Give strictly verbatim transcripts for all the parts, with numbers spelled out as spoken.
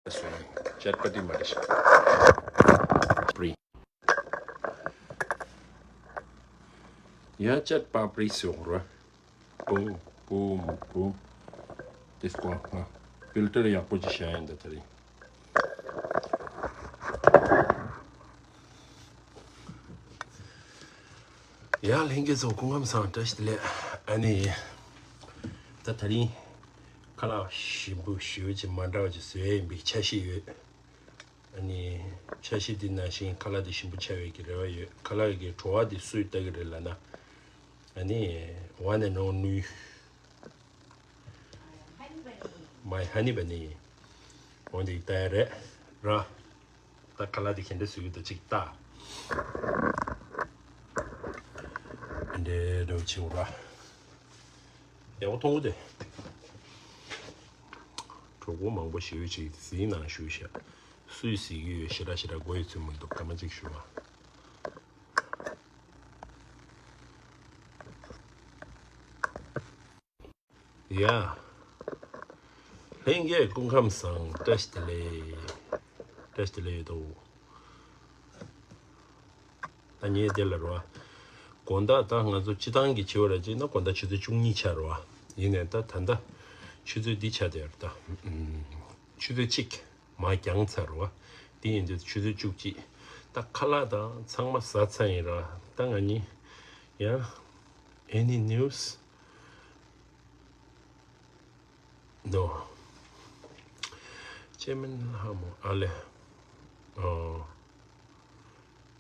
ཅཊ་པ་ཏི་མ་རེད་ཤག་པྲི། ཡ་ཅཊ་པ་པྲི་ཟེར་བ་རེད། པུ་པུ་མ་པུ། དེ་སྐོར་ང་ཕིལ་ཊར་ཡག་པོ་ཅིག་བཞག་ཡིན་ད་དེ་རིང་། ཡ་ལྷན་རྒྱས་ཚོ་སྐུ་ཁམས་བཟང་། བཀྲ་ཤིས་བདེ་ལེགས། ཨ་ནི་ད་དེ་རིང་ཁ་ལག་ཞིམ་པོ་ཞེ་པོ་ཅིག་མ་འདྲ་བ་ཅིག་བཟོས་ཡིན་པའི་འཆར་གཞི་ཡོད། ཨ་ནི་འཆར་གཞི་འདི་ནང་བཞིན་ཁ་ལག་འདི་ཞིམ་པོ་ཆགས་ཡོད་ཀྱི་རེ་བ་ཡོད། ཁ་ལག་གི་བྲོ་བ་འདི་སུས་ལྟ་གི་རེད་ལབ་ན། ཨ་ནི་one and only my honey bunny འོ་འདི་ལྟ་ཡ་རེད་ར། ད་ཁ་ལག་འདི་ག་འདྲ་བཟོ་གི་འདུག་ཅིག་ལྟ། འདི་འདྲ་བྱེད་འོ་ར། ཡག་པོ་མཐོང་གི་འདུག་གྲོགས་པོ་མང་པོ་ཞེ་པོ་ཅིག་གཟིགས་གནང་ཞུ་ཤག་སུས་གཟིགས་ཀྱི་ཡོད་ཤེས་ར་ཤེས་ར་མགོ་ཡི་ཚོད་མི་འདུག་སྐར་མ་གཅིག་ཞུ་བ། ཡ། ལྷན་རྒྱས་སྐུ་ཁམས་བཟང་། བཀྲ་ཤིས་བདེ་ལེགས། བཀྲ་ཤིས་བདེ་ལེགས་ཡོད་དོ། ད་ངས་དེ་ལ་རོ། དགོང་དག་ད་ང་ཚོ་སྤྱི་བཏང་གི་བྱེད་པ་ར་ཅིག་ན་དགོང་དག་ཆུ་ཚོད་བཅུ་གཉིས་ཆགས་རོ། ཡིན་ནའི་ད་ད་ལྟ་ཆུ་ཚོད་འདི་ཆགས་བསྡད་ཡོད་རེད་ད། ཆུ་ཚོད་གཅིག་མར་འགྱངས་ཚར་རོ། འདི་ཡིན་དུས་ཆུ་ཚོད་བཅུ་གཅིག་ད་ཁ་ལག་དང་ཚང་མ་ཟ་ཚར་ཡིན་ར། ད་ང་གཉིས་ཡང་any news no འཆི་མེད་ལྷ་མོ་ཨ་ལེ། ཨོ།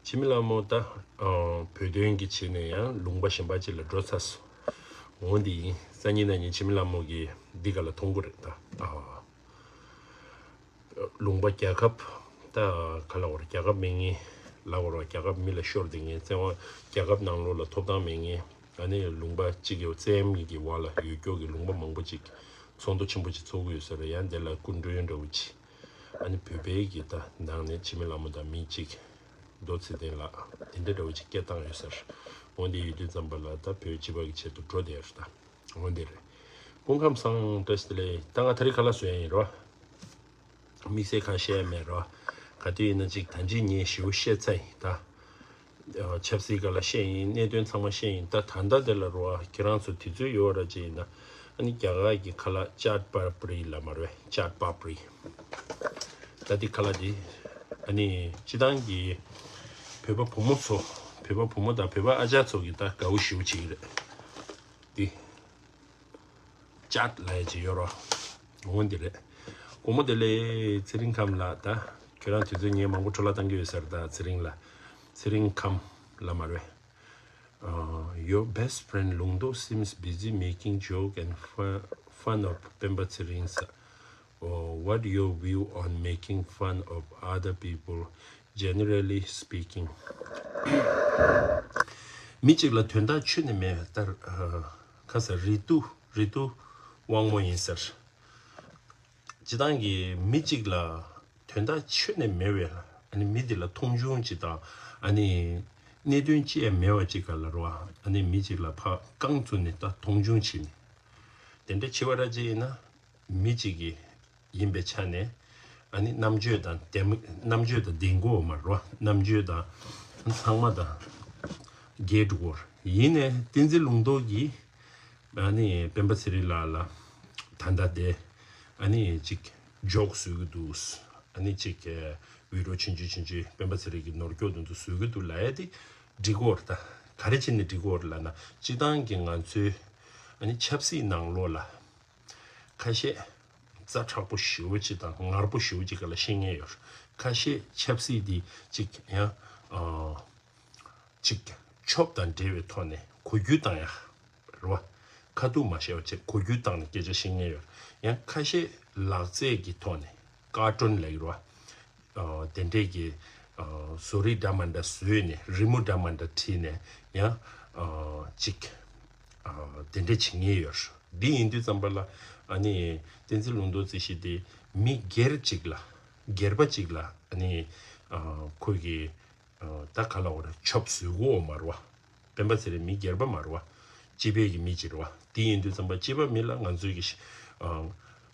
འཆི་མེད་ལྷ་མོ་ད་ཨོ་བོད་དོན་གྱི་ཆེད་ནས་ཡང་ལུང་པ་གཞན་པ་ཅིག་ལ་འགྲོ་ཚར་སོང་། འོ་འདི་ཡིན། སང་ཉིན་གནངས་ཉིན་འཆི་མེད་ལྷ་མོ་གིས་འདི་ག་ལ་མཐོང་གི་རེད་ད། ཨོ། ལུང་པ་རྒྱལ་ཁབ་ད་ག་ལ་བར་རྒྱལ་ཁབ་མེད་ངེས་ལ་བར་རྒྱལ་ཁབ་མི་ལ་ཤོར་དེ་ངེས་བཙན་དབང་རྒྱལ་ཁབ་ནང་ལོགས་ལ་ཐོབ་ཐང་མེད་ངེས། ཨ་ནི་ལུང་པ་གཅིག་གི་བཙན་གཡེམ་གྱི་འོག་ལ་ཡོད་སྐྱོ་གི་ལུང་པ་མང་པོ་ཅིག་ཚོགས་འདུ་ཆེན་པོ་ཅིག་ཚོགས་ཀྱི་ཡོད་ས་རེད། ཡང་དེ་ལ་སྐུ་མགྲོན་འདྲ་བོ་ཅིག་ཨ་ནི་བོད་པའི་གི་ད་ནང་ནས་འཆི་མེད་ལྷ་མོ་དང་མི་གཅིག་རྡོ་ཚེ་བརྟན་ལགས་དེ་འདྲ་འདྲ་བོ་ཅིག་སྐད་བཏང་ཡོད་ས་རེད། འོན་ཏེ་ཡོད་དུས་ཙམ་པ་ལ་ད་བོད་སྤྱི་པ་གི་ཆེད་དུ་འགྲོ་བསྡད་ཡོད་རེད་ད། འོན་ཏེ་རེད། སྐུ་ཁམས་བཟང་། བཀྲ་ཤིས་བདེ་ལེགས། ད་ང་ད་རེས་ཁ་ལག་བཟོ་ཡ་ཡིན་རོ། དམིགས་བསལ་གང་བཤད་ཡ་མེད་རོ། ག་དུས་ཡིན་ན་ཅིག་ད་ཅི་ངས་ཞེ་པོ་བཤད་ཚར་ཡིན་ད། ཆབ་སྲིད་སྒང་ལ་བཤད་ཡིན། གནད་དོན་ཚང་མ་བཤད་ཡིན། ད་ད་ལྟ་དེ་ལ་རོ་ཁྱེད་རང་ཚོ་དུས་ཚོད་ཡོད་ར་ཅིག་ཡིན་ན། ཨ་ནི་རྒྱ་གར་གྱི་ཁ་ལག་ཅཊ་པ་པྲི་ལ་མ་རེད། ཅཊ་པ་པྲི། ད་འདི་ཁ་ལག་འདི་ཨ་ནི་སྤྱི་བཏང་གི་བོད་པ་བུ་མོ་ཚོ་བོད་པ་བུ་མོ་དང་བོད་པ་ཨ་ཅག་ཚོ་གི་ད་དགའ་བོ་ཞེ་པོ་བྱེད་ཀྱི་རེད། འདི་ཅཊ་ལབ་ཡ་ཅིག་ཡོད་རོ། འོ་འདི་རེད། དགོང་མོ་བདེ་ལེགས་ཚེ་རིང་ཁམས་ལགས། ད་ཁྱོད་རང་དུས་ཚོད་ངས་མང་པོ་འཕྲོ་བརླག་བཏང་གི་ཡོད་ས་རེད་ད་ཚེ་རིང་ལགས། ཚེ་རིང་ཁམས་ལགས་མ་རེད། Uh, your best friend Lungdo seems busy making joke and fu- fun of Pemba Tsering's. Uh, what your view on making fun of other people, generally speaking? མི་གཅིག་ལ་དོན་དག་ཁྱོན་ནས་མེད་ལྟར། ཁ་ས་རི་ཏུ་རི་ཏུ་དབང་མོ་ཡིན་ཟེར། སྤྱི་བཏང་གི་མི་གཅིག་ལ་དོན་དག་ཁྱོན་ནས་མེད་པའི་ཨ་ནི་མི་དེ་ལ་མཐོང་ཆུང་ཅིག་དང་ཨ་ནི་གནད་དོན་ཅི་ཡང་མེད་པ་ཅིག་ག་ལ་རོ། ཨ་ནི་མི་གཅིག་ལ་ཕར་རྐང་བཙུགས་ནས་ད་མཐོང་ཆུང་བྱེད་ནས་དེ་འདྲ་བྱེད་པ་ར་ཅིག་ཡིན་ན་མི་གཅིག་གི་ཡིན་པའི་ཆ་ནས་ཨ་ནི་རྣམ་དཔྱོད་དང་ལྡན་རྣམ་དཔྱོད་དང་ལྡན་དགོས་མ་རེད་བ། རྣམ་དཔྱོད་དང་ཚང་མ་དང་རྒྱས་འགྲོ་གི་ཡོད་རེད། ཡིན་ནའི་བསྟན་འཛིན་ལུང་རྟོགས་ཀྱིས་ཨ་ནི་སྤེན་པ་ཚེ་རིང་ལགས་ལ་ད་ལྟ་དེ་ཨ་ནི་ཅིག་ཇོག་བཟོ་གི་འདུག་ཨ་ནི་ཅིག་བི་ཌི་ཡོ་ཆུང་ཆུང་ཆུང་ཆུང་སྤེན་པ་ཚེ་རིང་གི་ནོར་སྐྱོག་དེ་ཚོ་བཟོ་གི་འདུག་ལབ་ཡ་དེ་འགྲིག་གི་ཡོད་རེད། ད་ག་རེ་བྱས་ནས་འགྲིག་གི་ཡོད་རེད་ལབ་ན་སྤྱི་བཏང་གི་ང་ཚོའི་ཨ་ནི་ཆབ་སྲིད་ནང་ལོགས་ལ། ཁ་ཤས་ཛ་དྲག་པོ་ཞེ་པོ་ཅིག་དང་ངར་པོ་ཞེ་པོ་ཅིག་ག་ལ་བཤད་མཁན་ཡོད། ཁ་ཤས་ཆབ་སྲིད་འདི་ཅིག་ཡང་ཨ་ཅིག་ཆོབ་དང་འབྲེལ་བའི་ཐོག་ནས་གོ་རྒྱུ་བཏང་ཡ་རེད་བ། ཁ་ཐུག་མ་བཤད་པ་བྱས་གོ་རྒྱུ་བཏང་ནས་སྐད་ཆ་བཤད་མཁན་ཡོད། ཡང་ཁ་ཤས་ལག་རྩལ་གྱི་ཐོག་ནས་ཀར་ཊུན་ལབ་ཀྱི་རེད་བ། ཨ་དེ་འདྲས་ཀྱི་ཨ་བཟོ་རིག་འདྲ་མི་འདྲ་བཟོས་ནས་རི་མོ་འདྲ་མི་འདྲ་བྲིས་ནས་ཡང་ཨ་ཅིག་ཨ་དེ་འདྲས་བྱེད་མཁན་ཡོད། འདི་ཡིན་དུས་ཙམ་པ་ལ་ཨ་ནི་བསྟན་འཛིན་ལུང་རྟོགས་རྩིས་གཞི་དེ་མི་སྒེར་གཅིག་ལ་སྒེར་པ་གཅིག་ལ་ཨ་ནི་ཨ་ཁོ་གི་ཨ་ད་ག་ལ་བར་ཆོབ་བཟོ་གི་ཡོད་མ་རེད་བ། སྤེན་པ་ཚེ་རིང་མི་སྒེར་པ་མ་རེད་བ། སྤྱི་པའི་གི་མི་གཅིག་རེད་བ། དེ་ཡིན་དུས་ཙམ་པ་སྤྱི་པ་མི་ལ་ང་ཚོའི་གི་ཨ་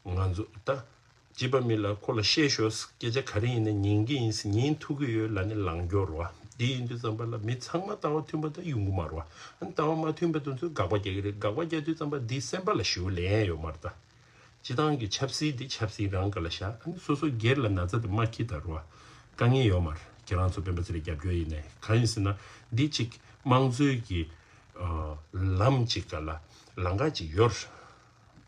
ང་ཚོ་ད། སྐྱེས་པ་མི་ལ་ཁོ་ལ་བཤད་ཤོག་སྐད་ཆ་ག་རེ་ཡིན་ན་ཉན་གྱི་ཡིན་ཟེར་ཉན་ཐུབ་ཀྱི་ཡོད་ལབ་ནས་ལངས་རྒྱུ་རེད་བ། འདི་ཡིན་དུས་ཙམ་པ་ལ་མི་ཚང་མ་ལྟ་བ་མཐུན་པ་དང་ཡོང་གི་མ་རེད་བ། ཨ་ནི་ལྟ་བ་མ་མཐུན་པ་དེ་ཚོས་དགག་པ་རྒྱག་གི་རེད། དགག་པ་རྒྱག་དུས་ཙམ་པ་འདི་སེམས་པ་ལ་ཞེ་པོ་ལན་ཡོད་མ་རེད་ད། སྤྱི་བཏང་གི་ཆབ་སྲིད་འདི་ཆབ་སྲིད་རང་སྒང་ལ་བཞག་ཨ་ནི་སོ་སོ་སྒེར་ལ་ན་ཚ་དེ་མ་འཁྱེར་ད་རེད་བ། དཀའ་ངལ་ཡོད་མ་རེད། ཁྱེད་རང་ཚོ་སྤེན་པ་ཚེ་རིང་རྒྱབ་སྐྱོར་ཡིན་ནའི་གང་ཡིན་ཟེར་ན་འདི་གཅིག་དམངས་གཙོའི་གི་ལམ་གཅིག་ག་ལ་ལམ་ཁ་གཅིག་ཡོད་རེད།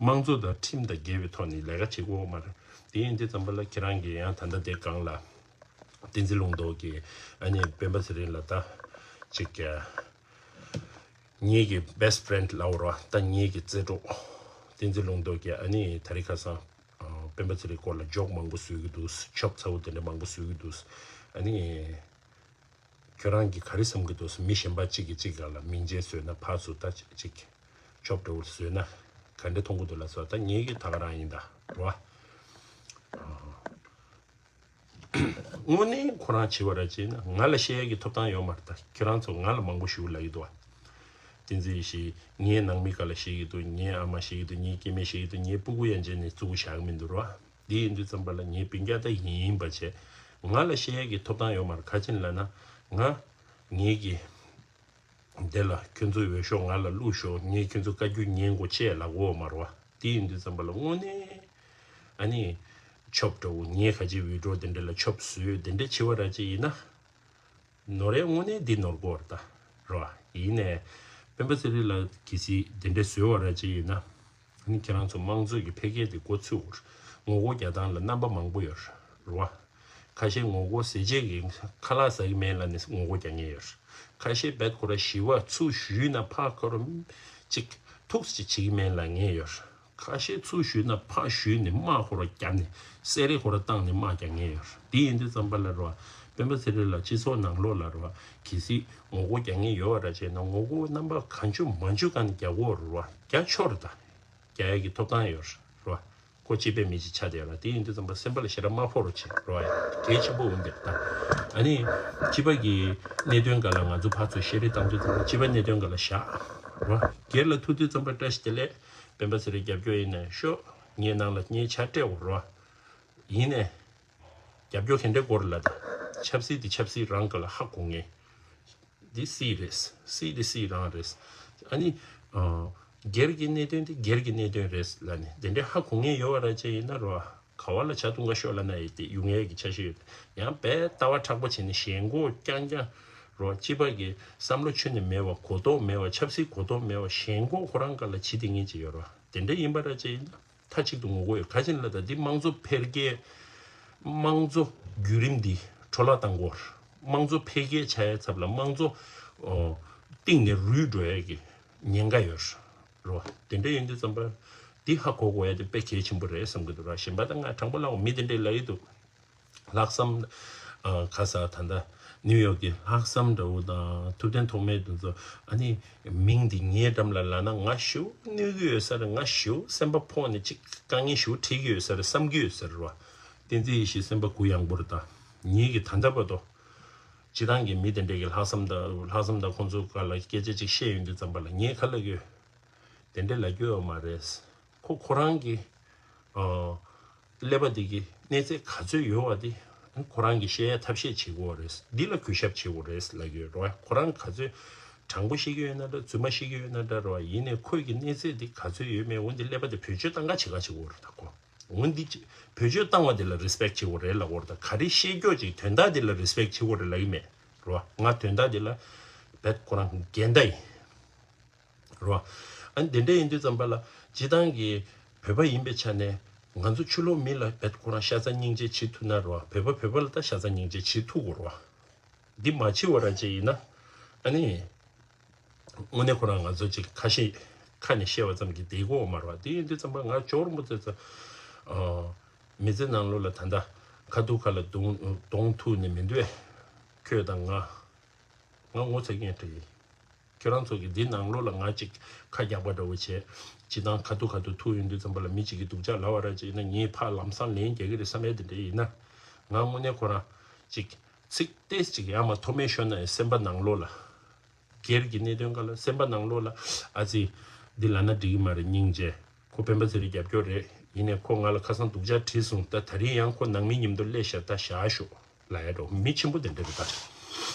དམངས་གཙོ་དང་ཁྲིམས་དང་འགལ་བའི་ཐོག་ནས་ལས་ཀ་བྱེད་དགོས་མ་རེད། དེ་ཡིན་དུས་ཙམ་པ་ལ་ཁྱེད་རང་གིས་ཡང་ད་ལྟ་དེ་སྒང་ལ་བསྟན་འཛིན་ལུང་རྟོགས་ཀྱིས་ཨ་ནི་སྤེན་པ་ཚེ་རིང་ལ་ད་ཅིག་ངེད་ཀྱི་best friend་ལབ་རོགས་ད་ངེད་ཀྱི་རྩེ་གྲོགས་བསྟན་འཛིན་ལུང་རྟོགས་ཀྱིས་ཨ་ནི་ད་རེས་ཁ་སང་སྤེན་པ་ཚེ་རིང་སྐོར་ལ་ཇོག་མང་པོ་བཟོས་ཀྱི་འདུག་ཆོབ་ཚ་བོ་དེ་འདྲ་མང་པོ་བཟོས་ཀྱི་འདུག་ཨ་ནི། ཁྱོད་རང་གིས་ག་རེ་བསམ་གྱི་འདུག་མི་གཞན་པ་གཅིག་གིས་གཅིག་སྒང་ལ་མིང་ཅན་བཟོས་ན་ཕར་ཚུར་ད་ཅིག་ཆོབ་འདྲ་བོ་བཟོས་ན་ག་འདྲ་མཐོང་གི་འདུག་ལབ་སོང་། ད་ངེད་ཀྱི་ད་ག་རང་ཡིན་ད་རེད་བ། དངོས་གནས་ཁོ་རང་བྱས་པ་ར་བྱས་ན་ང་ལ་བཤད་ཡ་གི་ཐོབ་ཐང་ཡོད་མ་རེད་ད། ཁྱོད་རང་ཚོ་ང་ལ་མང་པོ་ཞེ་པོ་ལབ་ཀྱི་འདུག་བ། བསྟན་འཛིན་ཡེ་ཤེས་ངའི་ནང་མི་ག་ལ་བཤད་ཀྱི་འདུག་ངའི་ཨ་མ་བཤད་ཀྱི་འདུག་ངའི་སྐྱེ་དམན་བཤད་ཀྱི་འདུག་ངའི་སྤུ་གུ་ཡན་ཆད་ནས་བཙུགས་བཞག་གི་མི་འདུག་ར། འདི་ཡིན་དུས་ཙམ་པ་ལ་ངའི་སྤུན་ཀྱག་ད་ཡིན་པ་བྱས་ང་ལ་བཤད་ཡ་གི་ཐོབ་ཐང་ཡོད་མ་རེད། ག་ཅི་ལབ་ན་ང་ངེད་ཀྱི་འདི་ལ་ཁྱོད་ཚོ་འོས་ཤོག་ང་ལ་བླུགས་ཤོག་ངས་ཁྱོད་ཚོ་བཀའ་བཀྱོན་ཉན་དགོས་ཅེས་ལབ་ཀྱི་ཡོད་མ་རེད་བ། དེ་ཡིན་དུས་ཙམ་པ་ལ་དངོས་གནས་ཨ་ནི་ཆོབ་འདྲ་བོ་ངས་ག་ཅི་བི་ཌི་ཡོ་དེ་འདྲ་ལ་ཆོབ་བཟོས་དེ་འདྲ་བྱེད་པ་ར་ཅིག་ཡིན་ན་ནོར་ཡ་དངོས་གནས་འདི་ནོར་གོ་ར་ད་རེད་བ། ཡིན་ནའི་སྤེན་པ་ཚེ་རིང་ལ་གལ་སྲིད་དེ་འདྲ་བཟོས་པ་ར་ཅིག་ཡིན་ན། ཨ་ནི་ཁྱེད་རང་ཚོ་དམངས་གཙོ་གི་འཕེལ་རྒྱས་དེ་འགོ་ཚུགས། ངོ་རྒོལ་རྒྱག་སྟངས་ལ་རྣམ་པ་མང་པོ་ཡོད་རེད་བ། ཁ་ཤས་ངོ་རྒོལ་ཟས་བཅད་ཀྱི་ཁ་ལག་ཟ་གི་མེད་ལབ་ནས་ངོ་རྒོལ་རྒྱག་མཁན་ཡོད་རེད། ཁ་ཤས་རྦད་ཁོ་ར་ཞི་བ་ཚུར་ཞུས་ན་ཕར་ཁོ་ར་ཅིག་ཐུགས་ཅིག་བྱེད་ཀྱི་མེད་ལབ་མཁན་ཡོད་རེད། ཁ་ཤས་ཚུར་ཞུས་ན་ཕར་ཞུས་ནས་དམག་ཁོ་ར་བརྒྱབ་ནས་གསེར་རེ་ཁོ་ར་བཏང་ནས་དམག་རྒྱག་མཁན་ཡོད་རེད། དེ་ཡིན་དུས་ཙམ་པ་ལ་རེད་བ། སྤེན་པ་ཚེ་རིང་ལ་སྤྱི་ཚོགས་ནང་ལོགས་ལ་རེད་བ། གལ་སྲིད་ངོ་རྒོལ་རྒྱག་མཁན་ཡོད་པ་ར་བྱས་ན་ངོ་རྒོལ་རྣམ་པ་གང་བྱུང་མང་བྱུང་གང་ནས་རྒྱག་གི་ཡོད་རེད་བ། རྒྱག་ཆོག་རེད་ད། རྒྱག་ཡ་གི་ཐོབ་ཐང་ཡོད་རེད་བ། ཁོ་སྤྱི་པའི་མི་ཅིག་ཆགས་བསྡད་ཡོད་རེད། དེ་ཡིན་དུས་ཙམ་པ་སེམས་པ་ལ་ཞེ་དྲག་མ་ཕོག་རོགས་བྱེད་རོགས་ཡ། གལ་ཆེན་པོ་འོང་བསྡད་ད། ཨ་ནི་སྤྱི་པ་གི་གནད་དོན་སྒང་ལ་ང་ཚོ་ཕར་ཚུར་བཤད་རེས་བཏང་དུས་ཙམ་པ་སྤྱི་པ་གནད་དོན་སྒང་ལ་བཞག་རོགས། སྒེར་ལ་ཐུག་དུས་ཙམ་པ་བཀྲ་ཤིས་བདེ་ལེགས་སྤེན་པ་ཚེ་རིང་རྒྱབ་སྐྱོར་ཡིན་ནའི་ཤོག་ངའི་ནང་ལ་ངའི་ཆ་སྤྲད་འོ་རོགས། ཡིན་ནའི་རྒྱབ་སྐྱོར་ག་འདྲ་དགོས་རེད་ལབ་ད། ཆབ་སྲིད་དེ་ཆབ་སྲིད་རང་སྒང་ལ་ཧ་གོ་ངེས། འདི་སྲིད་རེད། སྲིད་འདི་སྲིད་རང་རེད། ཨ་ནི་ཨ་སྒེར་གྱི་གནད་དོན་འདི་སྒེར་གྱི་གནད་དོན་རེད་ལབ་ནས་དེ་འདྲའི་ཧ་གོ་ངེས་ཡོད་པ་ར་ཅིག་ཡིན་ན་རོ། ག་བ་ལ་ཇ་འཐུང་ག་ཤོག་ལབ་ན་ཡི་དེ་ཡོང་ཡས་ཀྱི་འཆར་གཞི་ཡོད། ཡང་དཔེ་ལྟ་བ་མཁྲེགས་པོ་བྱས་ནས་ཞེན་ཁོག་རྐྱང་རྐྱང་རོ། སྤྱི་པ་གི་བསམ་བློ་ཁྱོན་ནས་མེད་པ། གོ་རྟོགས་མེད་པ། ཆབ་སྲིད་གོ་རྟོགས་མེད་པ། ཞེན་ཁོག་ཁོ་རང་སྒང་ལ་བྱེད་དེ་ངེས་ཅིག་ཡོད་རོ། དེ་འདྲ་ཡིན་པ་ར་ཅིག་ཡིན་ན། མཐའ་གཅིག་ཏུ་ངོ་རྒོལ་ཡོད། ག་ཅི་ལབ་ད་འདི་དམངས་གཙོ་འཕེལ་རྒྱས། དམངས་གཙོ་བརྒྱུད་རིམ་འདི་འཕྲོ་བརླག་བཏང་གི་ཡོད་རེད། དམངས་གཙོ་འཕེལ་རྒྱས་བྱ་ཡ་ཚབ་ལ་དམངས་གཙོ་ཨོ་གཏིང་ནས་རུལ་འགྲོ་ཡ་གི་ཉེན་ཁ་ཡོད་རེད་བ། དེ་འདྲ་ཡིན་དུས་ཙམ་པ་འདི་ཧ་གོ་དགོས་ཡ་དེ་དཔེ་གལ་ཆེན་པོ་རེད་བསམ་གི་འདུག་ར། གཞན་པ་ད་ང་དྲང་པོ་ལབ་མི་དེ་འདྲས་ལབ་ཡི་འདུག་ལྷག་བསམ། ཨ་ཁ་ས་ད་ལྟ་ནིའུ་ཡོག་གི་ལྷག་བསམ་འདྲ་བོ་དང་ཐུབ་བསྟན་ཐོགས་མེད་དེ་ཚོ་ཨ་ནི་མིང་འདི་ངའི་འགྲམ་ལ་ལབ་ན་ང་ཞེ་པོ་གནོད་ཀྱི་ཡོད་ས་རེད། ང་ཞེ་པོ་སེམས་པ་ཕོག་ནས་ཅིག་དཀའ་ངལ་ཞེ་པོ་འཕྲད་ཀྱི་ཡོད་ས་རེད་བསམ་གྱི་ཡོད་ས་རེད་བ། བསྟན་འཛིན་ཡེ་ཤེས་སེམས་པ་གུ་ཡངས་པོ་རེད་ད། ངེད་ཀྱི་ད་ལྟ་བར་དུ་སྤྱི་བཏང་གི་མི་དེ་འདྲས་ཀྱི་ལྷག་བསམ་དང་ལྷག་བསམ་དང་ཁོང་ཚོ་སྒང་ལ་སྐད་ཆ་ཅིག་བཤད་ཡོང་དུས་ཙམ་པ་ལ་ངས་ག་ལབ་ཀྱི་ཡོད། དེ་འདྲས་ལབ་རྒྱུ་ཡོད་མ་རེད། ཁོ་ཁོ་རང་གི་ཨ་ཀླད་པ་འདི་གི་གནས་ཚད་ག་ཚོད་ཡོད་པ་དེ་ཁོ་རང་གིས་བཤད་ཡ་ཐབས་ཤེས་བྱེད་དགོས་རེད། འདི་ལ་གུས་ཞབས་བྱེད་དགོས་རེད་ལབ་ཀྱི་ཡོད་རེད་བ། ཁོ་རང་ག་ཚོད་དྲང་པོ་བཤད་ཀྱི་ཡོད་ན་འདྲ་རྫུན་མ་བཤད་ཀྱི་ཡོད་ན་འདྲ་རེད་བ། ཡིན་ནའི་ཁོས་ཀྱི་གནས་ཚད་འདི་ག་ཚོད་ཡོད་མེད་འོ་འདི་ཀླད་པ་དེ་བེད་སྤྱོད་བཏང་ག་བྱེད་ག་བྱེད་དགོས་རེད་ད་ཁོ། འོ་འདི་བེད་སྤྱོད་བཏང་བ་དེ་ལ་རེ་སི་པེག་བྱེད་དགོས་རེད་ལབ་ཀྱི་ཡོད་རེད་ད། ག་རེ་བཤད་རྒྱུ་ཅིག་དོན་དག་དེ་ལ་རེ་སི་པེག་བྱེད་དགོས་རེད་ལབ་ཀྱི་མེད་རེད་བ། ང་དོན་དག་དེ་ལ་རྦད་ཁོ་རང་འགལ་ཟླ་ཡིན། རོ། ཨ་ནི་དེ་འདྲ་ཡིན་དུས་ཙམ་པ་ལ་སྤྱི་བཏང་གི་བོད་པ་ཡིན་པའི་ཆ་ནས་ང་ཚོ་ཕྱི་ལོགས་མི་ལ་བེད་ཁོ་རང་ཤ་ཚ་སྙིང་རྗེ་བྱེད་ཐུབ་ན་རོ། བོད་པ་བོད་པ་ལ་ད་ཤ་ཚ་སྙིང་རྗེ་བྱེད་ཐུབ་དགོས་རོ། འདི་མ་བྱེད་པ་ར་ཅིག་ཡིན་ན་ཨ་ནི་དངོས་གནས་ཁོ་རང་ང་ཚོ་ཅིག་ཁ་ཤས་ཁ་ནས་བཤད་པ་ཙམ་གྱིས་བསྡད་དགོས་མ་རེད་བ། དེ་ཡིན་དུས་ཙམ་པ་ང་ཇོ་བོ་རིན་པོ་ཆེ་ཚོ་མི་ཚེ་ནང་ལོགས་ལ་ད་ལྟ་ཁ་ཐུག་ཁ་ལ་གདོང་གདོང་ཐུག་ནས་མི་འདུག་ཨེ། ཁྱོད་དང་ང་ང་ངོ་ཚ་མཁན་འདྲ་ཡིན། ཁྱོད་རང་ཚོ་གི་འདི་ནང་ལོགས་ལ་ང་ཅིག་ཁ་རྒྱག་པ་འདྲ་བོ་བྱས། སྤྱི་བཏང་ཁ་ཐུག་ཁ་ཐུག་ཐུག་ཡོང་དུས་ཙམ་པ་ལ་མི་གཅིག་གིས་སྡུག་ཅག་ལབ་པ་ར་ཅིག་ཡིན་ན་ངས་ཕར་ལམ་སང་ལན་རྒྱག་གི་རེད་བསམ་ཡས་དེ་འདྲ་ཡིན་ན། ང་དངོས་གནས་ཁོ་རང་ཅིག་ཚིག་ཏོག་ཙམ་ཅིག་ཡར་མར་མཐོ་དམན་ཤོར་ན་ཡང་སེམས་པ་ནང་ལོགས་ལ། སྒེར་གྱི་གནད་དོན་སྒང་ལ་སེམས་པ་ནང་ལོགས་ལ་ཨ་ཙི། འདི་ལབ་ན་འགྲིག་གི་མ་རེད། སྙིང་རྗེ། ཁོ་སྤེན་པ་ཚེ་རིང་རྒྱབ་སྐྱོར་རེད། ཡིན་ནས་ཁོ་ང་ལ་ཁ་སང་སྡུག་ཅག་བྲིས་སོང་། ད་ད་རིང་ཡང་ཁོ་ནང་མི་མཉམ་དུ་སླེབས་ཤག་ད་བཞག་ཤོག་ལབ་ཡ་འགྲོ། མི་ཆེན་པོ་དེ་འདྲ་རེད་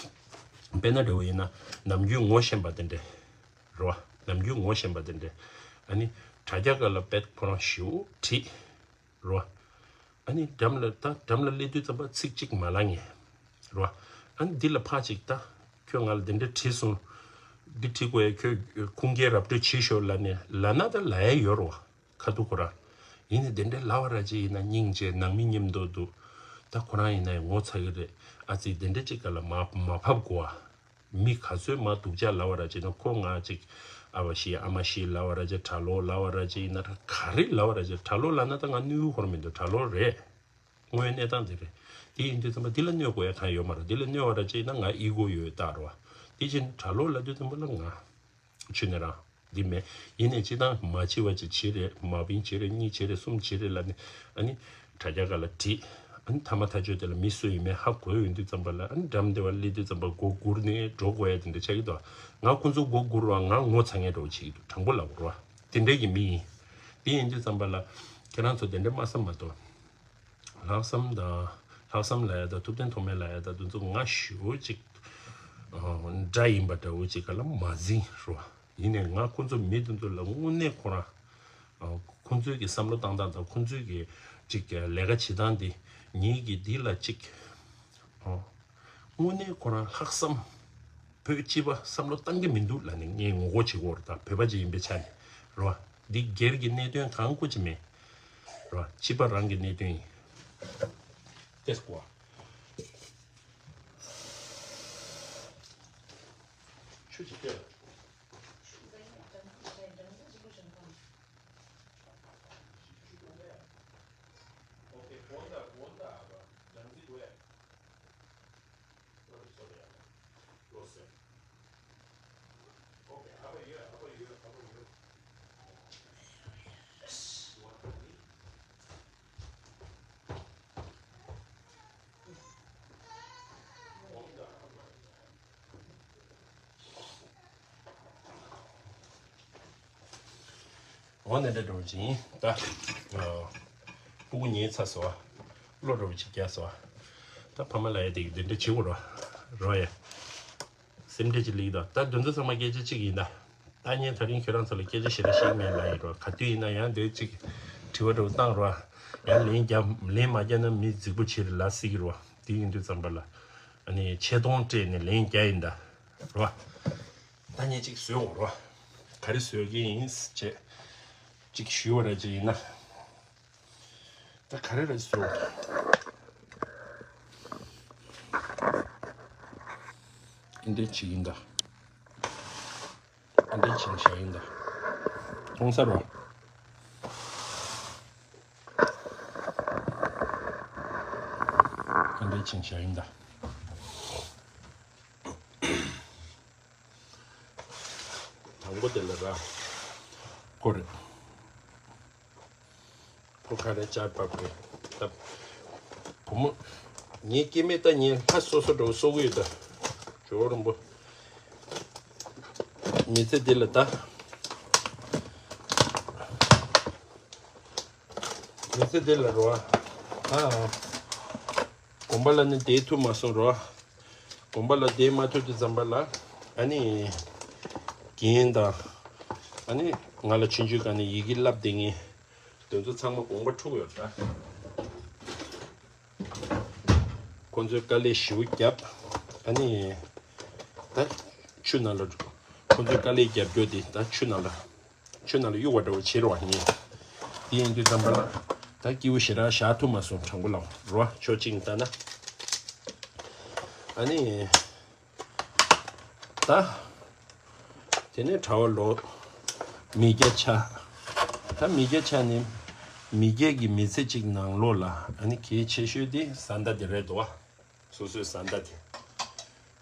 ད། དཔེར་ན་འདྲ་བོ་ཡིན་ན་ནམ་རྒྱུན་ངོ་ཤེས་པ་དེ་འདྲ་རེད་བ། ནམ་རྒྱུན་ངོ་ཤེས་པ་དེ་འདྲ། ཨ་ནི་དྲ་རྒྱ་སྒང་ལ་དཔེ་ཁོ་རང་ཞེ་པོ་བྲིས་རེད་བ། ཨ་ནི་འགྲམ་ལ་ད་འགྲམ་ལ་སླེབས་དུས་ཙམ་པ་ཚིག་གཅིག་མ་ལབ་ངས་རེད་བ། ཨ་ནི་འདི་ལ་ཕར་ཅིག་ད་ཁྱོད་ང་ལ་འདི་འདྲ་བྲིས་སོང་། འདི་བྲིས་དགོས་ཡ་ཁྱོད་ཁུངས་སྐྱེལ་ར་སྤྲོད་བྱེད་ཤོག་ལབ་ནས་ལབ་ན་ད་ལབ་ཡ་ཡོད་རེད་བ། ཁ་ཐུག་ཁོ་རང་། ཡིན་ནའི་དེ་འདྲའི་ལབ་པ་ར་ཅིག་ཡིན་ན་སྙིང་རྗེ་ནང་མི་མཉམ་དུ་འདུག་ད་ཁོ་རང་ཡིན་ནའི་ངོ་ཚ་གི་རེད། ཨ་ཙི་དེ་འདྲ་ཅིག་ག་ལ་མ་མ་ཕབ་དགོས་ཨ། མི་ག་ཚོད་མ་སྡུག་ཅག་ལབ་པ་ར་ཅིག་ན་ཁོ་ང་ཅིག་ཨ་བ་ཤི་ཨ་མ་ཤི་ལབ་པ་ར་ཅིག་གྲྭ་ལོག་ལབ་པ་ར་ཅིག་ཡིན་ན་ར་ག་རེ་ལབ་པ་ར་ཅིག་གྲྭ་ལོག་ལབ་ན་ད་ང་གནོད་ཁོར་མི་འདུག་གྲྭ་ལོག་རེད། དངོས་ཡོད་གནས་སྟངས་དེ་རེད། དེ་ཡིན་དུས་ཙམ་པ་འདི་ལ་གནོད་དགོས་ཡ་གང་ཡོད་མ་རེད། འདི་ལ་གནོད་པ་ར་ཅིག་ཡིན་ན་ང་ཨི་གོ་ཡོད་རྟགས་རེད་བ། དེ་བཞིན་གྲྭ་ལོག་ལབ་དུས་ཙམ་པ་ལ་ང་ཆུ་ནས་རང་འདི་མེད། ཡིན་ནའི་སྤྱིར་བཏང་མ་བྱེད་པ་ཅིག་བྱེད་རེད། མ་བིན་བྱེད་རེད། གཉིས་བྱེད་རེད། གསུམ་བྱེད་རེད་ལབ་ནས་ཨ་ནི་དྲ་རྒྱ་སྒང་ལ་བྲིས། ཨ་ནི་ཐ་མ་ཐག་ཆོད་དེ་ལ་མི་སུ་ཡིན་མིན་ཧ་གོ་ཡོང་དུས་ཙམ་པ་ལ་ཨ་ནི་འགྲམ་དེ་བ་སླེབས་དུས་ཙམ་པ་མགོ་སྒུར་ནས་འགྲོ་དགོས་ཡ་དེ་འདྲ་ཆགས་ཀྱི་འདུག་ང་ཁོ་ཚོ་མགོ་སྒུར་བ་ང་ངོ་ཚ་མཁན་འདྲ་བོ་བྱེད་ཀྱི་འདུག་དྲང་པོ་ལབ་དགོས་རེད་བ། དེ་འདྲ་གི་མི་ཡིན། དེ་ཡིན་དུས་ཙམ་པ་ལ་ཁྱེད་རང་ཚོ་དེ་འདྲ་མ་བསམ་མ་གཏོགས། ལྷག་བསམ་དང་། ལྷག་བསམ་ལབ་ཡ་དང་ཐུབ་བསྟན་ཐོགས་མེད་ལབ་ཡ་དང་དེ་ཚོ་ང་ཞེ་པོ་ཅིག་ཨ་དགྲ་ཡིན་པ་འདྲ་བོ་ཅིག་ག་ལ་མ་འཛིན་རོ། ཡིན་ནའི་ང་ཁོ་ཚོ་མི་དེ་ཚོ་ལ་དངོས་གནས་ཁོ་རང་ཨ་ཁོ་ཚོའི་གི་བསམ་བློ་བཏང་སྟངས་དང་ཁོ་ཚོའི་གི་ཅིག་ལས་ཀ་བྱེད་སྟངས་དེ་ངེད་ཀྱི་འདི་ལ་ཅིག་ཨ་དངོས་གནས་ཁོ་རང་ལྷག་བསམ་བོད་སྤྱི་པ་བསམ་བློ་བཏང་གི་མི་འདུག་ལབ་ནས་ངས་ངོ་རྒོལ་བྱེད་ཀྱི་ཡོད་རེད། ད་བོད་པ་ཅིག་ཡིན་པའི་ཆ་ནས་རེད་བ། འདི་སྒེར་གྱི་གནད་དོན་གང་དགོས་ཀྱི་མེད་རེད་བ། སྤྱི་པ་རང་གི་གནད་དོན་ཡིན། ཏེས་ཀོ། ཆུ་ཅིག་སྟེར། འོ་ནི་འདྲ་འགྲོ་བཞིན་ད། སྤུ་གུ་ཉལ་ཚར་སོང་བ། གློ་འགྲོ་བ་ཅིག་རྒྱག་སོང་བ། ད་ཕ་མ་ལ་ཡ་དེ་གི་འདི་འདྲ་བྱེད་དགོས་རོ། རོ་ཡ། སེམས་ཁྲལ་ཅིག་ལིག་དང་ད་དོན་དུ་ཚང་མ་སྐད་ཆ་གཅིག་ཡིན་ད། ད་ངས་ད་རིང་ཁྱོད་རང་ཚོ་ལ་སྐད་ཆ་ཞེ་དྲག་བཤད་མེད་ལ་ཡིན་རོ། ག་དུས་ཡིན་ན་ཡང་འདོད་ཅིག་དྲི་བ་འདྲ་བོ་བཏང་རོ། ཡང་ལན་རྒྱབ་ལན་མ་རྒྱབ་ན་མི་རྫིག་པོ་བྱེད་རེད་ལ་སྲིད་ཀྱི་རོ། དེ་ཡིན་དུས་ཙམ་པ་ལ་ཨ་ནི་ཆེ་མཐོང་སྤྲད་ནས་ལན་རྒྱག་ཡིན་ད་རོ། ད་ངས་ཅིག་བཟོས་འོང་རོ། ག་རེ་བཟོས་ཀྱི་ཡིན་ཟེར་བྱས་ཅིག་ཞུས་པ་ར་ཅིག་ཡིན་ན། ད་ག་རེ་རེད་ཟེར། འདི་འདྲ་ཅིག་ཡིན་ད། འདི་འདྲ་ཅིག་བཞག་ཡིན་ད། མཐོང་ས་རོ། འདི་འདྲ་ཅིག་བཞག་ཡིན་ད། དང་པོ་དེ་ལ་ར། ཀོ་རེད། ཕོ་ཁ་རེ་ཅར་པ་ཕོ་ད། བུ་མོ། ངའི་སྐྱེ་དམན་ད་ངའི་ལྷ་སོ་སོ་འགྲོ་སོ་གི་ཡོད་ད། ཇོ་བོ་རིན་པོ། མི་ཚེ་འདི་ལ་ད། མི་ཚེ་འདི་ལ་རོ། ཨ། དགོན་པ་ལ་ནི་བསྡད་ཐུབ་མ་སོང་རོ། དགོན་པ་ལ་བསྡད་མ་ཐུབ་དུས་ཙམ་པ་ལ། ཨ་ནི། རྒན་དང་། ཨ་ནི། ང་ལ་ཆུང་ཆུང་སྒང་ནས་ཡི་གེ་བསླབ་བསྡད་མཁན། དེ་ཚོ་ཚང་མ་དགོངས་པ་འཁྲུགས་ཡོད་ད། ཁོ་ཚོས་དཀའ་ལས་ཞེ་པོ་བརྒྱབ། ཨ་ནི། ད། ཆུ་ནང་ལ། ཁོ་ཚོས་དཀའ་ལས་བརྒྱབ་རྒྱུ་དེ་ད་ཆུ་ནང་ལ། ཆུ་ནང་ལ་གཡུག་པ་འདྲ་བོ་བྱེད་རོགས་ཡིན། དེ་ཡིན་དུས་ཙམ་པ་ལ། ད་སྐྱིད་པོ་ཞེ་དྲག་བཞག་ཐུབ་མ་སོང་དྲང་པོ་ལབ་རོ། ཕྱོགས་གཅིག་ནས་ལྟ་ན། ཨ་ནི། ད། དེ་ནས་གྲྭ་པ་ལོག་མི་སྐྱ་ཆགས། ད་མི་སྐྱ་ཆགས་ནས། མི་སྐྱ་གི་མི་ཚེ་གཅིག་ནང་ལོགས་ལ་ཨ་ནི་གལ་ཆེ་ཤོས་དེ་བཟའ་ཟླ་དེ་རེད་དོ། སོ་སོའི་བཟའ་ཟླ་དེ།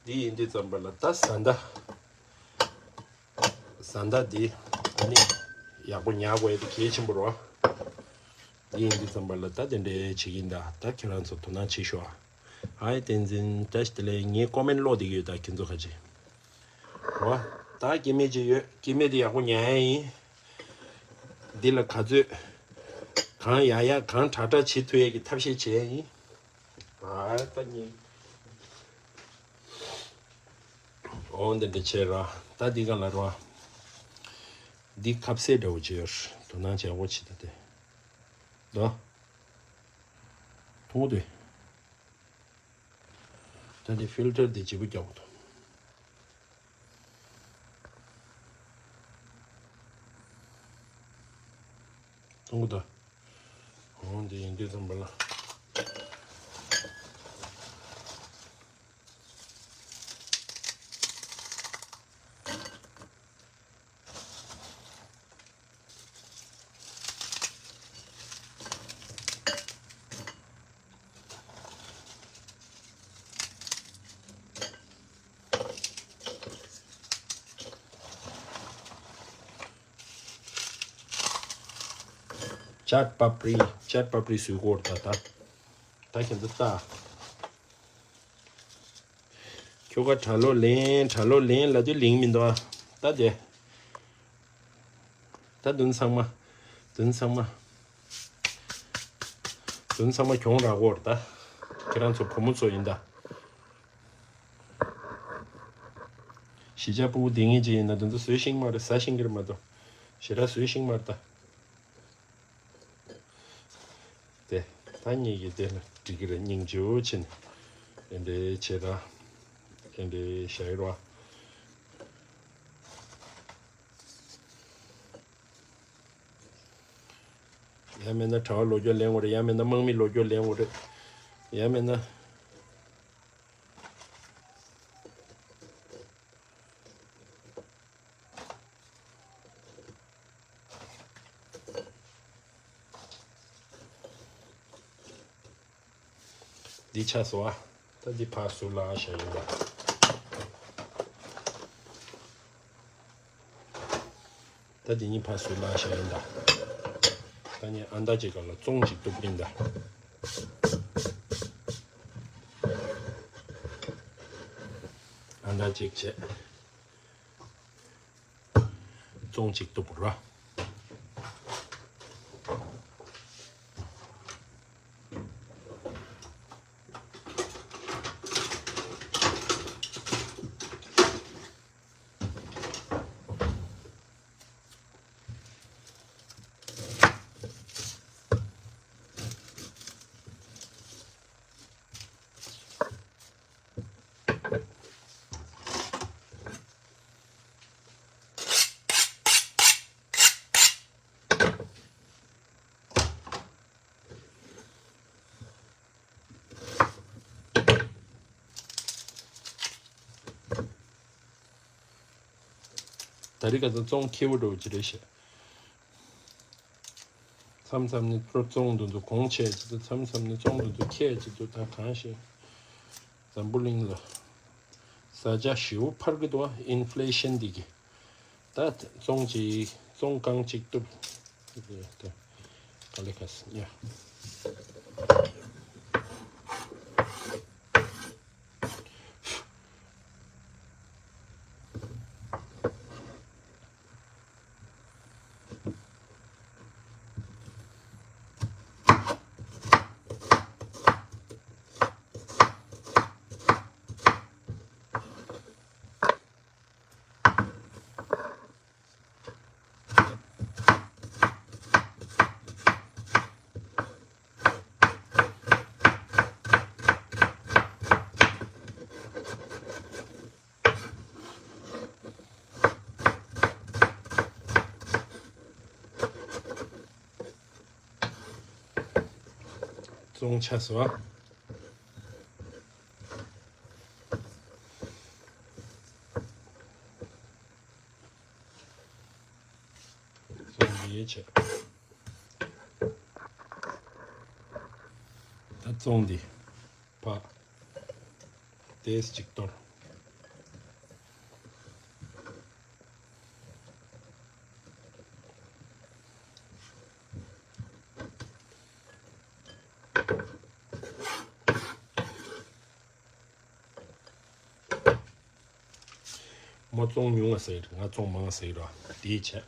འདི་ཡིན་དུས་ཙམ་པ་ལ་ད་བཟའ་ཟླ། བཟའ་ཟླ་འདི་ཨ་ནི་ཡག་པོ་ཉར་དགོས་ཡ་དེ་གལ་ཆེན་པོ་རེད་བ། འདི་ཡིན་དུས་ཙམ་པ་ལ་ད་དེ་འདྲའི་བྱེད་ཀྱིན་གདའ། ད་ཁྱེད་རང་ཚོ་དོ་སྣང་བྱེད་ཤོག་ཨ། ཧའི་བསྟན་འཛིན་བཀྲ་ཤིས་བདེ་ལེགས། ངའི་ཀོ་མེན་ཀློག་བསྡད་ཀྱི་ཡོད་ད་ཁྱེད་ཚོ་ཁ་ཅིག་རེད་བ། ད་སྐྱེ་དམན་ཅིག་ཡོད། སྐྱེ་དམན་དེ་ཡག་པོ་ཉར་ཡ་ཡིན། འདི་ལ་ག་ཚོད། ག་ གང་ཡག་ཡག་གང་དྲག་དྲག་བྱེད་ཐུབ་ཡས་ཀྱི་ཐབས་ཤེས་བྱས་ཡིན། ཨ་ད་ཉིན། འོ་འདི་འདྲ་བྱས་ར། ད་འདི་ག་ལ་ར། འདི་ཁ་ཟས་འདྲ་བོ་བྱས་ཡོད། དོ་སྣང་བྱས་འོ་ཆི་ད་དེ། ད། མཐོང་གོ་དེ། ད་འདི་ཕིལ་ཊར་འདི་བརྗེ་པོ་རྒྱག་དགོས་འདུག་མཐོང་གོ་ད། འོ་འདི་ཡིན་དུས་ཙམ་པ་ལ། ཅཊ་པ་པྲི། ཅཊ་པ་པྲི་བཟོས་གོ་ར་ད་ད། ད་ཁྱེད་ཚོ་ལྟ། ཁྱོ་ག་གྲྭ་ལོག་ལེན། གྲྭ་ལོག་ལེན་ལབ་དུས་ལིང་མི་འདུག་ཨ། ད་དེ། ད་དུང་ཚང་མ། དུང་ཚང་མ། དུང་ཚང་མ་གྱོང་རག་གོ་ར་ད། ཁྱེད་རང་ཚོ་བུ་མོ་ཚོ་ཡིན་ད། གཞིས་ཆགས་ཕྲུ་གུ་འདི་ངེད་ཅིག་ཡིན་ན་དུང་ཚོ་བཟོས་ཤིང་མ་རེད། ཟ་ཤིང་གི་རེད་མ་གཏོགས། ཞེ་དྲག་བཟོས་ཤིང་མ་རེད་ད། དེ། ད་ངེད་ཀྱི་དེ་ལ་འགྲིག་གི་རེད། སྙིང་རྗེ་བོ་བྱས་ནས། ཨེ་འདྲའི་བྱེད་ད། ཨེ་འདྲའི་བྱ་ཡི་རོ། ཡང་མེད་ན་གྲྭ་བ་ལོ་རྒྱུས་ལེན་དགོས་རེད། ཡང་མེད་ན་དམག་མི་ལོ་རྒྱུས་ལེན་དགོས་རེད། ཡང་མེད་ན། འདི་ཆགས་སོང་ཨ། ད་འདི་ཕར་ཟུར་ལ་བཞག་ཡིན་པ། ད་འདི་གཉིས་ཕར་ཟུར་ལ་བཞག་ཡིན་ད། ད་ངས་ཨ་མདའ་གཅིག་སྒང་ལ་བཙོང་གཅིག་གཏུབ་ཡིན་ད། ཨ་མདའ་གཅིག་བྱས། བཙོང་གཅིག་གཏུབ་ར། ད་རེས་ཁ་སང་བཙོང་ཁེ་པོ་འགྲོ་གི་རེད་ཤག་མཚམས་མཚམས་ནས་བཙོང་དུ་འདུག་གོང་ཆེ་གཅིག་འདུག་མཚམས་མཚམས་ནས་བཙོང་དུ་འདུག་ཁེ་གཅིག་འདུག་ད་གང་ཤེས། འཛམ་བུ་གླིང་ལ་བཟའ་བཅའ་ཞེ་པོ་འཕར་གི་འདུག་ཨ། ཨིན་ཕི་ལེ་ཤན་འདི་གི། ད་བཙོང་གཅིག་བཙོང་རྐང་གཅིག་གཏུབ། ག་ལེ་ཁ་སི་ཉ། བཙོང་ཆ་སོ། བཙོང་འདི་བྱས། ད་བཙོང་འདི། ཕ། ཏེས་ཅིག་གཏོར། མོ་བཙོང་ཉུང་ང་ཟེར། ང་བཙོང་མང་ང་ཟེར་ར། དེའི་ཆེད།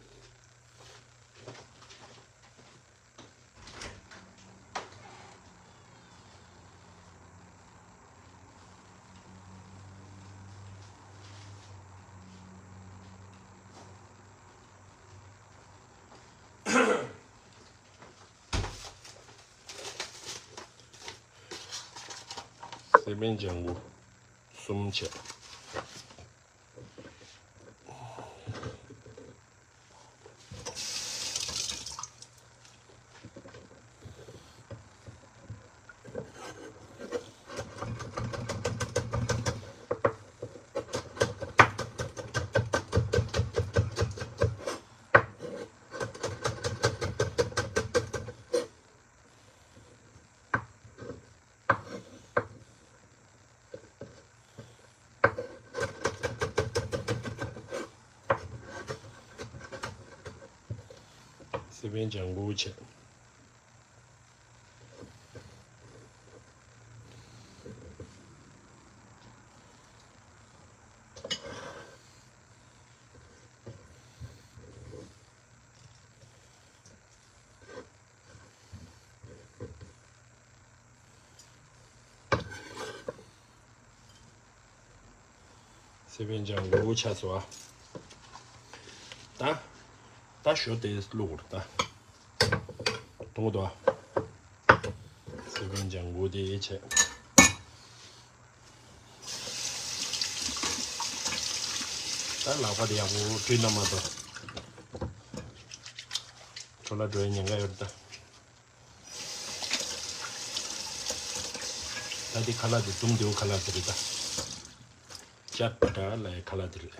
སེ་བན་ལྗང་གུ་གསུམ་བྱས། སེ་བན་ལྗང་གུ་བྱས། སེ་བན་ལྗང་གུ་ཆགས་སོང་ཨ། ད། ད་ཞོ་དེ་བླུགས་དགོས་རེད་ད། མཐོང་གི་འདུག་ཨ། སེ་བན་ལྗང་གུ་དེ་བྱས། ད་ལག་པ་དེ་ཡག་པོ་བཀྲུས་ན་མ་གཏོགས། འཕྲོ་བརླག་འགྲོ་ཡའི་ཉེན་ཁ་ཡོད་རེད་ད། ད་འདི་ཁ་ལག་དེ་འཛུམ་བདེ་བོ་ཁ་ལག་དེ་རེད་ད། ཅབ་པ་ཏྲ་ལབ་ཡའི་ཁ་ལག་དེ་རེད།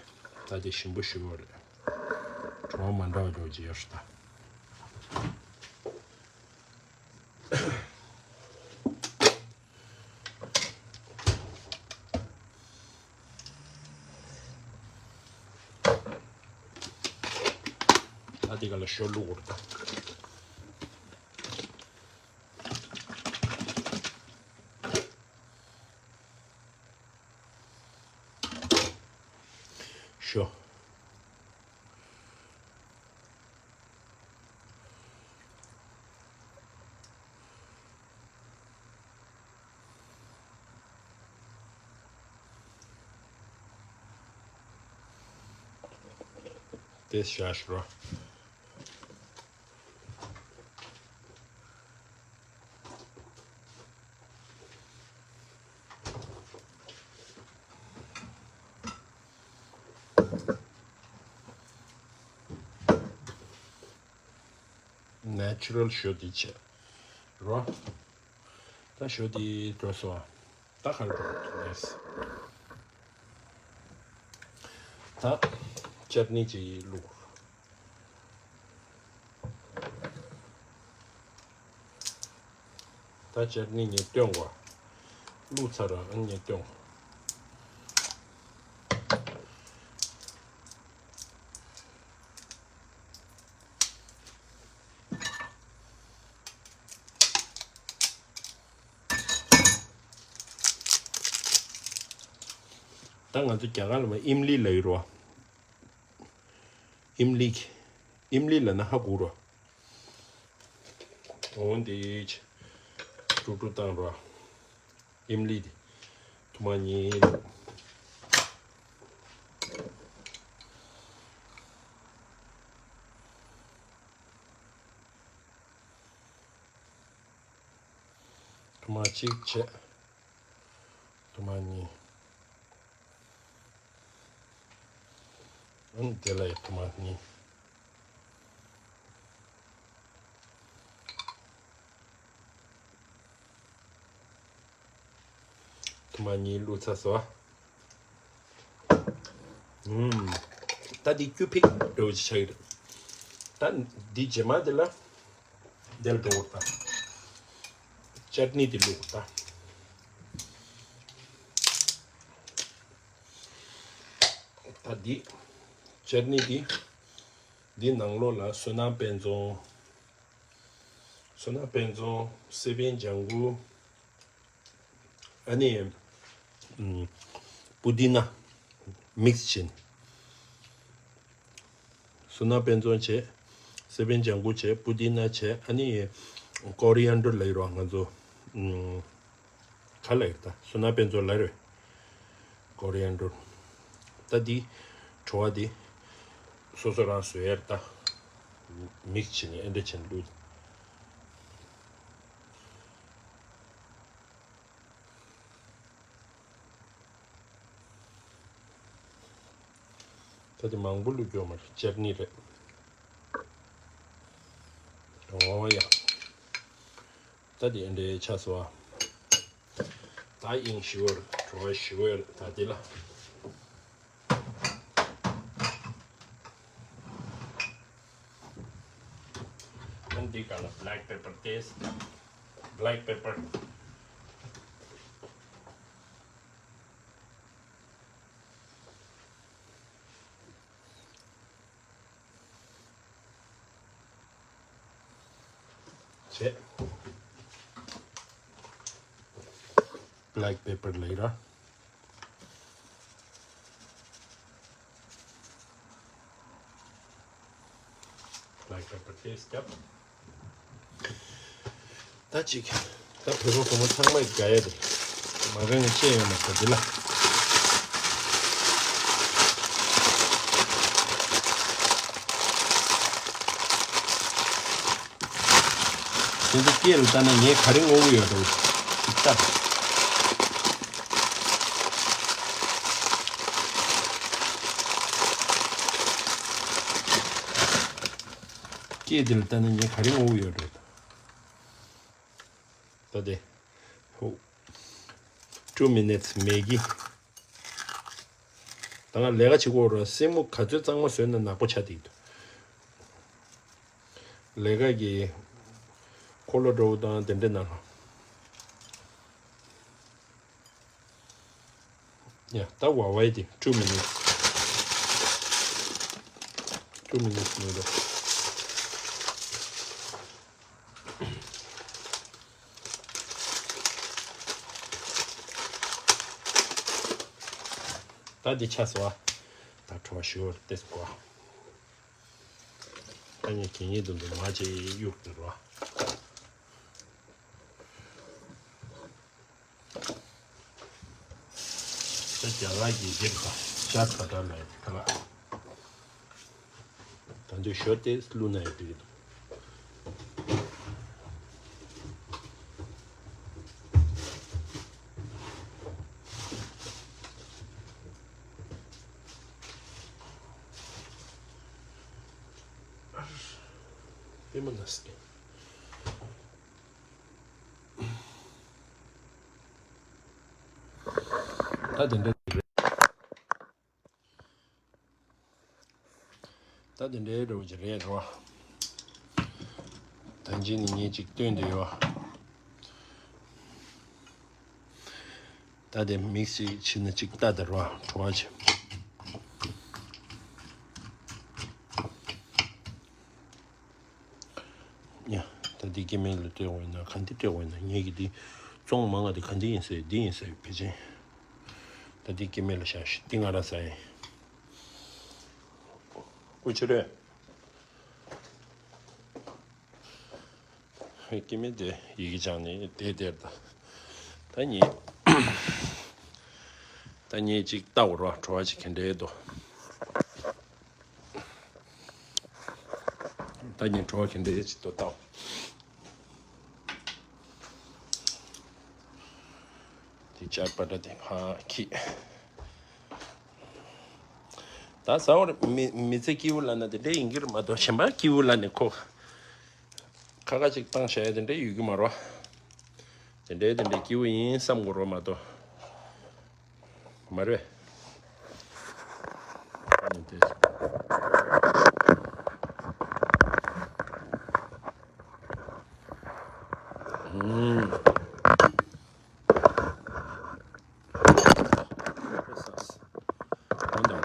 ད་དེ་ཞིམ་པོ་ཞེ་པོ་རེད། བྲོ་བ་མ་འདྲ་བ་འགྲོ་གི་ཡོད་རེད་ད། ད་འདི་ག་ལ་ཞོ་བླུགས་དགོས་རེད་ད། ཞོ། དེ་བཞག་ཞོར། ནེ་ཅུ་རལ་ཞོ་འདི་བྱས་རོ། ད་ཞོ་འདི་འགྲོ་སོང་ཨ། ད་ག་རེ་འགྲོ་དགོས་རེད། ད་ཅར་ནི་ཅིག་བླུགས། ད་ཅར་ནི་ངས་བཏོན་དགོས། བླུགས་ཚར་ར་ཨ་ནི་ངས་བཏོན། ད་ང་ཚོ་རྒྱ་གར་ལ་མ་ཨིམ་ལི་ལབ་ཡོད་རེད་བ། ཨིམ་ལི། ཨིམ་ལི་ལབ་ན་ཧ་གོ་རེད་བ། འོ་འདི་ཀྲུག་ཀྲུག་བཏང་རོགས། ཨིམ་ལི་དེ། ཐུར་མ་གཉིས། ཐུར་མ་གཅིག་བྱས། ཐུར་མ་གཉིས། ཨང་དེ་ལ་ཡི་ཐུར་མ་གཉིས། ཐུར་མ་གཉིས་བླུགས་ཚར་སོང་། ཨུམ། ད་འདི་སྐྱུར་ཕིག་འདྲ་བོ་ཅིག་ཆགས་ཀྱི་རེད། ད་འདི་རྗེས་མ་དེ་ལ་དེ་ལ་འགྲོ་དགོས་རེད་ད། ཅར་ནི་དེ་བླུགས་དགོས་རེད་ད། ད་འདི་ཅར་ནི་འདི། འདི་ནང་ལོགས་ལ་བསོད་ནམས་དཔལ་འཛོམས། བསོད་ནམས་དཔལ་འཛོམས། སེ་བན་ལྗང་གུ། ཨ་ནི། ཨུམ། པུ་དི་ན། མིག་སི་བྱས་ནས། བསོད་ནམས་དཔལ་འཛོམས་བྱས། སེ་བན་ལྗང་གུ་བྱས། པུ་དི་ན་བྱས། ཨ་ནི། ཀོ་རི་ཡན་ཌར་ལབ་ཡོད་རེད་བ་ང་ཚོ། ཨུམ། ག་ལབ་ཡོད་རེད་ད། བསོད་ནམས་དཔལ་འཛོམས་ལབ་རེད། ཀོ་རི་ཡན་ཌར། ད་འདི། བྲོ་བ་འདི། སོ་སོ་རང་བཟོ་ཡ་རེད་ད། མིག་སི་བྱས་ནས་ཨེ་འདྲ་བྱས་ནས་བླུགས། ད་དེ་མང་པོ་བླུགས་རྒྱུ་མ་རེད། ཅར་ནི་རེད། འོ་ཡ། ད་དེ་འདྲའི་ཆགས་སོང་ཨ། ད་དབྱིངས་ཞི་བར་བྲོ་བ་ཞི་བར་ད་དེ་ལ། ཨ་འདི་ག་ལ་black pepper taste. Black pepper. བྱས། black pepper ལ་ཡིན་ར། black pepper taste རྒྱབ། ད་ཅིག་ད་བོད་པ་བུ་མོ་ཚང་མས་དགའ་ཡ་རེད། མ་དགའ་ངས་བཤད་ཡོང་མ་ཐག་འདི་ལ། དེ་ཚོ་སྐད་ལ་ལྟ་ན་ངས་ག་རེ་ངུ་གི་ཡོད་འགྲོ། ཅིག་ལྟ། སྐད་དེ་ལ་ལྟ་ན་ངས་ག་རེ་ངུ་གི་ཡོད་འགྲོ། ད་དེ། ཧོ། two minutes Maggi། ད་ང་ལས་ཀ་བྱེད་དགོས་ར། སེན་མོ་ག་ཚོད་གཙང་མ་བཟོས་ན་ནག་པོ་ཆགས་བསྡད་འདུག་ལས་ཀ་གི་འཁོར་ལོ་འདྲ་བོ་དང་དེ་འདྲ་ནང་། ཡ། ད་བ་བའི་དེ། two minutes two minutes noodle། ད་འདི་ཆགས་སོང་ཨ། ད་བྲོ་བ་ཞུ་བར་ཏེས་གོ། ད་ངས་གད་སྙིགས་དུ་འདུག་མ་བྱས་གཡུག་དུ་རོ། ད་རྒྱ་གར་གྱི་འདིར་ཤ་ཚ་དྲག་ལ་ཡོད་ཁ་ལག་ད་དུང་ཞོ་དེ་བླུགས་ན་ཡང་འགྲིག་གི་འདུག་པད་མ་ན་སྐྱེ། ད་དེ་འདྲ་རེད། ད་དེ་འདྲའི་འདྲ་བོ་ཅིག་རེད་རོ། ད་ཅི་ནི་ངས་ཅིག་སྟོན་དེ་ཡོད། ད་དེ་མིག་ཅིག་ཕྱིན་ན་ཅིག་ལྟ་དེ་རོ་བྲོ་བ་ཅིག་ཡ། ད་འདི་སྐྱེ་དམན་ལ་སྤྲད་དགོས་ཡིན་ན་ག་འདི་སྤྲད་དགོས་ཡིན་ན། ངེད་ཀྱི་འདི་བཙོང་མང་ང་འདི་ག་འདི་ཡིན་ཟེར་འདི་ཡིན་ཟེར་ཕལ་ཆེར། ད་འདི་སྐྱེ་དམན་ལ་བཞག་ཤིག་འདི་ང་རང་ཟ་ཡིན། ཨུ་ཆུ་རེད། སྐྱེ་དམན་དེ་ཡི་གེ་སྦྱངས་ནས་དེ་དེར་ད། ད་ངས་ད་ངས་ཅིག་ལྟ་བར་བ་བྲོ་བ་ཅིག་ག་འདྲའི་འདུག་ད་ངས་བྲོ་བ་ག་འདྲའི་ཅིག་ཏུ་བཏང་། དེ་ཅར་པ་ཏྲ་དེ་ཕ་ཁྱི། ད་ཟ་བར་མི་མི་ཚེ་སྐྱིད་པོ་ལ་ན་དེ་འདྲའི་ཡིན་གྱི་རེད་མ་གཏོགས་གཞན་པ་སྐྱིད་པོ་ལ་ནི་ཁོ། ཁ་ཁ་ཅིག་བཏང་བྱས་དེ་འདྲའི་ཡོད་ཀྱི་མ་རེད། དེ་འདྲའི་དེ་འདྲའི་སྐྱིད་པོ་ཡིན་བསམ་དགོས་རེད་མ་གཏོགས། མ་རེད། ཨུམ། འོན་ཏེ་འོན་ཏེ།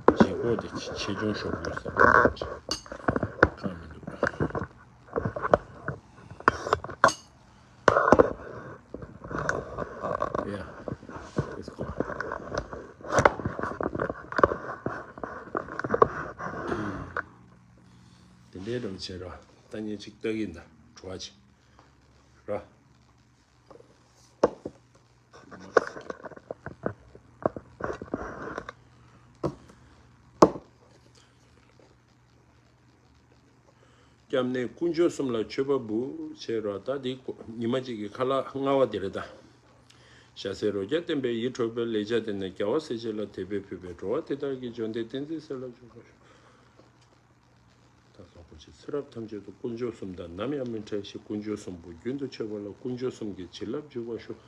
བྱེད་སྒོ་དེ་ཆེ་ཆུང་ཤོར་དགོས་ཟེར་བ་གང་མི་འདུག་ཡ། Let's go. དེ་འདྲའི་འགྲོ་བྱེད་རོགས། ད་ཉིན་གཅིག་ལྟ་གི་ཡིན་ད། བྲོ་བ་ཅིག་རོགས། སྐྱབས་གནས་དཀོན་མཆོག་གསུམ་ལ་མཆོད་པ་འབུལ་བྱེད་རོགས། ད་འདི་ཉི་མ་གཅིག་གི་ཁ་ལག་ལྔ་པ་དེ་རེད་ད། ཞྭ་སེར་རོ་བརྒྱ་བསྟན་པའི་ཡིད་འཕྲོག་པའི་ལེགས་སྦྱར་དེ་ནི་རྒྱལ་བ་སྲས་བཅས་ལ་དད་པས་ཕུལ་བའི་འགྲོ་བ་དེ་དག་གི་འབྱོར་ལྡན་བསྟན་འཛིན་སྲས་ལ་འབྱོར་པར་ཤོག་ད་སོགས་པོ་ཆེ་ཚེ་རབས་ཐམས་ཅད་དུ་དཀོན་མཆོག་གསུམ་དང་ནམ་ཡང་མི་འཕྲད་ཞིང་། དཀོན་མཆོག་གསུམ་པོ་རྒྱུན་དུ་མཆོད་པ་ལ། དཀོན་མཆོག་གསུམ་གྱི་བྱིན་རླབས་འཇུག་པར་ཤོག་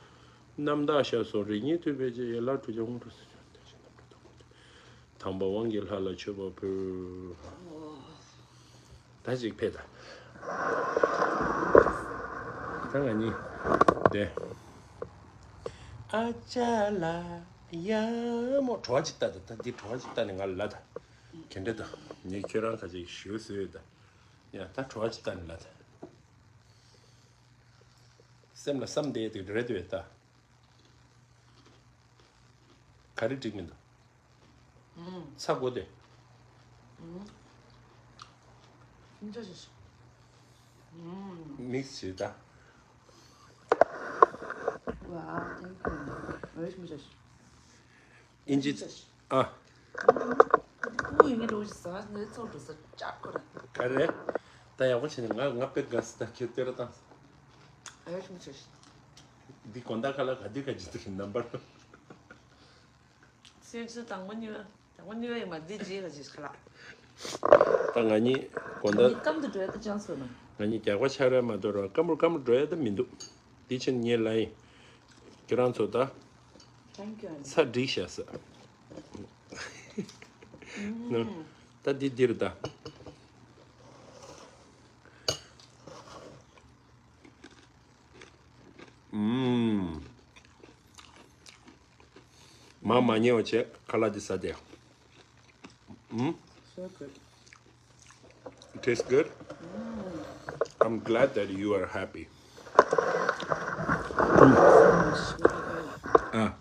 རྣམ་དག་ཤ་ཟོ་རིགས་ངེས་ཐུབ་པའི་རྗེ་ཡན་ལག་དྲུག་ཅུ་དངོས་གྲུབ་སྩོལ་ཅིང་དེ་བཞིན་རྣམ་གྲོལ་དུ་ཀུན་ཏུ། དང་པོ་དབང་གི་ལྷ་ལ་མཆོད་པ་ཕུལ། ད་ཅིག་ཕེབས་ད། ད་ང་གཉིས་དེ། ཨ་ཅག་ལ་ཡ་མོ་བྲོ་བ་ཅིག་ལྟ་ད། ད་འདི་བྲོ་བ་ཅིག་ལྟ་ནས་ང་ལ་ལབ་ད། ག་འདྲ་འདུག་ངས་ཁྱོད་རང་ཁ་ཅིག་ཞུ་ཟེར་ཡོད་ད། ཡ་ད་བྲོ་བ་ཅིག་ལྟ་ནས་ལབ་ད། སེམས་ལ་བསམ་བསྡད་དེ་རེད་འདུག་ད། ག་རེ་འགྲིག་མི་འདུག་ཚ་གོ་དེ། མིག་སི་ད། ཨིན་ཇི་ཨ། ག་རེ། ད་ཡག་པོ་བྱས་ནས་ང་ང་དཔེ་དགའ་སི་ད་ཁྱེད་ལྟོས་ར་བཏང་། འདི་དགོང་དག་ཁ་ལ་ག་དུས་ག་ཅི་དུ་རིན་ནམ་པར། སེམས་སུ་དང་པོ་གཉིས་པ། དང་པོ་གཉིས་པ་ཡིན་མ་འདི་རྗེས་ལ་རྗེས་ཁ་ལག་ད་ང་གཉིས་དགོང་དག་ངའི་གམ་དུ་འགྲོ་ཡ་ད་ཅང་སོ་ན། ང་གཉིས་རྒྱག་པ་ཆགས་ར་མ་གཏོགས་ར་སྐམ་པོ་སྐམ་པོ་འགྲོ་ཡ་ད་མི་འདུག་འདི་ཕྱིན་ངས་ལ་ཡིན། ཁྱེད་རང་ཚོ་ད། Thank you. ཚ་འགྲིག་ཤག་ས། ད་འདི་འདིར་ད། ཨུམ། མ་མ་ཉེ་བ་བྱས་ཁ་ལག་འདི་ཟ་དེ། ཨུམ། So good. It tastes good? I'm glad that you are happy. ཨ།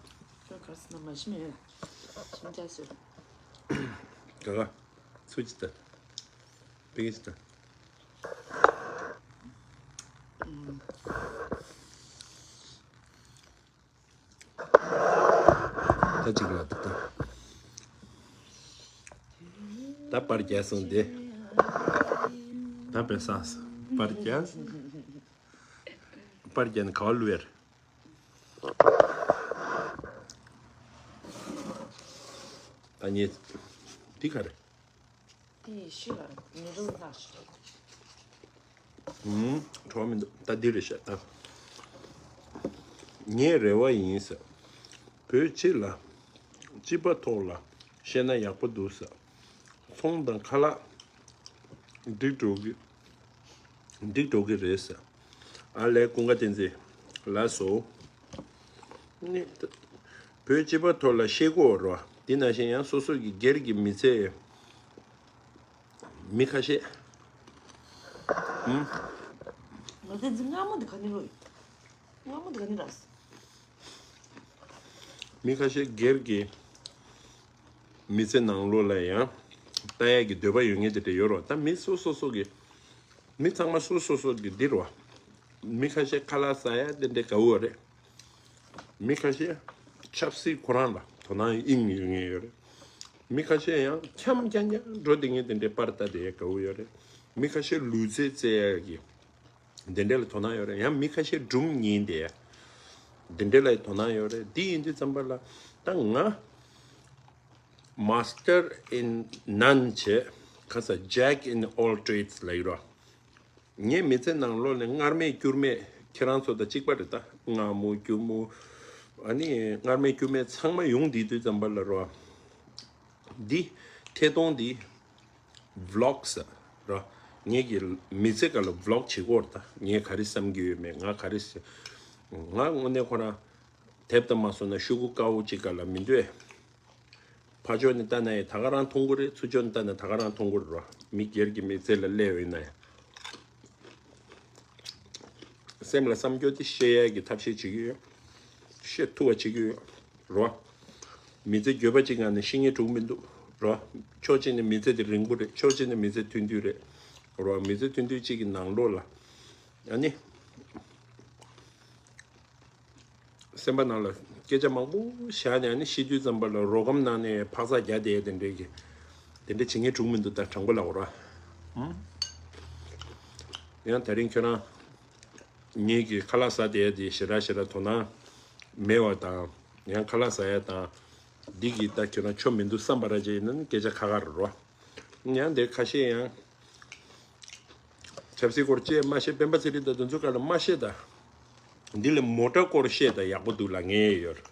ག་ག་ཚུ་ཅི་ད། པིག་ཅི་ད། ད་ཅིག་ལ་ད་ད། ད་པར་རྒྱག་སོང་དེ། ད་པེ་སངས་པར་རྒྱག་པར་རྒྱག་ནི་ག་བ་ལུ་ཡར། ད་ཉེ། འདི་ག་རེ། དེ་ཡི་ཤུལ་ལ་ཉེ་རུ་ལྷག་ཤོག་ཧུམ། བྲོ་བ་མི་འདུག་ད་འདི་རེད་ཤག་ད། ངའི་རེ་བ་ཡིན་ཟེར། བོད་སྤྱི་ལ། སྤྱི་པ་ཐོག་ལ་བཤད་ན་ཡག་པོ་འདུག་ཟེར། ཚོང་དང་ཁ་ལག་འགྲིག་འགྲོ་གི། འགྲིག་འགྲོ་གི་རེད་ཟེར། ཨ་ལས་ཀུན་དགའ་བསྟན་འཛིན། ལགས་སོ། ནི། བོད་སྤྱི་པ་ཐོག་ལ་བཤད་དགོས་རོ། འདི་ནང་བཞིན་ཡང་སོ་སོ་གི་སྒེར་གྱི་མི་ཚེ། མི་ཁ་ཤས། ཨུམ། ང་ཚོའི་འཛིན་སྔ་མོ་འདི་ག་ནས་རོ་ཡིན། སྔ་མོ་འདི་ག་ནས་ར། མི་ཁ་ཤས་སྒེར་གྱི་མི་ཚེ་ནང་ལོགས་ལ་ཡང་ལྟ་ཡག་གི་འདོད་པ་ཡོད་མཁན་དེ་འདྲ་ཡོད་རོ། ད་མི་སོ་སོ་སོ་གི་མི་ཚང་མ་སོ་སོ་སོ་གི་འདི་རོ། མི་ཁ་ཤས་ཁ་ལག་ཟ་ཡ་དེ་འདྲ་དགའ་བོ་རེད། མི་ཁ་ཤས་ཆབ་སྲིད་ཁོ་རང་ལ་དོ་སྣང་དབྱིངས་ཡོད་མཁན་ཡོད་རེད། མི་ཁ་ཤས་ཡང་འཁྱམ་རྐྱང་རྐྱང་འགྲོ་བསྡད་མཁན་དེ་འདྲའི་པར་ལྟ་བསྡད་ཡ་དགའ་བོ་ཡོད་རེད། མི་ཁ་ཤས་ལུས་རྩལ་རྩེ་ཡ་གི་དེ་འདྲ་ལ་དོ་སྣང་ཡོད་རེད། ཡང་མི་ཁ་ཤས་སྒྲུང་ཉན་བསྡད་ཡ་དེ་འདྲ་ལ་དོ་སྣང་ཡོད་རེད། འདི་ཡིན་དུས་ཙམ་པ་ལ་ད་ང་Master in none བྱས་ཁ་ས་Jack in all trades ལ་ཡོད་རོ། ངའི་མི་ཚེ་ནང་ལོགས་ནས་སྔར་མེད་འགྱུར་མེད་ཁྱེད་རང་ཚོ་དང་གཅིག་པ་རེད་ད། སྔ་མོ་རྒྱུ་མོ། ཨ་ནི་སྔར་མེད་འགྱུར་མེད་ཚང་མ་ཡོང་བསྡད་དུས་ཙམ་པ་ལ་རོ། འདི་ཐད་གཏོང་འདི་Vlogs རོ། ངེད་ཀྱི་མི་ཚེ་སྐབས་ལ་Vlog བྱེད་དགོས་རེད་ད། ངས་ག་རེ་བསམ་གྱི་ཡོད་མེད། ང་ག་རེ་ཟེར། ང་དངོས་གནས་ཁོ་རང་དེབ་ལྟ་མ་སོང་ན་ཤོག་གུ་དཀར་པོ་གཅིག་སྒང་ལ་མི་འདུག་ཕར་ཕྱོགས་ནས་ལྟ་ན་ཡང་ད་ག་རང་མཐོང་གི་རེད། ཚུར་ཕྱོགས་ནས་ལྟ་ན་ད་ག་རང་མཐོང་གི་རེད་རོ། མི་སྒེར་གྱི་མི་ཚེ་ལ་སླེབས་ཡོད་ན་ཡང་། སེམས་ལ་བསམ་རྒྱུ་དེ་བཤད་ཡས་ཀྱི་ཐབས་ཤེས་བྱེད་ཀྱི་ཡོད། བཤད་ཐུབ་པ་བྱེད་ཀྱི་ཡོད་རོ། མི་ཚེ་འགྱོད་པ་གཅིག་ངང་ནས་ཤི་ངེས་འགྲོ་གི་མི་འདུག་རོ། ཕྱོགས་གཅིག་ནས་མི་ཚེ་དེ་རིང་པོ་རེད། ཕྱོགས་གཅིག་ནས་མི་ཚེ་ཐུང་ཐུང་རེད་རོ། མི་ཚེ་ཐུང་ཐུང་གཅིག་གི་ནང་ལོགས་ལ་ཨ་ནི། སེམས་པ་ནང་ལ་སྐད་ཆ་མང་པོ་བཞག་ནས་ཨ་ནི་ཤི་དུས་ཙམ་པ་ལ་རོ་སྒམ་ནང་ནས་འཕག་འཚག་རྒྱག་བསྡད་དེ་འདྲའི་གི་དེ་འདྲ་བྱེད་ངེས་འགྲོ་གི་མི་འདུག་ད་དྲང་པོ་ལབ་དགོས་ར། ཡང་དེ་རིང་ཁྱོད་རང་ངེད་ཀྱི་ཁ་ལག་ཟ་བསྡད་དེ་ཞེ་དྲག་ཞེ་དྲག་དོ་སྣང་ མེད་པ་དང་ཡང་ཁ་ལག་ཟ་ཡ་དང་འདི་གི་ད་ཁྱོད་རང་ཆོ་མི་འདུག་བསམ་པ་ར་ཅིག་ཡིན་ན་ནི་སྐད་ཆ་ཁ་ཁ་རེད་རོ། ཡང་དེ་ཁ་ཤས་ཡང་ཆབ་སྲིད་སྐོར་ཅེས་མ་བཤད། སྤེན་པ་ཚེ་རིང་དང་དེ་ཚོའི་སྐོར་ལ་མ་བཤད། ད་འདི་ལས་མོ་ཊ་སྐོར་བཤད་ད་ཡག་པོ་འདུག་ལབ་མཁན་ཡོད་རེད།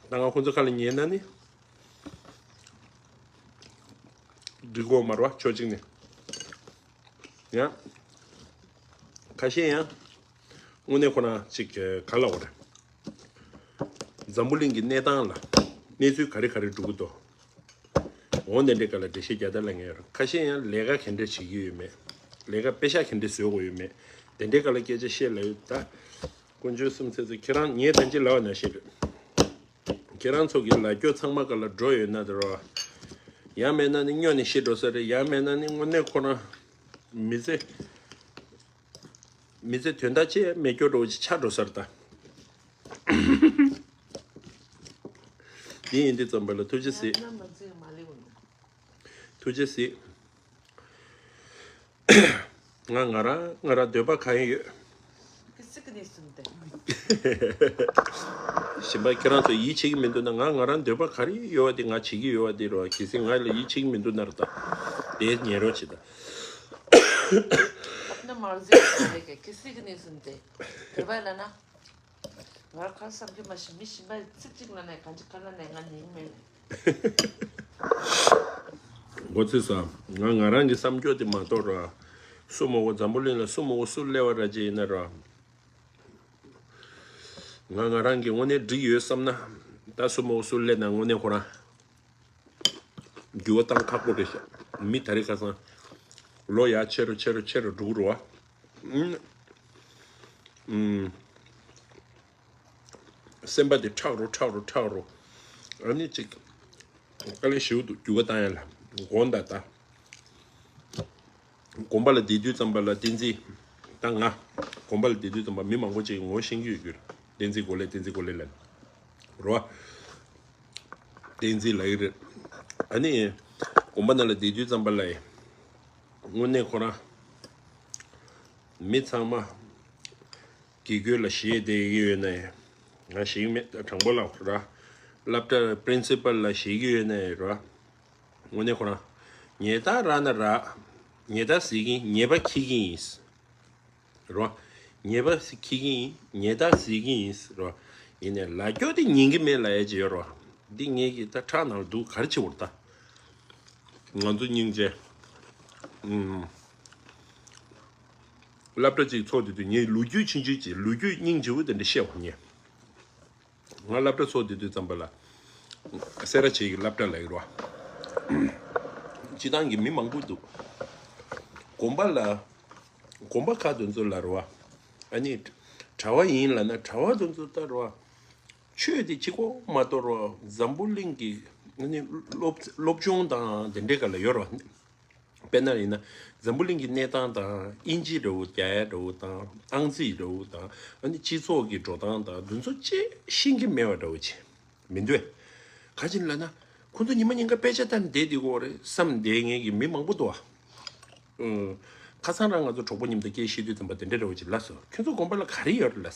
ད་ང་ཁོང་ཚོ་ཁ་ལ་ཉན་ན་ནི་འགྲིག་གོ་མ་རེད་བ། ཕྱོགས་གཅིག་ནས་ཡང་ཁ་ཤས་ཡང་དངོས་གནས་ཁོ་རང་ཅིག་ག་ལབ་དགོས་རེད། འཛམ་བུ་གླིང་གི་གནས་སྟངས་ལ་གནས་ཚུལ་ག་རེ་ག་རེ་འགྲོ་གི་འདུག་འོ་དེ་འདྲའི་སྐོར་ལ་འགྲེལ་བཤད་རྒྱག་ད་ལབ་མཁན་ཡོད་རེད། ཁ་ཤས་ཡང་ལས་ཀ་ག་འདྲ་བྱེད་ཀྱི་ཡོད་མེད། ལས་ཀ་པེ་ཤག་ག་འདྲ་བཟོ་དགོས་ཡོད་མེད། དེ་འདྲའི་སྐོར་ལ་སྐད་ཆ་བཤད་ལབ་ཡོད་ད། དཀོན་མཆོག་གསུམ་མཚན་ཚེ་ཁྱེད་རང་ངས་ད་ཅི་ལབ་པ་ནང་བཞིན་རེད། ཁྱེད་རང་ཚོ་གི་ལ་རྒྱོ་ཚང་མ་སྐོར་ལ་འགྲོ་ཡོད་ན་དེ་རོ། ཡང་མེད་ན་ནི་སྨྱོ་ནས་ཤི་འགྲོ་ས་རེད། ཡང་མེད་ན་ནི་དངོས་གནས་ཁོ་རང་མི་ཚེ་མི་ཚེ་དོན་དག་ཅི་ཡང་མེད་སྐྱོ་འགྲོ་ཅིག་ཆགས་འགྲོ་ས་རེད་ད། འདི་ཡིན་དུས་ཙམ་པ་ལ་ཐུགས་རྗེ་གཟིགས། ཐུགས་རྗེ་གཟིགས། ང་ང་རང་ང་རང་འདོད་པ་གང་ཡོད། གཞན་པ་ཁྱེད་རང་ཚོ་ཡིད་ཆེས་ཀྱི་མི་འདུག་ན་ང་ང་རང་འདོད་པ་ག་རེ་ཡོད་པ་དེ་ང་བྱེད་ཀྱི་ཡོད་པ་དེ་རོ། གལ་སྲིད་ང་ལ་ཡིད་ཆེས་ཀྱི་མི་འདུག་ན་ར་ད་དེ་ཉན་རོགས་བྱེད་ད། ང་ཁ་བསམ་གྱི་མ་ཤི་མི་ཤི་མ་ཚིག་གཅིག་ལ་ནས་གང་ཅི་ཁ་ལ་ནས་ང་ཉིན་མེད། མགོ་ཚོས་ས། ང་ང་རང་གི་བསམ་སྐྱོ་དེ་མ་གཏོགས་ར། སུ་མོ་གོ་འཛམ་བུ་གླིང་ལ་སུ་མོ་གོ་སུ་སླེབས་པ་ར་ཅེ་ཡིན་ན་ར། ང་ང་རང་གི་དངོས་གནས་འགྲིག་ཡོད་བསམ་ན། ད་སུ་མོ་གོ་སུ་སླེབས་ན་དངོས་གནས་ཁོ་རང་འགྱུར་བ་བཏང་ཁག་པོ་རེད་ཤག་མི་ད་རེས་ཁ་སང་ལོ་ཡར་ཆེ་རུ་ཆེ་རུ་ཆེ་རུ་འགྲོ་གི་རེད་བ། ཨུམ། སེམས་པ་དེ་ཁྲག་རོ་ཁྲག་རོ་ཁྲག་རོ། ཨ་ནི་ཅིག་དཀའ་ལས་ཞེ་པོ་འདུག་འགྱུར་བ་བཏང་ཡ་ལ། དགོངས་དག་ད། དགོན་པ་ལ་བསྡད་དུས་ཙམ་པ་ལ་བསྟན་འཛིན། ད་ང་དགོན་པ་ལ་བསྡད་དུས་ཙམ་པ་མི་མང་པོ་ཅིག་གིས་ངོ་ཤེས་ཀྱི་ཡོད་རྒྱུ་རེད། བསྟན་འཛིན་གོ་ལེ་བསྟན་འཛིན་གོ་ལེ་ལབ་ནས་རོ། བསྟན་འཛིན་ལབ་ཀྱི་རེད། ཨ་ནི་དགོན་པ་ནང་ལ་བསྡད་དུས་ཙམ་པ་ལ་དངོས་གནས་ཁོ་རང་མི་ཚང་མ་དགེ་བསྐོས་ལ་ཞེད་བསྡད་ཀྱི་ཡོད་ན་ཡང་། ང་ཞིག་མེད་དྲང་པོ་ལབ་ར། སློབ་གྲྭ་པི་རིན་སི་པལ་ལ་ཞེད་ཀྱི་ཡོད་ན་ཡང་ར། དངོས་གནས་ཁོ་རང་ཉེས་རྡུང་རག་ན་རག་ཉེས་རྡུང་ཟེར་གྱིན་ཉེས་པ་འཁྱེར་གྱི་ཡིན། རོ། ཉེས་པ་འཁྱེར་གྱི་ཡིན། ཉེས་རྡུང་ཟེར་གྱི་ཡིན། རོ། ཡིན་ནའི་ལ་རྒྱོ་དེ་ཉན་གྱི་མེད་ལབ་ཡ་ཅིག་ཡོད་རོ། འདི་ངེད་ཀྱི་ད་ཁྲག་ནང་ལ་འདུག་ག་རེ་བྱེད་འོར་ད། ང་ཚོ་སྙིང་རྗེ། ཨུམ། སློབ་གྲྭ་གཅིག་ཚོགས་དེ་དུས་ངས་ལོ་རྒྱུས་ཆུང་ཆུང་ཅིག་ལོ་རྒྱུས་སྙིང་རྗེ་བོ་དེ་འདྲ་བཤད་འོང་ངས། ང་སློབ་གྲྭ་ཚོགས་དེ་དུས་ཙམ་པ་ལ། སེ་ར་བྱེས་ཀྱི་སློབ་གྲྭ་ལ་ཡོད་རོ། སྤྱི་བཏང་གི་མི་མང་པོ་འདུག་དགོན་པ་ལ། དགོན་པ་ཁག་དེ་ཚོ་ལ་རོ། ཨ་ནི། གྲྭ་བ་ཡིན་ལབ་ན་གྲྭ་བ་དེ་ཚོ་ལྟ་རོ། ཆོས་དེ་གཅིག་པོ་མ་གཏོགས་རོ། འཛམ་བུ་གླིང་གི་ཨ་ནི་སློབ་སློབ་སྦྱོང་དང་དེ་འདྲའི་སྐོར་ལ་ཡོད་རོ། དཔེར་ན་ཡིན་ན་འཛམ་བུ་གླིང་གི་གནས་སྟངས་དང་དབྱིན་ཇི་འདྲ་བོ་རྒྱ་ཡ་འདྲ་བོ་དང་ཨང་རྩིས་འདྲ་བོ་དང་ཨ་ནི་སྤྱི་ཚོགས་ཀྱི་འགྲོ་སྟངས་དང་འདི་ཚོ་ཅི་ཤེས་ཀྱི་མེད་པ་འདྲ་བོ་ཅིག་མི་འདུག་ག་ག་ཅི་ལབ་ན། ཁོ་ཚོ་ཉི་མ་ཉིན་ག་དཔེ་ཆ་ལྟ་ནས་བསྡད་དེ་གོ་རེད་བསམ་བསྡད་མཁན་གྱི་མི་མང་པོ་འདུག་ཨ། ཨུ། ཁ་སང་རང་ང་ཚོ་གྲོགས་པོ་མཉམ་དུ་སྐད་བཤད་དུས་ཙམ་པ་དེ་འདྲ་འདྲ་བོ་ཅིག་ལབ་སོང་། ཁྱོད་ཚོ་དགོན་པ་ལ་ག་རེ་ཡོད་རེད་ལབ།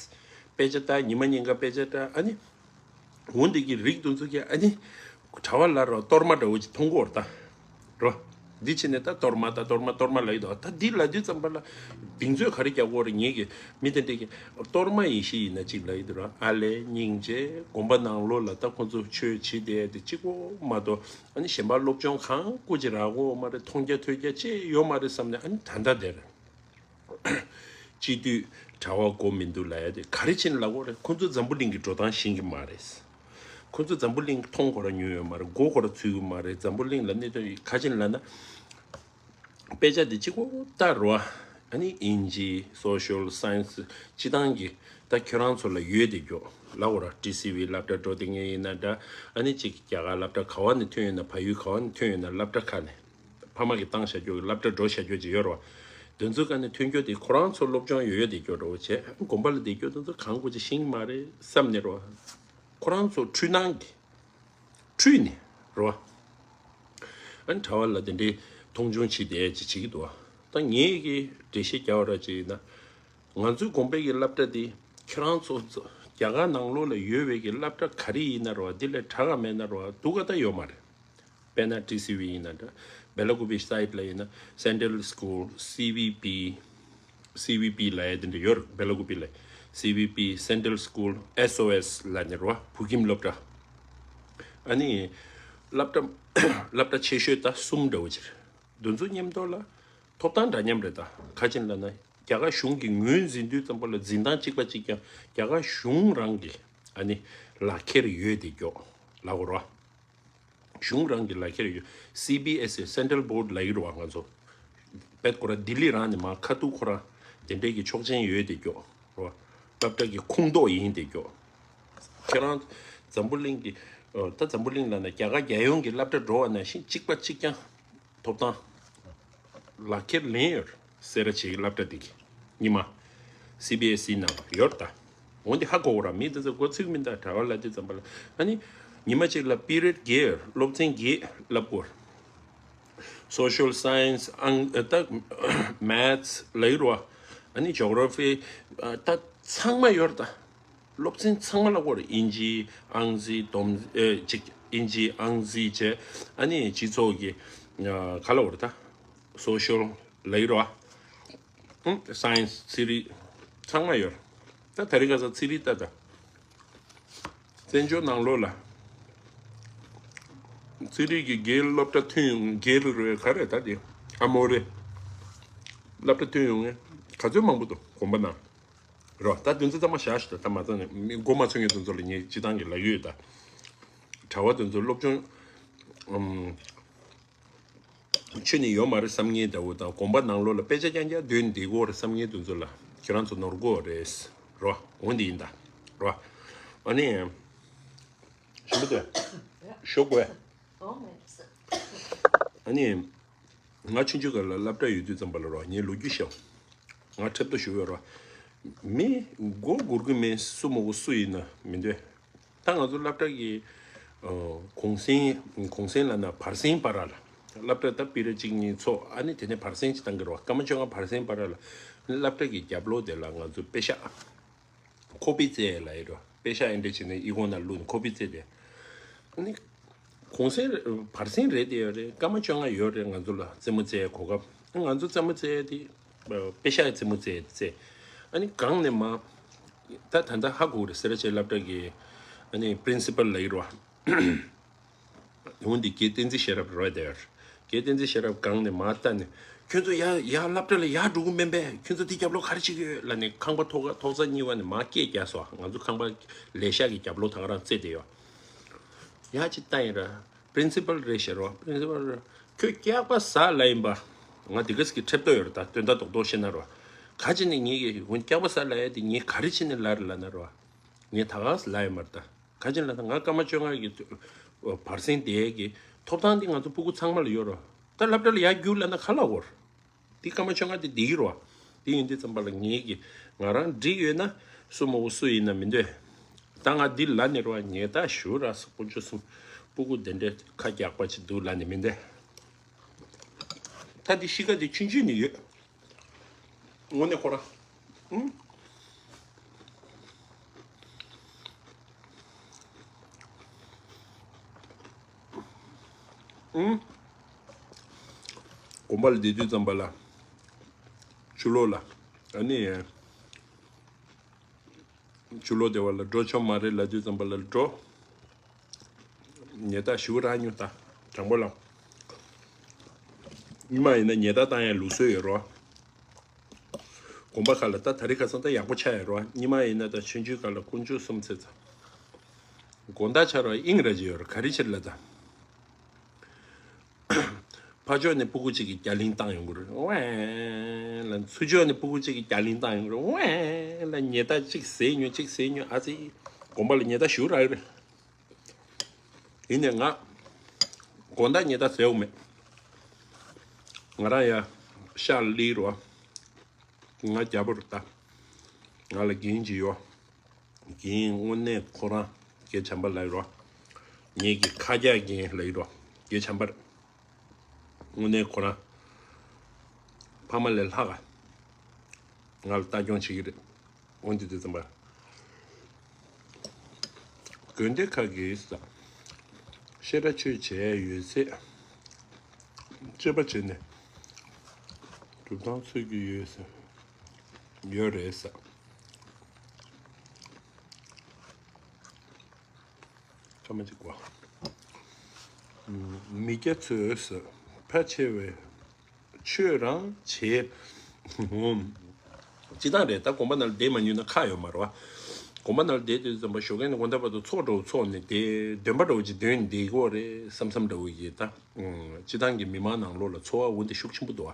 དཔེ་ཆ་ལྟ་ཉི་མ་ཉིན་ག་དཔེ་ཆ་ལྟ་ཨ་ནི། འོ་འདི་གི་རིགས་དེ་ཚོ་གི་ཨ་ནི། གྲྭ་བ་ལ་རོ་གཏོར་མ་འདྲ་བོ་ཅིག་མཐོང་གི་ཡོད་རེད་ད། རོ། འདི་ཕྱིན་ནས་ད་གཏོར་མ་ད་གཏོར་མ་གཏོར་མ་ལབ་ཀྱི་འདུག་ད་འདི་ལབ་དུས་ཙམ་པ་ལ། གདེང་ཚོད་ག་རེ་རྒྱག་དགོས་རེད་ངེད་ཀྱི་མི་དེ་འདྲས་ཀྱི། གཏོར་མ་ཡེ་ཤེས་ཡིན་ན་གཅིག་ལབ་ཀྱི་འདུག་ར། ཨ་ལས་སྙིང་རྗེ་དགོན་པ་ནང་ལོགས་ལ་ད་ཁོང་ཚོ་ཆོས་བྱེད་བསྡད་དེ་གཅིག་པོ་མ་གཏོགས་ཨ་ནི་གཞན་པ་སློབ་སྦྱོང་གང་སྐུ་ཅི་རག་གོ་མ་རེད། མཐོང་རྒྱ་ཐོས་རྒྱ་ཅི་ཡོད་མ་རེད་བསམ་ནས་ཨ་ནི་ད་ལྟ་དེར། སྤྱི་འཐུས་གྲྭ་བ་དགོས་མི་འདུག་ལབ་ཡ་དེ་ག་རེ་བྱས་ནས་ལབ་དགོས་རེད། ཁོང་ཚོ་འཛམ་བུ་གླིང་གི་འགྲོ་སྟངས་ཤེས་ཀྱི་མ་རེད། ཁོང་ཚོ་འཛམ་བུ་གླིང་མཐོང་ཁོ་ར་མྱོང་ཡོད་མ་རེད། མགོ་ཁོ་ར་ཚོས་ཀྱི་མ་རེད། འཛམ་བུ་གླིང་ལ་གནས་སྟངས་ག་རེ་བྱས་ནས་ལབ་ན། དཔེ་ཆ་དེ་གཅིག་པོ་ལྟ་རོ། ཨ་ནི་དབྱིན་ཇི་social science སྤྱི་བཏང་གི་ད་ཁྱོད་རང་ཚོ་ལ་ཡོད་དེ་ཀྱོ་ལབ་དགོས་ར། ཊི་སི་ཝི་སློབ་གྲྭ་འགྲོ་དེ་ངེས་ཡིན་ན་འདྲ། ཨ་ནི་གཅིག་རྒྱ་གར་སློབ་གྲྭ་ག་བ་ནས་ཐོན་ཡོད་ན་ཕ་ཡུལ་ག་བ་ནས་ཐོན་ཡོད་ན་སློབ་གྲྭ་ཁག་ནས། ཕ་མ་གིས་བཏང་བཞག་རྒྱུ་གི་སློབ་གྲྭ་འགྲོ་བཞག་རྒྱུ་ཅིག་ཡོད་རེད་བ། དེ་ཚོའི་སྒང་ནས་ཐོན་རྒྱུ་དེ་ཁོ་རང་ཚོ་སློབ་སྦྱོང་ཡོད་ཡོད་དེ་རྒྱུ་འདྲ་བོ་བྱས། དགོན་པ་ལ་བསྡད་རྒྱུ་དེ་ཚོ་གང་དགོས་ཅིག་ཤེས་ཀྱི་མ་རེད་བསམ་ནས་རེད་བ། ཁོ་རང་ཚོ་འཁྲུལ་སྣང་གི་འཁྲུལ་ནས་རེད་བ། ཨ་ནི་གྲྭ་བ་ལ་དེ་འདྲའི་མཐོང་ཆུང་བྱེད་བསྡད་ཅིག་བྱེད་ཀྱི་འདུག་བ། ད་ངས་ཀྱི་འགྲེལ་བཤད་རྒྱག་པ་ར་ཅིག་ཡིན་ན། ང་ཚོའི་དགོན་པའི་གི་སློབ་གྲྭ་དེ་ཁྱེད་རང་ཚོ་ཚོ་ རྒྱ་གར་ནང་ལོགས་ལ་ཡོད་པའི་གི་སློབ་གྲྭ་ག་རེ་ཡིན་ན་རོ། འདི་ལས་དྲག་ག་མེད་ན་རོ། སྡུག་ག་ད་ཡོད་མ་རེད། དཔེར་ན་ཊི་སི་ཝི་ཡིན་ན་འདྲ། སྦེ་ལ་ཀུ་པི་སའིཊ་ལ་ཡིན་ན་Central School C V P, C V P ལ་ཡ་དེ་འདྲ་ཡོད་རེད། སྦེ་ལ་ཀུ་པི་ལ་C V P, Central School S O S ལ་ནི་རོ། བོད་ཁྱིམ་སློབ་གྲྭ། ཨ་ནི་སློབ་གྲྭ་སློབ་གྲྭ་ཆེ་ཤོས་ད་གསུམ་འདྲ་བོ་ཅིག་རེད། འདི་ཚོ་མཉམ་དུ་ལ་ཐོབ་ཐང་འདྲ་མཉམ་རེད། ད་ག་ཅིན་ལབ་ན་རྒྱ་གར་གཞུང་གིས་ངོས་འཛིན་དུས་ཙམ་པ་ལ་འཛིན་སྟངས་གཅིག་པ་གཅིག་རྐྱང་རྒྱ་གར་གཞུང་རང་གི་ཨ་ནི་ལག་ཁྱེར་ཡོད་དེ་མགྱོགས་ལབ་དགོས་རེད་བ། གཞུང་རང་གི་ལག་ཁྱེར་ཡོད། སི་བི་ཨེ་སི་Central Board ལབ་ཀྱི་རེད་བ། ང་ཚོ་བེད་ཁོ་ར་ལྡི་ལི་རང་ནས་མར་ཁ་ཐུག་ཁོ་རང་དེ་འདྲའི་གི་ཆོག་མཆན་ཡོད་དེ་མགྱོགས་རེད་བ། སློབ་གྲྭ་གི་ཁོངས་གཏོགས་ཡིན་དེ་མགྱོགས། ཁྱེད་རང་འཛམ་བུ་གླིང་གི་ཨ་ད་འཛམ་བུ་གླིང་ལབ་ན་རྒྱ་གར་རྒྱལ་ཡོངས་ཀྱི་སློབ་གྲྭ་འགྲོ་བ་ནང་བཞིན་གཅིག་པ་གཅིག་རྐྱང་ཐོབ་ཐང་། ལག་ཁྱེར་ལེན་ཡོད་རེད། སེ་ར་བྱེས་ཀྱི་སློབ་གྲྭ་དེ་གི་ཉི་མ་སི་བི་ཨེ་སི་ནང་ཡོད་རེད་ད། འོན་ཏེ་ཧ་གོ་གོ་ར། མི་དེ་ཚོ་མགོ་ཚོས་མི་འདུག་གྲྭ་པ་ལབ་དུས་ཙམ་པ་ལ་ཨ་ནི་ཉི་མ་གཅིག་ལ་པི་རི་ཡོཌ་བརྒྱད་སློབ་ཚན་བརྒྱད་བསླབ་དགོས། Social Science ཨང་ཨ་ད་Maths ལབ་ཀྱི་རེད་བ། ཨ་ནི་Geography ཨ་ད་ཚང་མ་ཡོད་རེད་ད། སློབ་ཚན་ཚང་མ་བསླབ་དགོས་རེད། དབྱིན་ཇི་ཨང་རྩིས་སྡོམ་ཨེ་གཅིག་དབྱིན་ཇི་ཨང་རྩིས་བྱས། ཨ་ནི་སྤྱི་ཚོགས་ཀྱི་ཨ་ག་ལབ་དགོས་རེད་ད། Social ལབ་ཀྱི་རེད་བ། ཨང་Science ཚན་རིག་ཚང་མ་ཡོད་རེད། ད་དེ་རིང་ཁ་སང་ཚན་རིག་ལྟ་ད། བཙན་བྱོལ་ནང་ལོགས་ལ་ཚན་རིག་གི་སྒེར་སློབ་གྲྭ་ཐོན་ཡོང་། སྒེར་རེད་ག་རེ་ད་དེ་ཨ་མོ་རེད། སློབ་གྲྭ་ཐོན་ཡོང་མཁན་ག་ཚོད་མང་པོ་འདུག་དགོན་པ་ནང་རོ། ད་དེ་ཚོ་ཚང་མ་བཞག་ཤོག་ད་ད་མ་ཚང་ནས་མི་མགོ་མ་ཚོས་མཁན་དེ་ཚོ་ལ་ངས་སྤྱི་བཏང་གི་ལབ་ཀྱི་ཡོད་ད། གྲྭ་པ་དེ་ཚོ་སློབ་སྦྱོང་ཨམ། ཆོས་ནི་ཡོད་མ་རེད་བསམ་མཁན་འདྲ་བོ་དང་། དགོན་པ་ནང་ལོགས་ལ་དཔེ་ཆ་རྐྱང་རྐྱང་འདོན་བསྡད་ཀྱི་ཡོད་རེད་བསམ་མཁན་དེ་ཚོ་ལ་ཁྱེད་རང་ཚོ་ནོར་གྱི་ཡོད་རེད་རོ། འོ་འདི་ཡིན་ད་རོ། ཨ་ནི་ཞིམ་པོ་དེ་ཞོག་གོ། ཨ་ནི་ང་ཆུང་ཆུང་སྒང་ལ་སློབ་གྲྭ་ཡོད་དུས་ཙམ་པ་ལ་རོ། ངའི་ལོ་རྒྱུས་བཤད། ང་ཁྲབ་ཏོ་ཞུ་བའི་རོ། མི་མགོ་སྒུར་གི་མེད། སུ་མོ་གོ་སུ་ཡིན་ན་མི་འདོད། ད་ང་ཚོ་སློབ་གྲྭ་གི་ཨ་གུང་སེང་གུང་སེང་ལབ་ན་བར་གསེང་བར་ལ། སློབ་གྲྭ་ད་སྤེ་ར་གཅིག་གཉིས་ཚོགས། ཨ་ནི་དེ་ནས་བར་གསེང་གཅིག་བཏང་གི་རེད་བ། སྐར་མ་བཅོ་ལྔ་བར་གསེང་བར་ལ། སློབ་གྲྭ་གི་རྒྱབ་ལོགས་དེ་ལ་ང་ཚོ་པེ་ཤག་ཁོ་པི་རྩེ་ལབ་ཡོད་རེད་བ། པེ་ཤག་ཨེ་འདྲ་བྱས་ནས་ཨི་ཁུང་ནང་བླུགས་ནས་ཁོ་པི་རྩེ་དེ། ཨ་ནི་གུང་སེང་བར་གསེང་རེད་དེ་ཡོད་རེད། སྐར་མ་བཅོ་ལྔ་ཡོད་རེད། ང་ཚོ་ལ་རྩེད་མོ་རྩེ་གོ་སྐབས། ང་ཚོ་རྩེད་མོ་རྩེ་དེ་པེ་ཤག་རྩེད་མོ་རྩེ་རྩེ། ཨ་ནི་སྒང་ནས་མར་ད་ད་ལྟ་ཧ་གོ་རེད། སེ་ར་བྱེས་སློབ་གྲྭ་གི་ཨ་ནི་པི་རིན་སི་པལ་ལབ་ཀྱི་རེད་བ། འོན་ཏེ་རྒན་བསྟན་འཛིན་ཤེས་རབ་རེད་དེ་ཡོད་རེད། རྒན་བསྟན་འཛིན་ཤེས་རབ་སྒང་ནས་མར་ལྟ་ནས་ཁྱོད་ཚོ་ཡར་ཡར་སློབ་གྲྭ་ལ་ཡར་འགྲོ་གི་མིན་པས། ཁྱོད་ཚོ་དེ་རྒྱབ་ལོགས་ག་རེ་བྱེད་ཀྱི་ཡོད་ལབ་ནས་ཁང་པ་ཐོག་ཁ་ཐོག་ས་གཉིས་པ་ནས་མར་སྐད་རྒྱག་སོང་། ང་ཚོ་ཁང་པ་ལས་ཤག་གི་རྒྱབ་ལོགས་ད་ག་རང་རྩེ་དེ་ཡོད། ཡ་ཅིག་ལྟ་ཡིན་ར། པི་རིན་སི་པལ་རེད་ཤག་རོ། པི་རིན་སི་པལ་རེད། ཁྱོད་སྐྱག་པ་ཟ་ལབ་ཡིན་པ། ང་དེ་ག་ཟིག་གི་ཁྲབ་ཏོ་ཡོད་ར། ད་དོན་དག་རྡོག་རྡོག་བཤད་ན་རོ། ག་ཅི་ནས་ངེད་ཀྱི་འོན་སྐྱག་པ་ཟ་ལབ་ཡ་དེ་ངས་ག་རེ་བྱས་ནས་ལབ་རེད་ལབ་ན་རོ། ངས་ད་ག་ཟིག་ལབ་ཡོད་མ་རེད་ད། ག་ཅི་ལབ་ན་ང་སྐར་མ་བཅོ་ལྔ་གི་བར་གསེང་དེ་གི་ཐོབ་ཐང་དེ་ང་ཚོ་སྤུ་གུ་ཚང་མ་ལ་ཡོད་རོ། ད་སློབ་གྲྭ་ལ་ཡར་རྒྱུགས་ལབ་ན་ག་ལབ་དགོས་རེད། དེ་སྐར་མ་བཅོ་ལྔ་དེ་བསྡད་ཀྱི་རེད་བ། དེ་ཡིན་དུས་ཙམ་པ་ལ་ངེད་ཀྱི་ང་རང་འགྲིག་ཡོད་ན་སུ་མོ་གོ་སུ་ཡིན་ན་མི་འདོད། ད་ང་འདི་ལ་ནི་རེད་བ། ཉེས་རྡུང་ཞུ་ར་སོགས་པོ་བཅུ་གསུམ་སྤུ་གུ་དེ་འདྲའི་ཁ་རྒྱག་པ་ཅིག་འདུག་ལ་ནི་མི་འདོད། ད་འདི་གཤིས་ཀ་དེ་ཆུང་ཆུང་ནས་ཡོད། དངོས་གནས་ཁོ་ར། ཨུམ། ཨུམ། དགོན་པ་ལ་བསྡད་དུས་ཙམ་པ་ལ། ཆུ་ལོག་ལ། ཨ་ནི། ཆུ་ལོག་བདེ་བ་ལ་འགྲོ་ཆོག་མ་རེད་ལབ་དུས་ཙམ་པ་ལ་འགྲོ། ཉེས་རྡུང་ཞུ་ར་ཉོ་ད། དྲང་པོ་ལ། ཉི་མ་ཡིན་ན་ཉེས་རྡུང་བཏང་ཡ་ལུགས་སྲོལ་ཡོད་རོ། དགོན་པ་ཁག་ལ་ད་དེ་རིང་ཁ་སང་ད་ཡག་པོ་ཆགས་ཡོད་རེད་བ། ཉི་མ་ཡིན་ན་ད་ཆུང་ཆུང་སྒང་ལ་དཀོན་མཆོག་གསུམ་ཚེ་ཚ། དགོང་དག་ཆགས་རེད་བ། དབྱིངས་ར་ཅིག་ཡོད་རེད། ག་རེ་བྱེད་ལབ་ད། ཕར་ཕྱོགས་ནས་སྤུ་གུ་གཅིག་གིས་རྒྱ་གླིང་བཏང་ཡོང་གི་རེད། ཝེ་ལ། ཚུར་ཕྱོགས་ནས་སྤུ་གུ་གཅིག་གིས་རྒྱ་གླིང་བཏང་ཡོང་གི་རེད། ཝེ་ལ། ཉེས་རྡུང་གཅིག་ཟས་ཉོ་གཅིག་ཟས་ཉོ། ཨ་ཙི། དགོན་པ་ལ་ཉེས་རྡུང་ཞུ་ར་ཡོད་རེད། ཡིན་ནའི་ང་དགོང་དག་ཉེས་རྡུང་ཟས་ཡོང་མེད། ང་རང་ཡ་ཤག་ལི་རོ། ང་རྒྱལ་པོ་རེད་ད། ང་ལ་རྒན་ཅིག་ཡོད། རྒན་དངོས་གནས་ཁོ་རང་རྒན་བྱམས་པ་ལབ་ཡོད་རོ། ངེད་ཀྱི་ཁ་རྒྱག་རྒན་ལབ་ཡོད་རོ། རྒན་བྱམས་པ་རེད། དངོས་གནས་ཁོ་རང་ཕ་མ་ལས་ལྷག་ག་ང་ལ་ལྟ་སྐྱོང་བྱེད་ཀྱི་རེད། འོན་ཏེ་དེ་ཙམ་པ། དགོན་སྡེ་ཁག་གིས་ས་བཤད་གྲྭ་ཆོས་བྱས་ཡོད་ཚད་སྤྱོད་པ་བྱས་ནས་སྒྲུབ་ཐང་འཚོལ་གྱི་ཡོད་ས་ཡོད་རེད་ས། ཁ་མ་གཅིག་པ། མི་སྐྱ་ཚོས་ཕལ་ཆེ་བས་ཆོས་རང་བྱེད། སྤྱི་བཏང་རེད་ད། དགོན་པ་ནང་ལ་བསྡད་མ་མྱོང་ན་ཁག་ཡོད་མ་རེད་བ། དགོན་པ་ནང་ལ་བསྡད་དུས་ཙམ་པ་ཞོགས་ཀས་ནས་དགོང་དག་བར་དུ་ཚོགས་འདྲ་བོ་ཚོགས་ནས་བསྡད། འདོན་པ་འདྲ་བོ་ཅིག་འདོན་ནས་བསྡད་ཀྱི་ཡོད་རེད་བསམ་བསམ་འདྲ་བོ་ཡིན་ད། སྤྱི་བཏང་གི་མི་མང་ནང་ལོགས་ལ་ཚོར་བ་འོ་འདི་ཤུགས་ཆེན་པོ་འདུག་བ།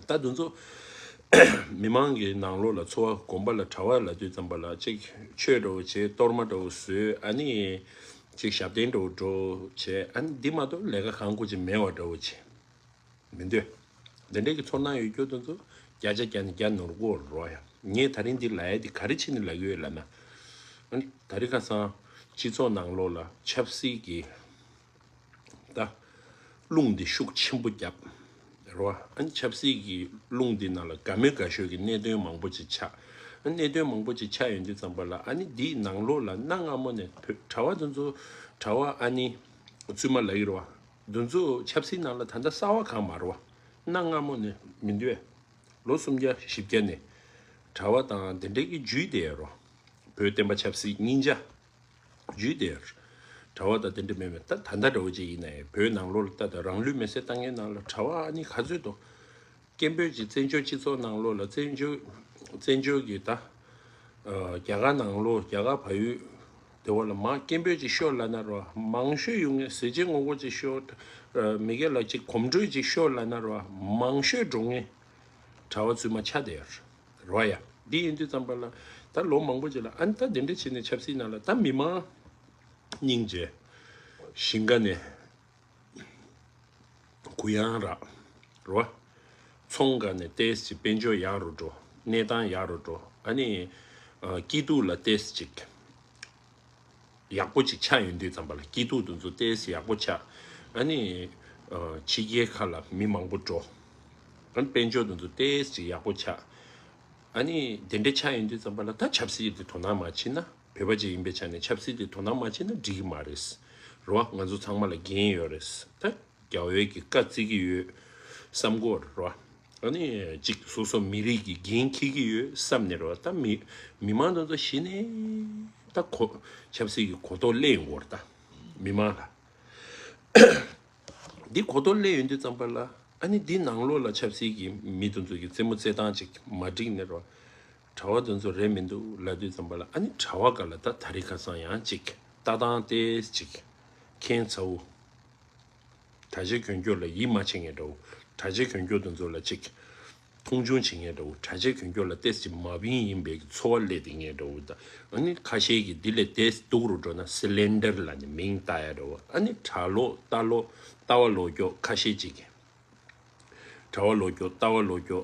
ད་དེ་ཚོ་མི་མང་གི་ནང་ལོགས་ལ་ཚོར་བ། དགོན་པ་ལ་གྲྭ་བ་ལབ་དུས་ཙམ་པ་ལ་ཅིག་ཆོས་འདྲ་བོ་བྱེད། གཏོར་མ་འདྲ་བོ་བཟོས། ཨ་ནི་ཅིག་ཞབས་བརྟན་འདྲ་བོ་འགྲོ་བྱས། ཨ་ནི་འདི་མ་གཏོགས་ལས་ཀ་གང་དགོས་ཅིག་མེད་པ་འདྲ་བོ་བྱས་མི་འདོད། འདི་འདྲའི་གི་ཚོར་སྣང་ཡོད་རྒྱུ་དེ་ཚོ་བརྒྱ་ཆ་བརྒྱ་ནས་བརྒྱ་ནོར་གོ་རོ་ཡ། ངས་ད་རིང་འདི་ལབ་ཡ་འདི་ག་རེ་བྱས་ནས་ལབ་ཀྱི་ཡོད་ལབ་ན། ཨ་ནི་ད་རིང་ཁ་སང་སྤྱི་ཚོགས་ནང་ལོགས་ལ་ཆབ་སྲིད་ཀྱི་ད་རླུང་འདི་ཤུགས་ཆེན་པོ་བརྒྱབ་རེད་བ། ཨ་ནི་ཆབ་སྲིད་ཀྱི་རླུང་འདི་ནང་ལ་དགའ་མོས་དགའ་ཤོས་ཀྱི་གནད་དོན་མང་པོ་ཅིག་ཆགས། ཨ་ནི་གནད་དོན་མང་པོ་ཅིག་ཆགས་ཡོང་དུས་ཙམ་པ་ལ་ཨ་ནི་འདིའི་ནང་ལོགས་ལ་གནའ་སྔ་མོ་ནས་བོད་གྲྭ་བ་དེ་ཚོ་གྲྭ་བ་ཨ་ནི་བཙུན་མ་ལབ་ཀྱི་རེད་བ། དེ་ཚོ་ཆབ་སྲིད་ནང་ལ་ད་ལྟ་གསར་བ་གང་མ་རེད་བ། གནའ་སྔ་མོ་ནས་མི་འདུག་བས། ལོ་སུམ་བརྒྱ་བཞི་བརྒྱ་ནས་གྲྭ་བ་དང་དེ་འདྲའི་གི་རྒྱུད་དེ་རོ། བོད་བསྟན་པ་ཆབ་སྲིད་སྙིང་རྗེ་རྒྱུད་དེ། གྲྭ་བ་དང་དེ་འདྲ་མེད་མེད་ད་ད་ལྟ་འདྲ་བོ་ཅིག་ཡིན་ནའི་བོད་ནང་ལོགས་ལ་ད་ལྟ་རང་ལུས་མེར་སྲེག་བཏང་མཁན་ནང་ལ་གྲྭ་བ་ཨ་ནི་ག་ཚོད་དོ། སྐད་འབོད་ཅིག་བཙན་བྱོལ་སྤྱི་ཚོགས་ནང་ལོགས་ལ་བཙན་བྱོལ་བཙན་བྱོལ་གྱི་ད་རྒྱ་གར་ནང་ལོགས་རྒྱ་གར་བལ་ཡུལ་དེ་བ་ལ་མང་སྐད་འབོད་ཅིག་ཤོར་ལབ་ན་རོ། མང་ཤོས་ཡོང་ངེས་ཟས་བཅད་ངོ་རྒོལ་ཅིག་ཤོར། མི་སྒེར་ལ་ཅིག་གོམ་བགྲོད་ཅིག་ཤོར་ལབ་ན་རོ། མང་ཤོས་འགྲོ་ངེས་གྲྭ་བ་བཙུན་མ་ཆགས་བསྡད་ཡོད་རེད་བ་ཡ། འདི་ཡིན་དུས་ཙམ་པ་ལ་ད་ལོ་མང་པོ་ཅིག་ལ་ཨ་ནི་ད་འདི་འདྲ་བྱས་ནས་ཆབ་སྲིད་ནང་ལ་ད་མི་མང་སྙིང་རྗེ། ཞིང་ཁ་ནས་གུ་ཡངས་རག་རོ། ཚོང་ཁ་ནས་ཏོག་ཙམ་དཔལ་འབྱོར་ཡག་རུ་འགྲོ། གནས་སྟངས་ཡག་རུ་འགྲོ། ཨ་ནི་སྐྱིད་སྡུག་ལ་ཏོག་ཙམ་ཅིག་ཡག་པོ་ཅིག་ཆགས་ཡོང་དུས་ཙམ་པ་ལ་སྐྱིད་སྡུག་དེ་ཚོ་ཏོག་ཙམ་ཡག་པོ་ཆགས། ཨ་ནི་ཕྱི་རྒྱལ་ཁག་ལ་མི་མང་པོ་འགྲོ། ཨ་ནི་དཔལ་འབྱོར་དེ་ཚོ་ཏོག་ཙམ་ཅིག་ཡག་པོ་ཆགས། ཨ་ནི་དེ་འདྲ་ཆགས་ཡོང་དུས་ཙམ་པ་ལ་ད་ཆབ་སྲིད་དེ་དོ་སྣང་མ་བྱེད་ན། བོད་པ་ཅིག་ཡིན་པའི་ཆ་ནས་ཆབ་སྲིད་དེ་དོ་སྣང་མ་བྱེད་ན་འགྲིག་གི་མ་རེད། རེད་བ། ང་ཚོ་ཚང་མ་ལ་འགན་ཡོད་རེད། ད་རྒྱ་བོད་ཀྱི་བཀའ་བརྩི་གི་ཡོད་བསམ་གྱི་ཡོད་རེད་བ། ཨ་ནི་ཅིག་སོ་སོ་མི་རིགས་ཀྱི་འགན་འཁྱེར་གྱི་ཡོད་བསམ་ནས་རེད་བ། ད་མི་མི་མང་དེ་ཚོ་གཞི་ནས་ད་གོ་ཆབ་སྲིད་ཀྱི་གོ་རྟོགས་སླེབས་ཡོང་གི་ཡོད་རེད། ད་མི་མང་ལ། འདི་གོ་རྟོགས་སླེབས་ཡོང་དུས་ཙམ་པ་ལ་ཨ་ནི་འདི་ནང་ལོགས་ལ་ཆབ་སྲིད་ཀྱི་མི་དེ་ཚོ་གི་རྩེད་མོ་རྩེ་སྟངས་ཅིག་མ་འགྲིག་ནས་རོ། གྲྭ་བ་དེ་ཚོ་རེད་མི་འདུག་ལབ་དུས་ཙམ་པ་ལ་ཨ་ནི་གྲྭ་བ་སྒང་ལ་ད་དེ་རིང་ཁ་སང་ཡང་ཅིག་ལྟ་སྟངས་ཏོག་ཙམ་ཅིག་ཁྱད་མཚར་བོ། གྲྭ་ཆས་གྱོན་རྒྱུ་ལ་ཡིད་མ་ཆེས་མཁན་འདྲ་བོ། གྲྭ་ཆས་གྱོན་རྒྱུ་དེ་ཚོ་ལ་ཅིག་མཐོང་ཆུང་བྱེད་མཁན་འདྲ་བོ། གྲྭ་ཆས་གྱོན་རྒྱུ་ལ་ཏོག་ཙམ་མ་བིང་ཡིན་པའི་ཚོར་བ་སླེབས་བསྡད་མཁན་འདྲ་བོ་དང་། ཨ་ནི་ཁ་ཤས་ཀྱིས་འདི་ལས་ཏོག་ཙམ་སྡུག་རུ་འགྲོ་ན་སི་ལིན་ཌར་ལབ་ནས་མིང་བཏགས་ཡ་འདྲ་བོ། ཨ་ནི་གྲྭ་ལོག་རྟ་ལོག་ལྟ་བ་ལོག་སྐྱོ་ཁ་ཤས་ཅིག་གིས། གྲྭ་བ་ལོག་སྐྱོ་ལྟ་བ་ལོག་སྐྱོ་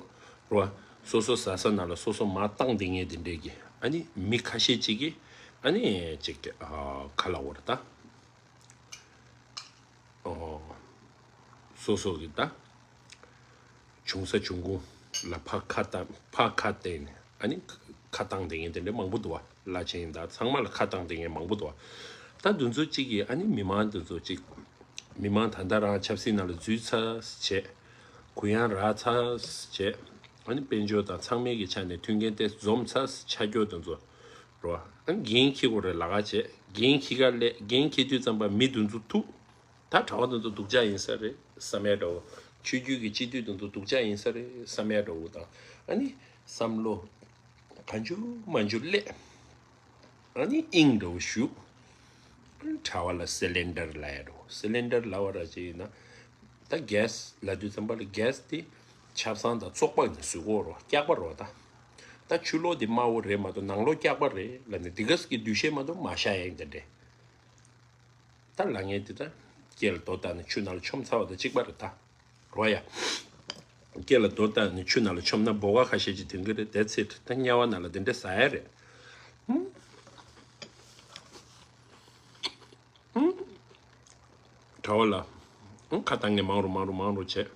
རེད་བ། སོ་སོ་ཟ་ས་ནང་ལ་སོ་སོ་མར་བཏང་བསྡད་མཁན་དེ་འདྲས་ཀྱི་ཨ་ནི་མི་ཁ་ཤས་ཅིག་གིས་ཨ་ནི་ཅིག་ཨ་ག་ལབ་དགོས་རེད་ད། ཨོ། སོ་སོ་གི་ད། བྱུང་ས་བྱུང་ཁུངས་ལ་ཕར་ཁ་བཏང་ཕར་ཁ་བཏང་ནས་ཨ་ནི་ཁ་བཏང་བསྡད་མཁན་དེ་འདྲ་མང་པོ་འདུག་བ། བླ་ཆེན་དང་ཚང་མ་ལ་ཁ་བཏང་བསྡད་མཁན་མང་པོ་འདུག་བ། ད་དེ་ཚོ་གཅིག་གིས་ཨ་ནི་མི་མང་དེ་ཚོ་གཅིག་མི་མང་ད་ལྟ་རང་ཆབ་སྲིད་ནང་ལ་འཛུལ་ཚར་བྱས། གུ་ཡངས་རག་ཚར་བྱས། ཨ་ནི་དཔལ་འབྱོར་དང་ཚང་མའི་གི་ཆ་ནས་མཐུན་རྐྱེན་དེ་འཛོམས་ཚར་ཆགས་རྒྱུ་དེ་ཚོ་རེད་བ། ཨ་ནི་འགན་འཁྱེར་དགོས་རེད་ལབ་ཀ་བྱས། འགན་འཁྱེར་ག་སླེབས། འགན་འཁྱེར་དུས་ཙམ་པ་མི་དེ་ཚོ་ཐུག་ད་གྲྭ་བ་དེ་ཚོ་སྡུག་ཅག་ཡིན་ས་རེད་བསམ་ཡ་འདྲ་བོ། ཆོས་བརྒྱུད་ཀྱི་སྤྱི་འཐུས་དེ་ཚོ་སྡུག་ཅག་ཡིན་ས་རེད་བསམ་ཡ་འདྲ་བོ་དང་། ཨ་ནི་བསམ་བློ་གང་བྱུང་མང་བྱུང་སླེབས། ཨ་ནི་དབྱིངས་འདྲ་བོ་ཞུགས། གྲྭ་བ་ལ་སི་ལིན་ཌར་ལབ་ཡ་འདྲ་བོ། སི་ལིན་ཌར་ལབ་པ་ར་ཅིག་ཡིན་ན། ད་གེ་སི་ལབ་དུས་ཙམ་པ་ལ་གེ་སི་དེ་ཆབ་གསང་དང་བཙོག་པ་ནས་བཟོ་གི་ཡོད་རེད་བ། སྐྱག་པ་རེད་བ་ད། ད་ཕྱི་ལོགས་དེ་དམར་པོ་རེད་མ་གཏོགས་ནང་ལོགས་སྐྱག་པ་རེད་ལབ་ནས་དེ་ག་ཟེ་གི་འདུ་ཤེས་མ་གཏོགས་མ་བཞག་ཡ་དེ་འདྲས། ད་ལབ་མཁན་དེ་ད་སྐེ་ལ་རྡོ་བཏགས་ནས་ཆུ་ནང་ལ་མཆོངས་ཚར་བ་དང་གཅིག་པ་རེད་ད། རེད་བ་ཡ། སྐེ་ལ་རྡོ་བཏགས་ནས་ཆུ་ནང་ལ་མཆོངས་ན་འབོ་ག་ཁ་ཤས་ཅིག་ཐོན་གི་རེད། That's it། ད་དམྱལ་བ་ནང་ལ་དེ་འདྲ་ཟ་ཡ་རེད། ཧུམ། ཧུམ། གྲྭ་བ་ལ། ཧུམ། ཁ་བཏང་མཁན་མང་རུ་མང་རུ་མང་རུ་བྱས།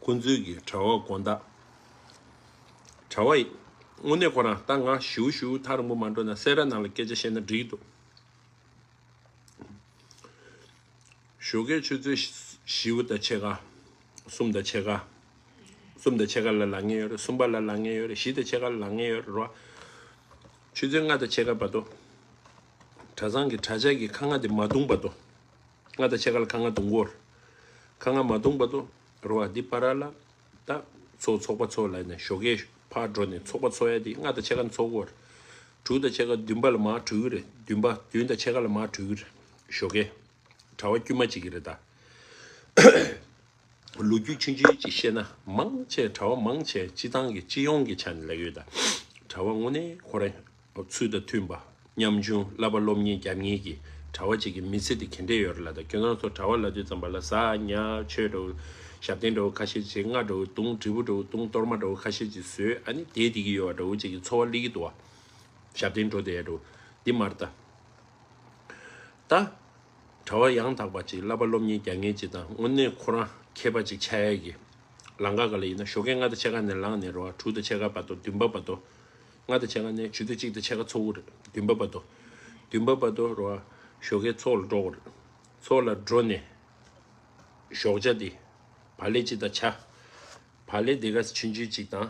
ཁོང་ཚོའི་གི་གྲྭ་བ་དགོན་བདག་གྲྭ་བ་ཡི་ དངོས་གནས་ཁོ་རང་ད་ང་ཞིའུ་ཞིའུ་ཐག་རིང་པོ་མ་འགྲོ་ན་སེ་ར་ནང་ལ་སྐད་ཆ་བཤད་ན་འགྲིག་འདུག་ཞོགས་ཀས་ཆུ་ཚོད་བཞི་བཞི་པོ་དང་ཕྱེད་ཀ། གསུམ་དང་ཕྱེད་ཀ། གསུམ་དང་ཕྱེད་ཀ་ལ་ལངས་ཡོད་རེད། གསུམ་པ་ལ་ལངས་ཡོད་རེད། བཞི་དང་ཕྱེད་ཀ་ལ་ལངས་ཡོད་རེད་རོ། ཆུ་ཚོད་ལྔ་དང་ཕྱེད་ཀ་བར་དུ། གྲྭ་ཚང་གི་གྲྭ་ཆས་ཀྱི་ཁ་རྔ་དེ་མ་བརྡུངས་བར་དུ། ལྔ་དང་ཕྱེད་ཀ་ལ་ཁ་རྔ་བརྡུང་གི་ཡོད་རེད། ཁ་རྔ་མ་བརྡུངས་བར་དུ་རོ། འདི་བར་ལ་ད་ཚོགས་ཚོགས་པ་ཚོ་ལ་ནས་ཞོགས་ཀས་ཕར་འགྲོ་ནས་ཚོགས་པ་ཚོགས་ཡ་དེ་ལྔ་དང་ཕྱེད་ཀ་ཚོགས་ཀྱི་ཡོད་རེད། དྲུག་དང་ཕྱེད་ཀ་བདུན་པ་ལ་མར་གྲོལ་གྱི་རེད། བདུན་པ་བདུན་དང་ཕྱེད་ཀ་ལ་མར་གྲོལ་གྱི་རེད། ཞོགས་ཀས་གྲྭ་པ་དཀྱུས་མ་གཅིག་གི་རེད་ད། ལོ་རྒྱུས་ཆུང་ཆུང་ཅིག་བཤད་ན་མང་ཆེ་གྲྭ་པ་མང་ཆེ་སྤྱི་བཏང་གི་སྤྱི་ཡོངས་ཀྱི་ཆ་ནས་ལབ་ཡོད་ད། གྲྭ་པ་དངོས་གནས་ཁོ་རང་ཚུལ་དང་མཐུན་པ། ཉམ་ཆུང་བསླབ་པ་སློབ་གཉེར་རྒྱབ་མཁན་གྱི་གྲྭ་པ་ཅིག་གི་མི་ཚེ་དེ་ག་འདྲས་ཡོད་རེད་ལབ་ད། ཁྱོད་རང་ཚོ་གྲྭ་པ་ལབ་དུས་ཙམ་པ་ལ་ཟ་ཉལ་ཆོས་འདྲ་བོ་ཞབས་བརྟན་འདྲ་བོ་ཁ་ཤས་ཅིག་རྔ་འདྲ་བོ་བརྡུང་། དྲིལ་བུ་འདྲ་བོ་བརྡུང་། གཏོར་མ་འདྲ་བོ་ཁ་ཤས་ཅིག་བཟོས། ཨ་ནི་དེ་དེ་གི་ཡོད་པ་འདྲ་བོ་ཅིག་གི་འཚོ་བ་སླེབས་ཀྱི་འདུག་བ། ཞབས་བརྟན་འགྲོ་བསྡད་ཡ་འདྲ་བོ་འདི་མ་རེད་ད། ད། གྲྭ་པ་ཡང་དག་པ་ཅིག་བསླབ་པ་སློབ་གཉེར་རྒྱག་མཁན་ཅིག་དང་དངོས་གནས་ཁོ་རང་མཁས་པ་ཅིག་ཆགས་ཡ་གི་ལམ་ཁ་སྒང་ལ་ཡིན་ན་ཞོགས་ཀས་ལྔ་དང་ཕྱེད་ཀ་ནས་ལངས་ནས་རོ། དྲུག་དང་ཕྱེད་ཀ་བར་དུ། བདུན་པ་བར་དུ། ལྔ་དང་ཕྱེད་ཀ་ནས་ཆུ་ཚོད་གཅིག་དང་ཕྱེད་ཀ་ཚོགས་ཀྱི་རེད། བདུན་པ་བར་དུ། བདུན་པ་བར་དུ་རོ། ཞོགས་ཀས་ཚོགས་ལ་འགྲོ་དགོས་རེད། ཚོགས་ལ་འགྲོ་ནས་ཞོགས་ཇ་འདི་བག་ལེབ་གཅིག་དང་ཇ། བག་ལེབ་འདི་ག་ཆུང་ཆུང་ཅིག་དང་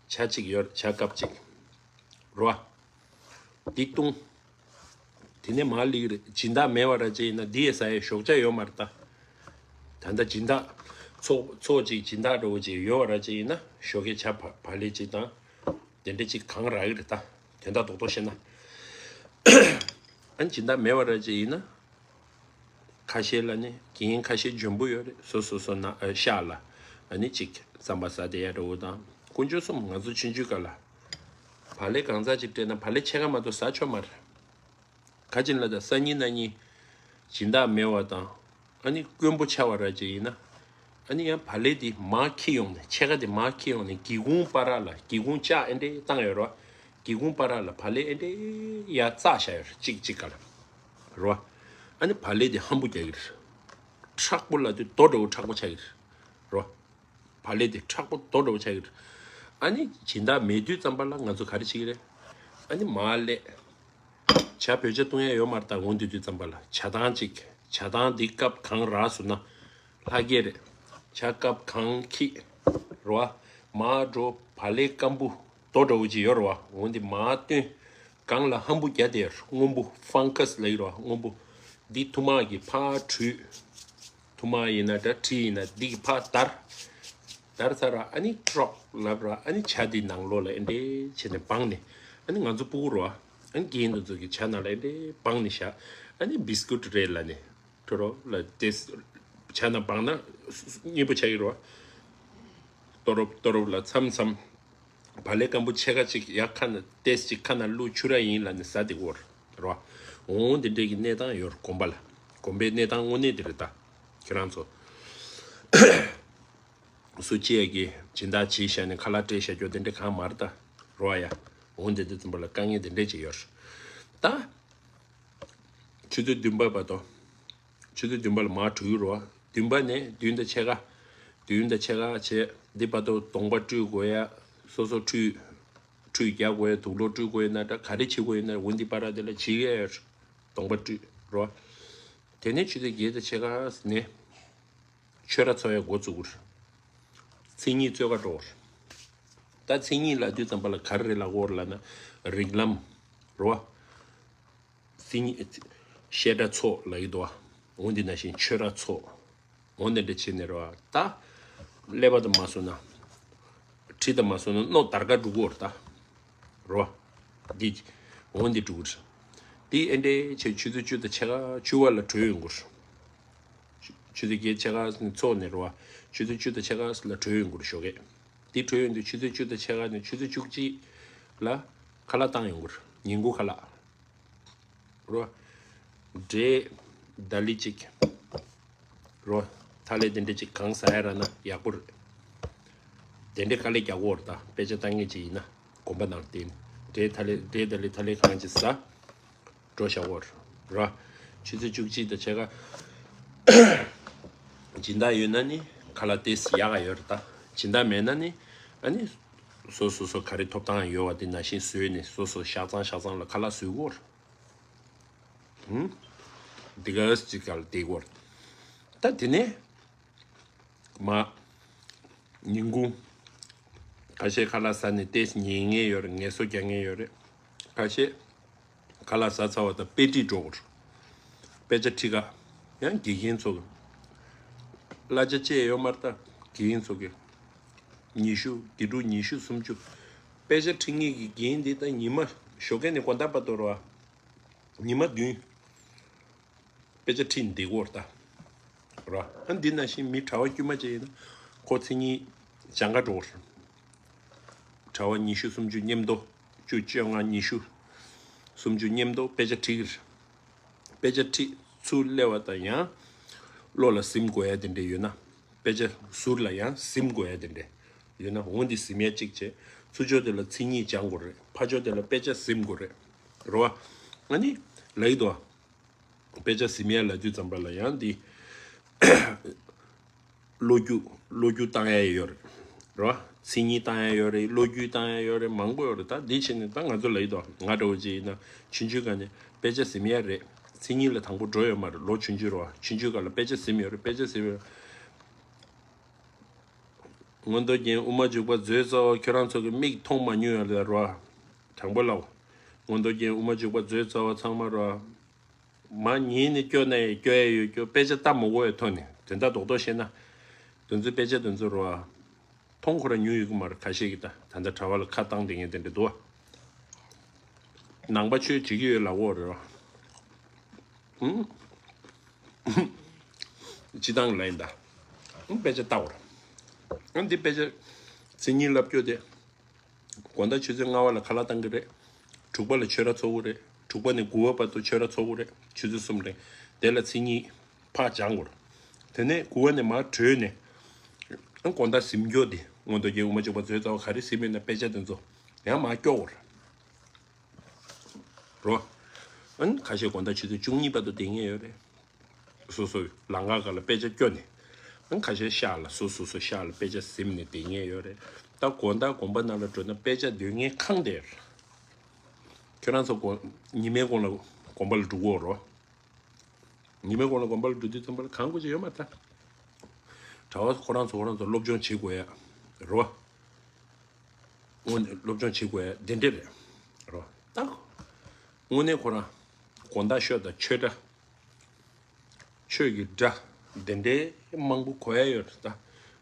ཇ་གཅིག་ཡོད་རེད། ཇ་ཀབ་གཅིག་རོ། འདི་བཏུང་། དེ་ནས་མར་སླེབས་ཀྱི་རེད། སྦྱིན་བདག་མེད་པ་ར་ཅིག་ཡིན་ན་འདི་ཡས་ཟ་ཡས་ཞོགས་ཇ་ཡོད་མ་རེད་ད། ད་ལྟ་སྦྱིན་བདག་ཚོགས་ཚོགས་ཅིག་སྦྱིན་བདག་འདྲ་བོ་ཅིག་ཡོད་པ་ར་ཅིག་ཡིན་ན་ཞོགས་ཀས་ཇ་བག་བག་ལེབ་ཅིག་དང་དེ་འདྲ་ཅིག་གང་རག་གི་རེད་ད། དོན་དག་རྡོག་རྡོག་བཤད་ན། ཨ་ནི་སྦྱིན་བདག་མེད་པ་ར་ཅིག་ཡིན་ན། ཁ་ཤས་ལ་ནི་རྒན་ཁ་ཤས་འཇོན་པོ་ཡོད་རེད། སོ་སོ་སོ་ན་ཨ་ཤག་ལ་ཨ་ནི་གཅིག་རྩམ་པ་ཟ་བསྡད་ཡ་འདྲ་བོ་དང་། དཀོན་མཆོག་གསུམ། ང་ཚོ་ཆུང་ཆུང་སྐབས་ལ་བག་ལེབ་གང་ཟག་ཅིག་སྤྲད་ན་བག་ལེབ་ཕྱེད་ཀ་མ་གཏོགས་ཟ་ཆོག་མ་རེད། ག་ཅིན་ལ་ད་སང་ཉིན་གནངས་ཉིན་སྦྱིན་བདག་མེད་པ་དང་ཨ་ནི་དཀོན་པོ་ཆགས་པ་ར་ཅིག་ཡིན་ན། ཨ་ནི་ཡང་བག་ལེབ་དེ་མར་འཁྱེར་ཡོང་ནས་ཕྱེད་ཀ་དེ་མར་འཁྱེར་ཡོང་ནས་སྒེའུ་ཁུང་བར་ལ་སྒེའུ་ཁུང་ལྕགས་ཨེ་འདྲས་བཏང་ཡོད་རེད་བ། སྒེའུ་ཁུང་བར་ལ་བག་ལེབ་ཨེ་འདྲས་ཡར་བཙགས་བཞག་ཡོད་རེད། གཅིག་གཅིག་ག་ལ་རེད་བ། ཨ་ནི་བག་ལེབ་དེ་ཧམ་པོ་རྒྱག་གི་རེད། མཁྲེགས་པོ་ལབ་དུས་རྡོ་འདྲ་བོ་མཁྲེགས་པོ་ཆགས་ཀྱི་རེད་བ། བག་ལེབ་དེ་མཁྲེགས་པོ་རྡོ་འདྲ་བོ་ཆགས་ཀྱི་རེད། ཨ་ནི་སྦྱིན་བདག་མེད་དུས་ཙམ་པ་ལ་ང་ཚོ་ག་རེ་བྱེད་ཀྱི་རེད། ཨ་ནི་མར་སླེབས། ཇ་བོད་ཇ་བཏུང་ཡ་ཡོད་མ་རེད་ད། འོང་དུས་དུས་ཙམ་པ་ལ་ཇ་ཐང་གཅིག་ཇ་ཐང་འདི་སྐབས་གང་རག་སོང་ན་ལྷག་གི་རེད། ཇ་སྐབས་གང་འཁྱེར་རོ། མར་འགྲོ། བག་ལེབ་སྐམ་པོ་རྡོ་འདྲ་བོ་ཅིག་ཡོད་རེད་བ། འོང་དེ་མར་བཏོན། སྒང་ལ་ཧམ་པོ་རྒྱག་བསྡད་ཡོད་རེད། སྔོན་པོ་ཧྥང་ཀས་ལབ་ཀྱི་རེད་བ། སྔོན་པོ་འདི་ཐུར་མ་གིས་ཕར་བྲུས། ཐུར་མ་ཡིན་ན་འདྲ་གྲི་ཡིན་ན་འདི་གིས་ཕར་བརྡར། བརྡར་ཚར་ར་ཨ་ནི་ཀྲོག་ལབ་ར་ཨ་ནི་ཇ་འདི་ནང་ལོགས་ལ་ཨེ་འདྲས་བྱས་ནས་སྦངས་ནས། ཨ་ནི་ང་ཚོ་སྤུ་གུ་རེད་བ། ཨ་ནི་རྒན་དེ་ཚོ་གིས་ཇ་ནང་ལ་ཨེ་འདྲས་སྦངས་ནས་བཞག་ཨ་ནི་བི་སི་ཀུད་རེད་ལབ་ནས། ཁྲོ་རོ་ལ་དེ་ཇ་ནང་སྦངས་ན་སྙིང་པོ་ཆགས་ཀྱི་རེད་བ། ཏོ་རོབ་ཏོ་རོབ་ལ་མཚམས་མཚམས་བག་ལེབ་སྐམ་པོ་ཕྱེད་ཀ་ཅིག་ཡར་ཁ་ནས་ཏོག་ཙམ་ཅིག་ཁ་ནང་བླུགས། ཆུ་ར་ཡིན་ལབ་ནས་ཟ་བསྡད་ཀྱི་ཡོད་རེད་བ། འོང་དེ་འདྲས་ཀྱི་གནས་སྟངས་ཡོད་རེད། དགོན་པ་ལ། དགོན་པའི་གནས་སྟངས་དངོས་གནས་དེ་རེད་ད། ཁྱེད་རང་ཚོ་སུ་གཅིག་གིས་སྦྱིན་བདག་བྱས་བཞག་ནས་ཁ་ལག་སྤྲད་བཞག་རྒྱུ་དེ་འདྲས་གང་མ་རེད་ད། རེད་བ་ཡ། འོང་དེ་དུས་ཙམ་པ་ལ་དཀའ་ངལ་དེ་འདྲས་ཅིག་ཡོད་རེད་ད། ཆུ་ཚོད་བདུན་པ་བར་དུ། ཆུ་ཚོད་བདུན་པ་ལ་མར་གྲོལ་གྱི་རེད་བ། བདུན་པ་ནས་བདུན་དང་ཕྱེད་ཀ་བདུན་དང་ཕྱེད་ཀ་བྱས། འདི་བར་དུ་གདོང་པ་བཀྲུ་དགོས་ཡ། སོ་སོ་ཁྲུས། ཁྲུས་རྒྱག་དགོས་ཡ། དུག་ལོག་བཀྲུ་དགོས་ཡ་ན་འདྲ། ག་རེ་བྱེད་དགོས་ཡ་ན་འོ་འདི་བར་དེ་ལ་བྱེད་ཡ་ཡོད་རེད། གདོང་པ་བཀྲུས་རེད་བ། དེ་ནས་ཆུ་ཚོད་བརྒྱད་དང་ཕྱེད་ཀ་ནས་ཆོས་ར་འཚོགས་ཡ་འགོ་བཙུགས་ཀྱི་རེད། མཚན་ཉིད་རྩོད་གར་འགྲོ་གི་རེད། ད་མཚན་ཉིད་ལབ་དུས་ཙམ་པ་ལ་ག་རེ་རེད་ལབ་དགོས་རེད་ལབ་ན་རིགས་ལམ་རེད་བ། སེང་གེ་བཤད་གྲྭ་ཚོགས་ལབ་ཀྱི་འདུག་བ། འོ་འདི་ནང་བཞིན་ཆོས་ར་ཚོགས། འོ་འདི་འདྲ་བྱས་ནས་རེད་བ། ད་ཀླད་པ་དང་མ་བཟོ་ན། གྲི་དང་མ་བཟོ་ན་རྣོ་དར་དཀར་འགྲོ་གི་ཡོད་རེད་ད། རེད་བ། འདི། འོ་འདི་འགྲོ་གི་རེད། འདི་ཨེ་འདྲས་བྱས་ཆུ་ཚོད་བཅུ་དང་ཕྱེད་ཀ་བཅུ་པ་ལ་གྲོལ་ཡོང་གི་རེད། ཆུ་ཚོད་བརྒྱད་ཕྱེད་ཀ་ནས་ཚོགས་ནས་རེད་བ། ཆུ་ཚོད་བཅུ་དང་ཕྱེད་ཀ་ལ་གྲོལ་ཡོང་གི་རེད་ཞོགས་ཀས། འདི་གྲོལ་ཡོང་དུས་ཆུ་ཚོད་བཅུ་དང་ཕྱེད་ཀ་ནས་ཆུ་ཚོད་བཅུ་གཅིག་ལ་ཁ་ལག་བཏང་ཡོང་གི་རེད། ཉིན་གུང་ཁ་ལག་རོ། འབྲས་ལྡག་ལི་གཅིག་རོ། ཐ་ལེ་དེ་འདྲ་གཅིག་གང་ཟ་ཡ་རག་ན་ཡག་པོ་རེད། དེ་འདྲའི་དཀའ་ལས་རྒྱག་གི་ཡོད་རེད་ད། དཔེ་ཆ་ལྟ་མཁན་ཅིག་ཡིན་ན་དགོན་པ་ནང་བསྡད་ནས་འབྲས་ཐ་ལེ་འབྲས་ལྡག་ལི་ཐ་ལེ་གང་ཅིག་ཟ། འགྲོ་བཞག་གི་ཡོད་རེད་ར། ཆུ་ཚོད་བཅུ་གཅིག་དང་ཕྱེད་ཀ་སྦྱིན་བདག་ཡོད་ན་ནི་ཁ་ལག་ཏོག་ཙམ་ཡག་ག་ཡོད་རེད་ད། སྦྱིན་བདག་མེད་ན་ནི་ཨ་ནི་ སོ་སོ་སོ་ག་རེ་ཐོབ་ཐང་ཡོད་པ་དེ་ནང་བཞིན་བཟོས་ནས་སོ་སོ་ཤག་ཚང་ཤག་ཚང་ལ་ཁ་ལག་བཟོས་གོ། ཧུམ། འདི་ག་ཅིག་ག་ལ་བསྡད་གོ། ད་དེ་ནས་མ་ཉིན་གུང་ཁ་ཤས་ཁ་ལག་ཟ་ནས་ཏོག་ཙམ་ཉལ་མཁན་ཡོད་རེད། ངལ་གསོ་རྒྱག་མཁན་ཡོད་རེད། ཁ་ཤས་ཁ་ལག་ཟ་ཚར་བ་དང་དཔེ་ཁྲིད་འགྲོ་གི་རེད། དཔེ་ཆ་ཁྲིད་ག་ཡང་དགེ་རྒན་ཚོ་གི་གླ་ཆ་བཅད་ཡོད་མ་རེད། ད་དགེ་རྒན་ཚོ་གི་ཉི་ཤུ་དགེ་ཕྲུག་ཉི་ཤུ་སུམ་ཅུ། དཔེ་ཆ་ཁྲིད་མཁན་གྱི་རྒན་འདི་ད་ཉི་མ་ཞོགས་ཀས་ནས་དགོང་དག་བར་དུ་རེད་བ། ཉི་མ་བདུན་དཔེ་ཆ་ཁྲིད་བསྡད་ཀྱི་ཡོད་རེད་ད། རེད་བ། ཨ་འདི་ནང་བཞིན་མི་གྲྭ་པ་དཀྱུས་མ་ཅིག་ཡིན་ན་ཁོ་མཚན་ཉིད་སྦྱང་ག་འགྲོ་གི་རེད། གྲྭ་པ་ཉི་ཤུ་སུམ་ཅུ་མཉམ་དུ་བཅུ་བཅོ་ལྔ་ཉི་ཤུ་སུམ་ཅུ་མཉམ་དུ་དཔེ་ཆ་ཁྲིད་ཀྱི་རེད། དཔེ་ཆ་ཁྲིད་ཚུར་སླེབས་པ་དང་ཡང་བློ་ལ་ཟིན་དགོས་ཡ་དེ་འདྲ་ཡོད་ན། དཔེ་ཆ་ཟུར་ལ་ཡང་ཟིན་དགོས་ཡ་དེ་འདྲ་ཡོད་ན། འོ་འདི་ཟིན་ཡ་གཅིག་བྱས། ཚུར་ཕྱོགས་དེ་ལ་མཚན་ཉིད་སྦྱང་དགོས་རེད། ཕར་ཕྱོགས་དེ་ལ་དཔེ་ཆ་ཟིན་དགོས་རེད། རེད་བ། ཨ་ནི་ལབ་ཀྱི་འདུག་དཔེ་ཆ་ཟིན་ཡ་ལབ་དུས་ཙམ་པ་ལ་ཡང་འདི་བློ་རྒྱུགས་བློ་རྒྱུགས་བཏང་ཡ་ཡོད་རེད། རེད་བ། མཚན་ཉིད་བཏང་ཡ་ཡོད་རེད། བློ་རྒྱུགས་བཏང་ཡ་ཡོད་རེད། མང་པོ་ཡོད་རེད། ད་འདི་བྱས་ནས་ད་ང་ཚོ་ལབ་ཀྱི་འདུག་ང་འདྲ་བོ་ཅིག་ཡིན་ན་ཆུང་ཆུང་སྒང་ནས་དཔེ་ཆ་ཟིན་ཡ་རེད། མཚན་ཉིད་ལ་དང་པོ་འགྲོ་ཡོད་མ་རེད། ལོ་ཆུང་ཆུང་རེད་བ། ཆུང་ཆུང་སྒང་ལ་དཔེ་ཆ་ཟིན་ཡོད་རེད། དཔེ་ཆ་ཟིན་ཡོད་རེད། མངོན་རྟོགས་རྒྱན་དབུ་མ་འཇུག་པ་མཛོད་རྩ་བ་ཁྱོད་རང་ཚོ་གི་མིག་མཐོང་མ་མྱོང་ཡ་ལ་རོ། དྲང་པོ་ལབ། མངོན་རྟོགས་རྒྱན་དབུ་མ་འཇུག་པ་མཛོད་རྩ་བ་ཚང་མ་རོ། མ་ཉན་ནས་སྐྱོ་ན་ཡང་སྐྱོ་ཡ་ཡོད། སྐྱོ་དཔེ་ཆ་ལྟ་མ་དགོས་པའི་ཐོག་ནས་དོན་དག་རྡོག་རྡོག་བཤད་ན། དོན་ཚོ་དཔེ་ཆ་དོན་ཚོ་རོ། མཐོང་ཁོ་རང་མྱོང་ཡོད་ཀྱི་མ་རེད། ཁ་ཤས་ཀྱིས་ད་ད་ལྟ་གྲྭ་པ་ལ་ཁ་བཏང་བསྡད་མཁན་དེ་འདྲ་འདུག་བ། ནང་པ་ཆོས་བྱེད་ཀྱི་ཡོད་ལབ་ཀྱི་ཡོད་རེད་བ། ཧུམ། སྤྱི་བཏང་ལ་ཡིན་ད། ཨང་དཔེ་ཆ་ལྟ་བར། ཨང་འདི་དཔེ་ཆ་མཚན་ཉིད་ལབ་རྒྱུ་དེ། དགོང་དག་ཆུ་ཚོད་ལྔ་པ་ལ་ཁ་ལག་བཏང་གི་རེད། དྲུག་པ་ལ་ཆོས་ར་འཚོགས་ཀྱི་རེད། དྲུག་པ་ནས་དགུ་པ་བར་དུ་ཆོས་ར་འཚོགས་ཀྱི་རེད། ཆུ་ཚོད་གསུམ་རིང་། དེ་ལ་མཚན་ཉིད་ཕར་སྦྱང་དགོས་རེད། དེ་ནས་དགུ་པ་ནས་མར་གྲོལ་ནས། ཨང་དགོང་དག་གཟིམ་རྒྱུ་དེ་མངོན་རྟོགས་རྒྱན་དབུ་མ་འཇུག་པ་མཛོད་རྩ་བ་ག་རེ་གཟིམ་ཡོད་ན་དཔེ་ཆ་དེ་ཚོ་ཡང་མར་སྐྱོར་དགོས་རེད། རོ། ཨན་ཁ་ཤས་དགོང་དག་ཆུ་ཚོད་བཅུ་གཉིས་བར་དུ་བསྡད་མཁན་ཡོད་རེད། སོ་སོའི་ལམ་ཁ་སྒང་ལ་དཔེ་ཆ་སྐྱོར་ནས། ཨན་ཁ་ཤས་ཤག་ལ་སོ་སོ་སོ་ཤག་ལ་དཔེ་ཆ་གཟིམ་ནས་བསྡད་མཁན་ཡོད་རེད། ད་དགོང་དག་དགོན་པ་ནང་ལ་འགྲོ་ན་དཔེ་ཆ་འདོན་མཁན་གང་དེར། ཁྱོད་རང་ཚོ་དགོང་ཉི་མའི་གུང་ལ་དགོན་པ་ལ་འགྲོ་གི་ཡོད་རོ། ཉི་མའི་གུང་ལ་དགོན་པ་ལ་འགྲོ་དུས་ཙམ་པ་ལ་གང་དགོས་ཀྱི་ཡོད་མ་རེད་ད། གྲྭ་པ་ཁོ་རང་ཚོ་ཁོ་རང་ཚོ་སློབ་སྦྱོང་བྱེད་དགོས་ཡ་རོ། དངོས་གནས་སློབ་སྦྱོང་བྱེད་དགོས་ཡ་དེ་འདྲ་རེད། རོ། ད། དངོས་གནས་ཁོ་རང་དགོང་དག་ཤོད་དང་ཆོས་སྒྲ། ཆོས་ཀྱི་སྒྲ། དེ་འདྲའི་མང་པོ་གོ་ཡ་ཡོད་རེད་ད།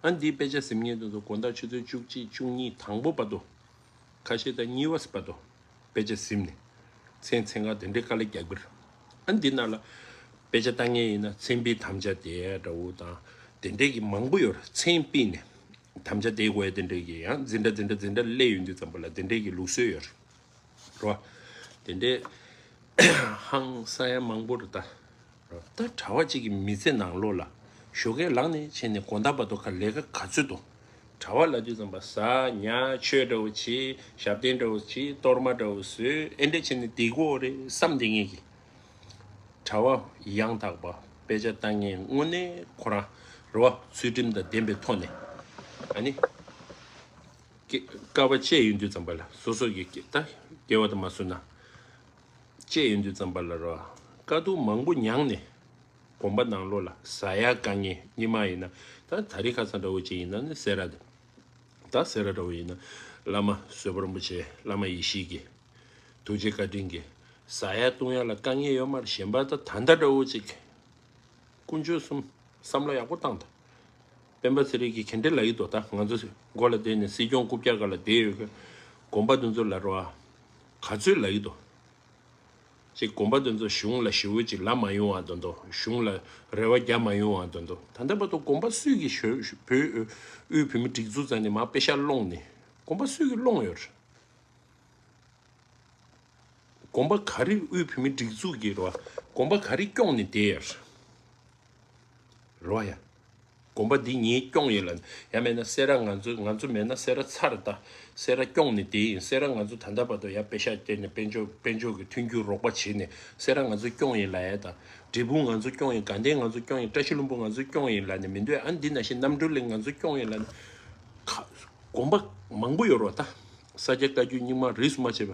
ཨ་འདིའི་དཔེ་ཆ་གཟིམ་མཁན་དེ་ཚོ་དགོང་དག་ཆུ་ཚོད་བཅུ་གཅིག་བཅུ་གཉིས་དང་པོ་བར་དུ། ཁ་ཤས་ད་གཉིས་པ་བར་དུ་དཔེ་ཆ་གཟིམ་ནས། མཚན་མཚན་གང་དེ་འདྲའི་དཀའ་ལས་རྒྱག་གི་རེད། ཨ་འདི་ནང་ལ་དཔེ་ཆ་ལྟ་མཁན་ཡིན་ན་མཚན་དཔེའི་དམ་བཅའ་དེ་འདྲ་བོ་དང་། དེ་འདྲའི་གི་མང་པོ་ཡོད་རེད། མཚན་དཔེ་ནས་དམ་བཅའ་དེ་དགོས་ཡ་དེ་འདྲའི་གི་ཡང་འཛིན་གྲྭ་འཛིན་གྲྭ་འཛིན་གྲྭ་སླེབས་ཡོང་དུས་ཙམ་པ་ལ་དེ་འདྲའི་གི་ལུགས་སྲོལ་ཡོད་རེད། རོ། དེ་འདྲའི་ཧང་སང་ཡ་མང་པོ་རེད་ད། རོ། ད་གྲྭ་པ་གཅིག་གི་མི་ཚེ་ནང་ལོགས་ལ་ཞོགས་ཀས་ལངས་ནས་བྱས་ནས་དགོང་དག་བར་དུ་ག་ལས་ཀ་ག་ཚོད་དུ། གྲྭ་པ་ལབ་དུས་ཙམ་པ་ཟ་ཉལ་ཆོས་འདྲ་བོ་བྱེད། ཞབས་བརྟན་འདྲ་བོ་བྱེད། གཏོར་མ་འདྲ་བོ་བཟོས། ཨེ་འདྲ་བྱས་ནས་བསྡད་ཀྱི་ཡོད་རེད་བསམ་བསྡད་མཁན་གྱི། གྲྭ་པ་ཡང་དག་པ་དཔེ་ཆ་ལྟ་མཁན་དངོས་གནས་ཁོ་རང་རེད་བ། ཚུལ་ཁྲིམས་དང་ལྡན་པའི་ཐོག་ནས། ཨ་ནི། སྐྱེ་དཀའ་བ་སྤྱད་ཡོང་དུས་ཙམ་པ་ལ་སོ་སོ་གི་སྐྱེ་ད་སྐྱེ་བ་དང་མ་བཟོད་ན། སྤྱད་ཡོང་དུས་ཙམ་པ་ལ་རོ། དཀའ་སྡུག་མང་པོ་མྱངས་ནས། དགོན་པ་ནང་ལོགས་ལ་ཟ་ཡ་དཀའ་ངལ་སྔོན་མ་ཡིན་ན། ད་ད་རེས་ཁ་སང་འདྲ་བོ་ཅིག་ཡིན་ན་ནི་སེ་ར་དེ། ད་སེ་ར་འདྲ་བོ་ཡིན་ན། བླ་མ་བཟོད་པ་རིན་པོ་ཆེ། བླ་མ་ཡེ་ཤེས་ཀྱི། ཐུགས་རྗེ་བཀའ་དྲིན་གྱིས། ཟ་ཡ་བཏུང་ཡ་ལ་དཀའ་ངལ་ཡོད་མ་རེད། གཞན་པ་ད་ད་ལྟ་འདྲ་བོ་ཅིག་དཀོན་མཆོག་གསུམ་བསམ་བློ་ཡག་པོ་བཏང་དང་། སྤེན་པ་ཚེ་རིང་གིས་ག་འདྲ་ལབ་ཀྱི་འདུག་ད་ང་ཚོ་མགོ་ལ་བསྡད་ནས་སྲིད་སྐྱོང་རྐུབ་བཀྱག་སྒང་ལ་བསྡད་ཡོད་མཁན། དགོན་པ་དེ་ཚོ་ལ་རོ། ག་ཚོད་ལབ་ཀྱི་འདུག་ཅིག་དགོན་པ་དེ་ཚོ་གཞུང་ལ་ཞེ་པོ་ཅིག་ལབ་མ་ཡོང་བ་དོན་དུ། གཞུང་ལ་རེ་བ་རྒྱག་མ་ཡོང་བ་དོན་དུ། ད་ལྟ་བར་དུ་དགོན་པ་སུས་ཀྱིས་ཞུ་བོད་དབུས་བོད་མི་སྒྲིག་འཛུགས་རྩ་ནས་མར་པེ་ཤག་སློང་ནས། དགོན་པ་སུས་ཀྱིས་སློང་ཡོད་རེད། དགོན་པ་ག་རེ་དབུས་བོད་མི་སྒྲིག་འཛུགས་ཀྱིས་རོ། དགོན་པ་ག་རེ་སྐྱོང་ནས་བསྡད་ཡོད་རེད། རོ་ཡ། དགོན་པ་འདི་ངས་སྐྱོང་ཡིན་ལབ་ནས། ཡང་མེད་ན་སེ་ར་ང་ཚོ་ང་ཚོ་མེད་ན་སེ་ར་ཚར་ད། སེ་ར་སྐྱོང་ནས་བསྡད་ཡིན། སེ་ར་ང་ཚོ་ད་ལྟ་བར་དུ་ཡ་པེ་ཤག་སྟེར་ནས་དཔལ་འབྱོར་དཔལ་འབྱོར་གྱི་མཐུན་འགྱུར་རོགས་པ་བྱས་ནས་སེ་ར་ང་ཚོ་སྐྱོང་ཡིན་ལབ་ཡ་ད། འབྲས་སྤུངས་ང་ཚོ་སྐྱོང་ཡིན། དགའ་ལྡན་ང་ཚོ་སྐྱོང་ཡིན། བཀྲ་ཤིས་ལྷུན་པོ་ང་ཚོ་སྐྱོང་ཡིན་ལབ་ནས་མི་འདོད། ཨ་འདི་ནང་བཞིན་རྣམ་གྲོལ་གླིང་ང་ཚོ་སྐྱོང་ཡིན་ལབ་ནས། ཁ་ དགོན་པ་མང་པོ་ཡོད་རེད་བ། ད་ས་སྐྱ་བཀའ་བརྒྱུད་རྙིང་མ་རིས་སུ་མ་ཆད་པ་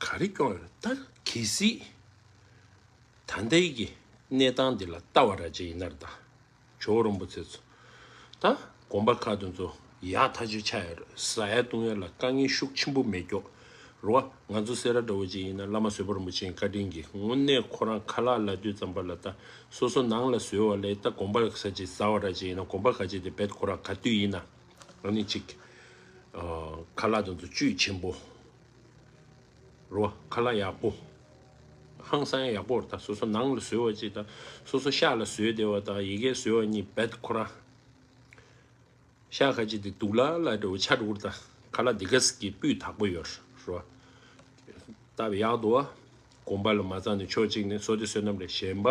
ག་རེ་སྐྱོང་ཡོད་རེད། ད་གལ་སྲིད་ད་ལྟའི་གི་གནས་སྟངས་འདི་ལ་ལྟ་བ་ར་ཅིག་ཡིན་ན་རེད། ད་ཇོ་བོ་རིན་པོ་ཆེ་ཚོ་ད་དགོན་པ་ཁག་དེ་ཚོ་ཡག་ཐག་ཆོད་ཆགས་ཡོད་རེད། ཟ་ཡ་བཏུང་ཡ་ལ་དཀའ་ངལ་ཤུགས་ཆེན་པོ་མེད་ཀྱོག་རེད་བ། ང་ཚོ་སེ་ར་འདྲ་བོ་ཅིག་ཡིན་ན་བླ་མ་བཟོད་པ་རིན་པོ་ཆེའི་བཀའ་དྲིན་གྱིས་དངོས་གནས་ཁོ་རང་ཁ་ལག་ལབ་དུས་ཙམ་པ་ལ་ད་སོ་སོ་ནང་ལ་བཟོས་པ་ལས་ད་དགོན་པ་ས་ཅིག་ཟ་བ་ར་ཅིག་ཡིན་ན་དགོན་པ་ཁ་ཅིག་དེ་བེད་ཁོ་རང་ག་དུས་ཡིན་ན་ཨ་ནི་ཅིག་ཁ་ལག་དེ་ཚོ་བཅུད་ཆེན་པོ། རོ། ཁ་ལག་ཡག་པོ། ཧང་སང་ཡག་པོ་རེད། ད་སོ་སོ་ནང་ལ་བཟོས་པ་ཅིག་དང་སོ་སོ་ཤག་ལ་བཟོས་བསྡད་པ་དང་ཡི་གེ་བཟོས་པ་གཉིས་རྦད་ཁོ་རང་། ཤག་ཁ་ཅིག་དེ་དུག་ལ་ལ་འདྲ་བོ་ཆགས་འགྲོ་གི་རེད། ད་ཁ་ལག་འདི་ག་ཟིག་གི་སྤུས་དག་པོ་ཡོད་རོ། སྟབས་ཡག་འདུག་བ། དགོན་པ་ལ་མ་ཚང་ནས་ཕྱོགས་གཅིག་ནས་བསོད་བདེ་བསོད་ནམས་རེད། གཞན་པ་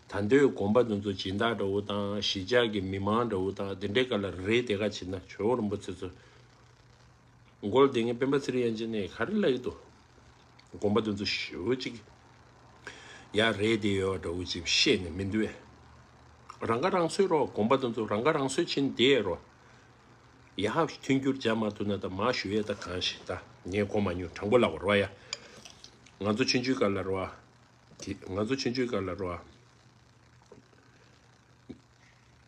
ད་འདོད་དགོན་པ་དེ་ཚོ་སྦྱིན་བདག་འདྲ་བོ་དང་གཞིས་ཆགས་ཀྱི་མི་མང་འདྲ་བོ་དང་དེ་འདྲའི་སྒང་ལ་རེད། དེ་ག་བྱེད་ན་ཇོ་བོ་རིན་པོ་ཆེ་ཚོ། མགོ་ལ་བསྡད་མཁན་སྤེན་པ་ཚེ་རིང་དབྱངས་ཅན་ནས་ག་རེ་ལབ་ཀྱི་འདུག་དགོན་པ་དེ་ཚོ་ཞེ་པོ་ཅིག་ཡར་རེད་དེ་ཡོད་འདྲ་བོ་ཅིག་བཤད་ནས་མི་འདུག་བས། རང་ཁ་རང་གསོ་རོགས། དགོན་པ་དེ་ཚོ་རང་ཁ་རང་གསོ་བྱེད་བསྡད་རོགས། ཡག་མཐུན་འགྱུར་བྱ་མ་ཐུབ་ན་ད་མ་ཞུ་ཡས་ད་གང་ཞིག་ད་ངས་གོ་མ་མྱོང་། དྲང་པོ་ལབ་རོགས་ཡ། ང་ཚོ་ཆུང་ཆུང་སྒང་ལ་རོགས། དེ་ང་ཚོ་ཆུང་ཆུང་སྒང་ལ་རོགས།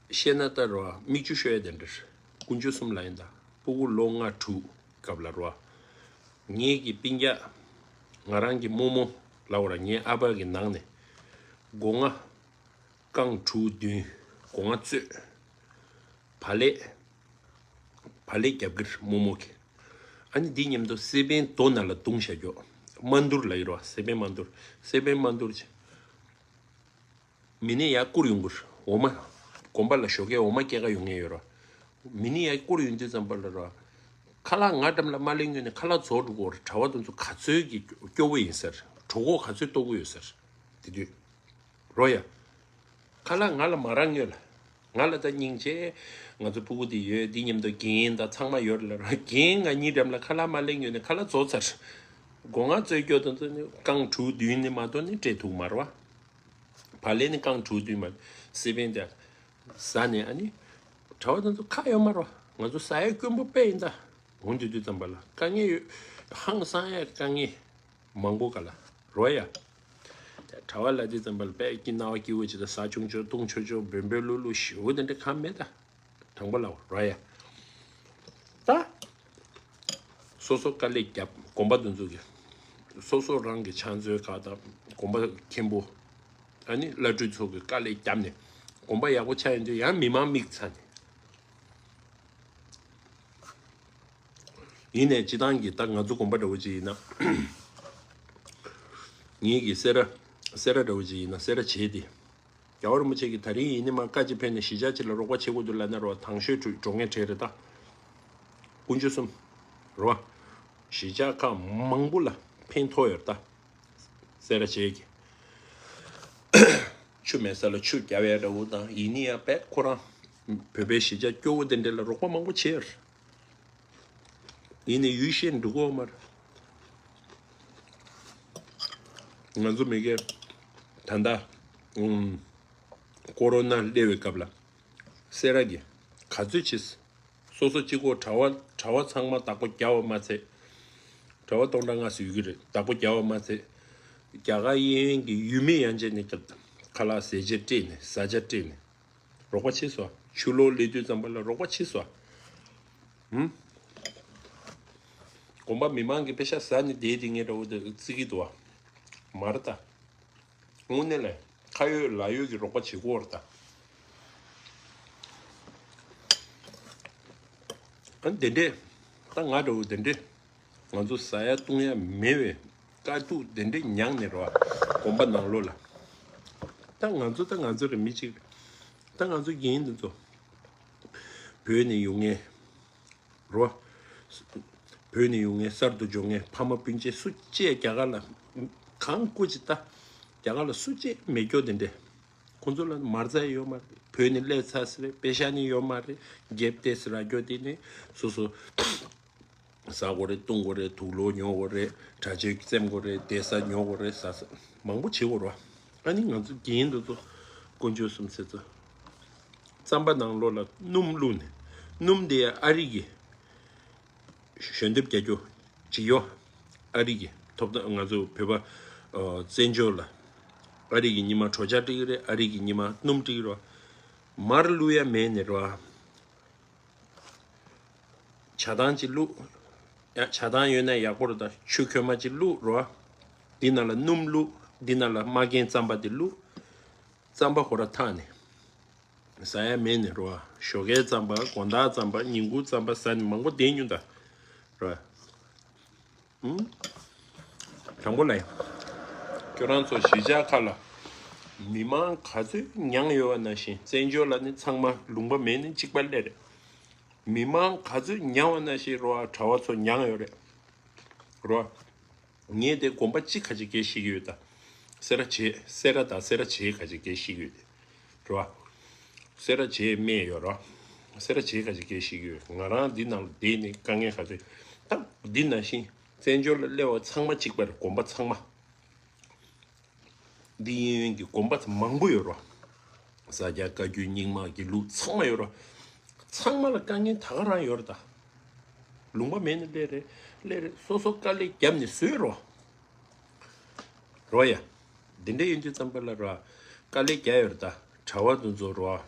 བཤད་ན་ལྟ་རོ། མིག་ཆུ་ཤོར་ཡ་དེ་འདྲ་རེད། དཀོན་མཆོག་གསུམ་ལ་ཡིན་ད། སྤུ་གུ་ལོ་ལྔ་དྲུག་སྐབས་ལ་རོ། ངེད་ཀྱི་སྤུན་ཀྱག་ང་རང་གི་རྨོ་མོ་ལབ་དགོས་ར། ངའི་ཨ་ཕ་གི་ནང་ནས་སྒོ་ང་རྐང་དྲུག་བདུན། སྒོ་ང་བཙོས། བག་ལེབ། བག་ལེབ་རྒྱབ་ཀྱི་རེད་རྨོ་མོ་གིས། ཨ་ནི་འདི་མཉམ་དུ་སེ་པན་རྡོ་ནང་ལ་བརྡུངས་བཞག་ཀྱོག་མ་འདུར་ལབ་ཀྱི་རོ། སེ་པན་མ་འདུར། སེ་པན་མ་འདུར་བྱས། མི་ནི་ཡར་བསྐུར་ཡོང་གི་རེད། འོ་མ། དགོན་པ་ལ་ཞོགས་ཀས་འོ་མ་སྐྱེལ་ག་ཡོང་མཁན་ཡོད་རེད། མི་ནི་ཡར་བསྐུར་ཡོང་དུས་ཙམ་པ་ལ་ར། ཁ་ལག་ང་འགྲམ་ལ་མ་སླེབས་སྔོན་ནས་ཁ་ལག་རྫོགས་འགྲོ་གི་ཡོད་རེད། གྲྭ་པ་དེ་ཚོ་ག་ཚོད་ཀྱི་སྐྱོ་བོ་ཡིན་ཟེར། གྲོད་ཁོག་ག་ཚོད་ལྟོགས་ཀྱི་ཡོད་ཟེར། དེ་དུས། རོ་ཡ། ཁ་ལག་ང་ལ་མ་རག་སྔོན་ལ། ང་ལ་ད་སྙིང་རྗེ། ང་ཚོ་སྤུ་གུ་དེ་ཡོད། འདི་མཉམ་དུ་རྒན་དང་ཚང་མ་ཡོད་རེད་ལ་ར། རྒན་ང་གཉིས་འགྲམ་ལ་ཁ་ལག་མ་སླེབས་སྔོན་ནས་ཁ་ལག་རྫོགས་ཚར། སྒོ་ང་བཙོས་ཀྱོག་དེ་ཚོ་ནི་རྐང་དྲུག་བདུན་ནི་མ་གཏོགས་ནི་སྤྲད་ཐུབ་མ་རེད་བ། བག་ལེབ་ནི་རྐང་དྲུག་བདུན་མ། སེ་པན་དེ་ཟ་ནས་ཨ་ནི། གྲྭ་པ་དེ་ཚོ་ཁ་ཡོད་མ་རེད་བ། ང་ཚོ་ཟ་ཡ་དཀོན་པོ་དཔེ་ཡིན་ད། འོང་དུས་དུས་ཙམ་པ་ལ་དཀའ་ངལ་ཡོད། ཧང་སང་ཡ་དཀའ་ངལ་མང་པོ་ག་ལ་རོ་ཡ། དེ་གྲྭ་པ་ལ་དུས་ཙམ་པ་ལ་དཔེ་སྐྱིད་སྣང་བ་སྐྱིད་པོ་ཅིག་ད་ཟ་ཆུང་ཆུང་བཏུང་ཆོག་ཆོག་འབོལ་འབོལ་ལུག་ལུག་ཞེ་པོ་དེ་འདྲ་གང་མེད་ད། དྲང་པོ་ལབ་ར་ཡ། ད། སོ་སོ་དཀའ་ལས་བརྒྱབ། དགོན་པ་དེ་ཚོ་གི། སོ་སོ་རང་གི་ཕྱག་མཛོད་ཁག་དང་དགོན་པ་མཁན་པོ། ཨ་ནི་བླ་སྤྲུལ་ཚོ་གི་དཀའ་ལས་བརྒྱབ་ནས་དགོན་པ་ཡག་པོ་ཆགས་ཡོང་དུས་ཡང་མི་མང་མིག་ཚ་ནས། ཡིན་ནའི་སྤྱི་བཏང་གི་ད་ང་ཚོ་དགོན་པ་འདྲ་བོ་ཅིག་ཡིན་ན། ངེད་ཀྱི་སེ་ར། སེ་ར་འདྲ་བོ་ཅིག་ཡིན་ན་སེ་ར་བྱེས་དེ། རྒྱལ་བ་རིན་པོ་ཆེ་གིས་ད་རིང་ཡིན་ནི་མ་བཀའ་ཅིག་ཕེབས་ནས་གཞིས་ཆགས་ཅིག་ལ་རོགས་པ་བྱེད་དགོས་འདུག་ལབ་ན་རོ། དང་ཤོས་གྲུ་འགྲོ་ངེས་བྲལ་རེད་ད། དཀོན་མཆོག་གསུམ། རོ། གཞིས་ཆགས་ཁག་མང་པོ་ལ་ཕན་ཐོགས་ཡོད་རེད་ད། སེ་ར་བྱེས་ཀྱི། ཆུ་མེད་ས་ལ་ཆུ་རྒྱབ་ཡ་འདྲ་བོ་དང་ཡིན་ནི་ཡ་དཔེ་ཁོ་རང་། བོད་པའི་གཞིས་ཆགས་སྐྱོ་བོ་དེ་འདྲ་ལ་རོགས་པ་མང་པོ་བྱས་ཡོད་རེད། ཡིན་ནའི་ཡུལ་ཤེས་འགྲོ་གི་ཡོད་མ་རེད། ང་ཚོ་མི་སྒེར། ད་ལྟ། ཨུམ། ཀོ་རོ་ན་སླེབས་པའི་སྐབས་ལ། སེ་ར་གི། ག་ཚོད་བྱས། སོ་སོ་གཅིག་པོ་གྲྭ་པ་གྲྭ་པ་ཚང་མ་བདག་པོ་རྒྱག་པ་མ་ཚད། གྲྭ་པ་སྟོང་ཕྲག་ལྔ་ཙམ་ཡོད་ཀྱི་རེད། བདག་པོ་རྒྱག་པ་མ་ཚད། རྒྱ་གར་གཡས་གཡོན་གྱི་ཡུལ་མི་ཡན་ཆད་ནས་ཀྱང་ཁ་ལག་ཟས་བཅད་སྤྲད་ནས་བཟའ་བཅའ་སྤྲད་ནས་རོགས་པ་བྱས་སོང་། ཆུ་ལོག་སླེབས་དུས་ཙམ་པ་ལ་རོགས་པ་བྱས་སོང་། ཧུམ། དགོན་པ་མི་མང་གི་པེ་ཤ་ཟ་ནས་བསྡད་དེ་ངས་འདྲ་བོ་དེ་བརྩི་གི་འདུག་བ། མ་རེད་ད། དངོས་གནས་ལ་ཁ་ཡོད་ལག་ཡོད་ཀྱི་རོགས་པ་བྱེད་དགོས་རེད་ད། ཨ་དེ་འདྲས། ད་ང་འདྲ་བོ་དེ་འདྲས། ང་ཚོ་ཟ་ཡ་བཏུང་ཡ་མེད་པའི་དཀའ་སྡུག་དེ་འདྲས་མྱངས་ནས་རོ། དགོན་པ་ནང་ལོགས་ལ། ད་ང་ཚོ་ད་ང་ཚོ་རེད། མི་གཅིག་རེད། ད་ང་ཚོ་རྒན་འདི་ཚོ། བོད་ནས་ཡོང་མཁན། རོ། བོད་ནས་ཡོང་མཁན། གསར་དུ་འབྱོར་མཁན་ཕ་མ་སྤུན་མཆེད་སུ་གཅིག་རྒྱ་གར་ལ། གང་སྐུ་ཅི་ལྟ། རྒྱ་གར་ལ་སུ་གཅིག་མེད་སྐྱོ་དེ་འདྲས། ཁོང་ཚོ་ལ་མ་རྩ་ཡོད་མ་རེད། བོད་ནས་སླེབས་ཚར་ཟེར་རེད། པེ་ཤ་ནི་ཡོད་མ་རེད། རྒྱབ་ཏེ་ཟེར་ར་སྐྱོ་དེ་ནས་སོ་སོ། ཟ་དགོས་རེད། བཏུང་དགོས་རེད། དུག་ལོག་ཉོ་དགོས་རེད། གྲྭ་ཆས་བཙེམ་དགོས་རེད། བསྡད་ས་ཉོ་དགོས་རེད། ཟ་ས་མང་པོ་བྱེད་དགོས་རེད་བ། ཨ་ནི་ང་ཚོ་རྒན་འདི་ཚོ་དཀོན་མཆོག་གསུམ་ཟེར་ཚོ། རྩམ་པ་ནང་ལོགས་ལ་སྣུམ་བླུགས་ནས་ སྣུམ་དེ་ཨ་རི་གི་ཞོན་འདེབས་རྒྱག་རྒྱུ་ཇི་ཡོ། ཨ་རི་གི་ཐོབ་ཐང་ང་ཚོ་བོད་པ་ཨ་བཙན་བྱོལ་ལ་ཨ་རི་གི་ཉི་མ་གྲོ་ཆ་སྤྲད་ཀྱི་རེད། ཨ་རི་གི་ཉི་མ་སྣུམ་སྤྲད་ཀྱི་རེད། མར་བླུག་ཡ་མེད་ནི་རེད། ཇ་ཐང་ཅིག་བླུགས། ཡ་ཇ་ཐང་ཡོད་ན་ཡག་པོ་རེད། ད་ཆུ་ཁོལ་མ་ཅིག་བླུགས་རོ། འདི་ནང་ལ་སྣུམ་བླུགས། འདི་ནང་ལ་མ་རྒན་རྩམ་པ་དེ་བླུགས། རྩམ་པ་ཁོ་ར་འཐག་ནས་ཟ་ཡ་མེད་ནས་རོ། ཞོགས་ཀའི་རྩམ་པ། དགོང་དག་རྩམ་པ། ཉིན་གུང་རྩམ་པ་ཟ་ནས་མང་པོ་བསྡད་མྱོང་ད་རོ། ཨུམ། དྲང་པོ་ལ་ཡིན། ཁྱོད་རང་ཚོ་གཞིས་ཆགས་ཁག་ལ་མི་མང་ག་ཚོད་མྱངས་ཡོད་པ་ནང་བཞིན་བཙན་བྱོལ་ལ་ནི་ཚང་མ་ལུང་པ་མེད་ནི་གཅིག་པ་སླེབས་རེད། མི་མང་ག་ཚོད་མྱངས་པ་ནང་བཞིན་རོ། གྲྭ་བ་ཚོ་མྱངས་ཡོད་རེད་རོ། ངས་དེ་དགོན་པ་གཅིག་ཁ་ཅིག་སྐད་ཤེས་ཀྱི་ཡོད་ད། སེ་ར་བྱེས། སེ་ར་དང་སེ་ར་བྱེས་ཁ་ཅིག་སྐད་ཤེས་ཀྱི་ཡོད་དེ་རོ། སེ་ར་བྱེས་སྨད་ཡོད་རོ། སེ་ར་བྱེས་ཁ་ཅིག་སྐད་ཤེས་ཀྱི་ཡོད། ང་རང་འདི་ནང་ལ་བསྡད་ནས་དཀའ་ངལ་ག་ཚོད། ད་འདི་ནང་བཞིན་བཙན་བྱོལ་ལ་སླེབས་པ་ཚང་མ་གཅིག་པ་རེད། དགོན་པ་ཚང་མ། འདི་གཡས་གཡོན་གྱི་དགོན་པ་མང་པོ་ཡོད་རོ། ས་སྐྱ་བཀའ་བརྒྱུད་རྙིང་མ་དགེ་ལུགས་ཚང་མ་ཡོད་རོ། ཚང་མ་ལ་དཀའ་ངལ་ད་ག་རང་ཡོད་རེད་ད། ལུང་པ་མེད་ནི་སླེབས་རེད། སླེབས་རེད། སོ་སོ་དཀའ་ལས་བརྒྱབ་ནས་བཟོས་རོ། རོ་ཡ། འདི་འདྲ་ཡིན་དུས་ཙམ་པ་ལ་རོ། དཀའ་ལས་རྒྱག་ཡོད་རེད་ད། གྲྭ་བ་དེ་ཚོ་རོ།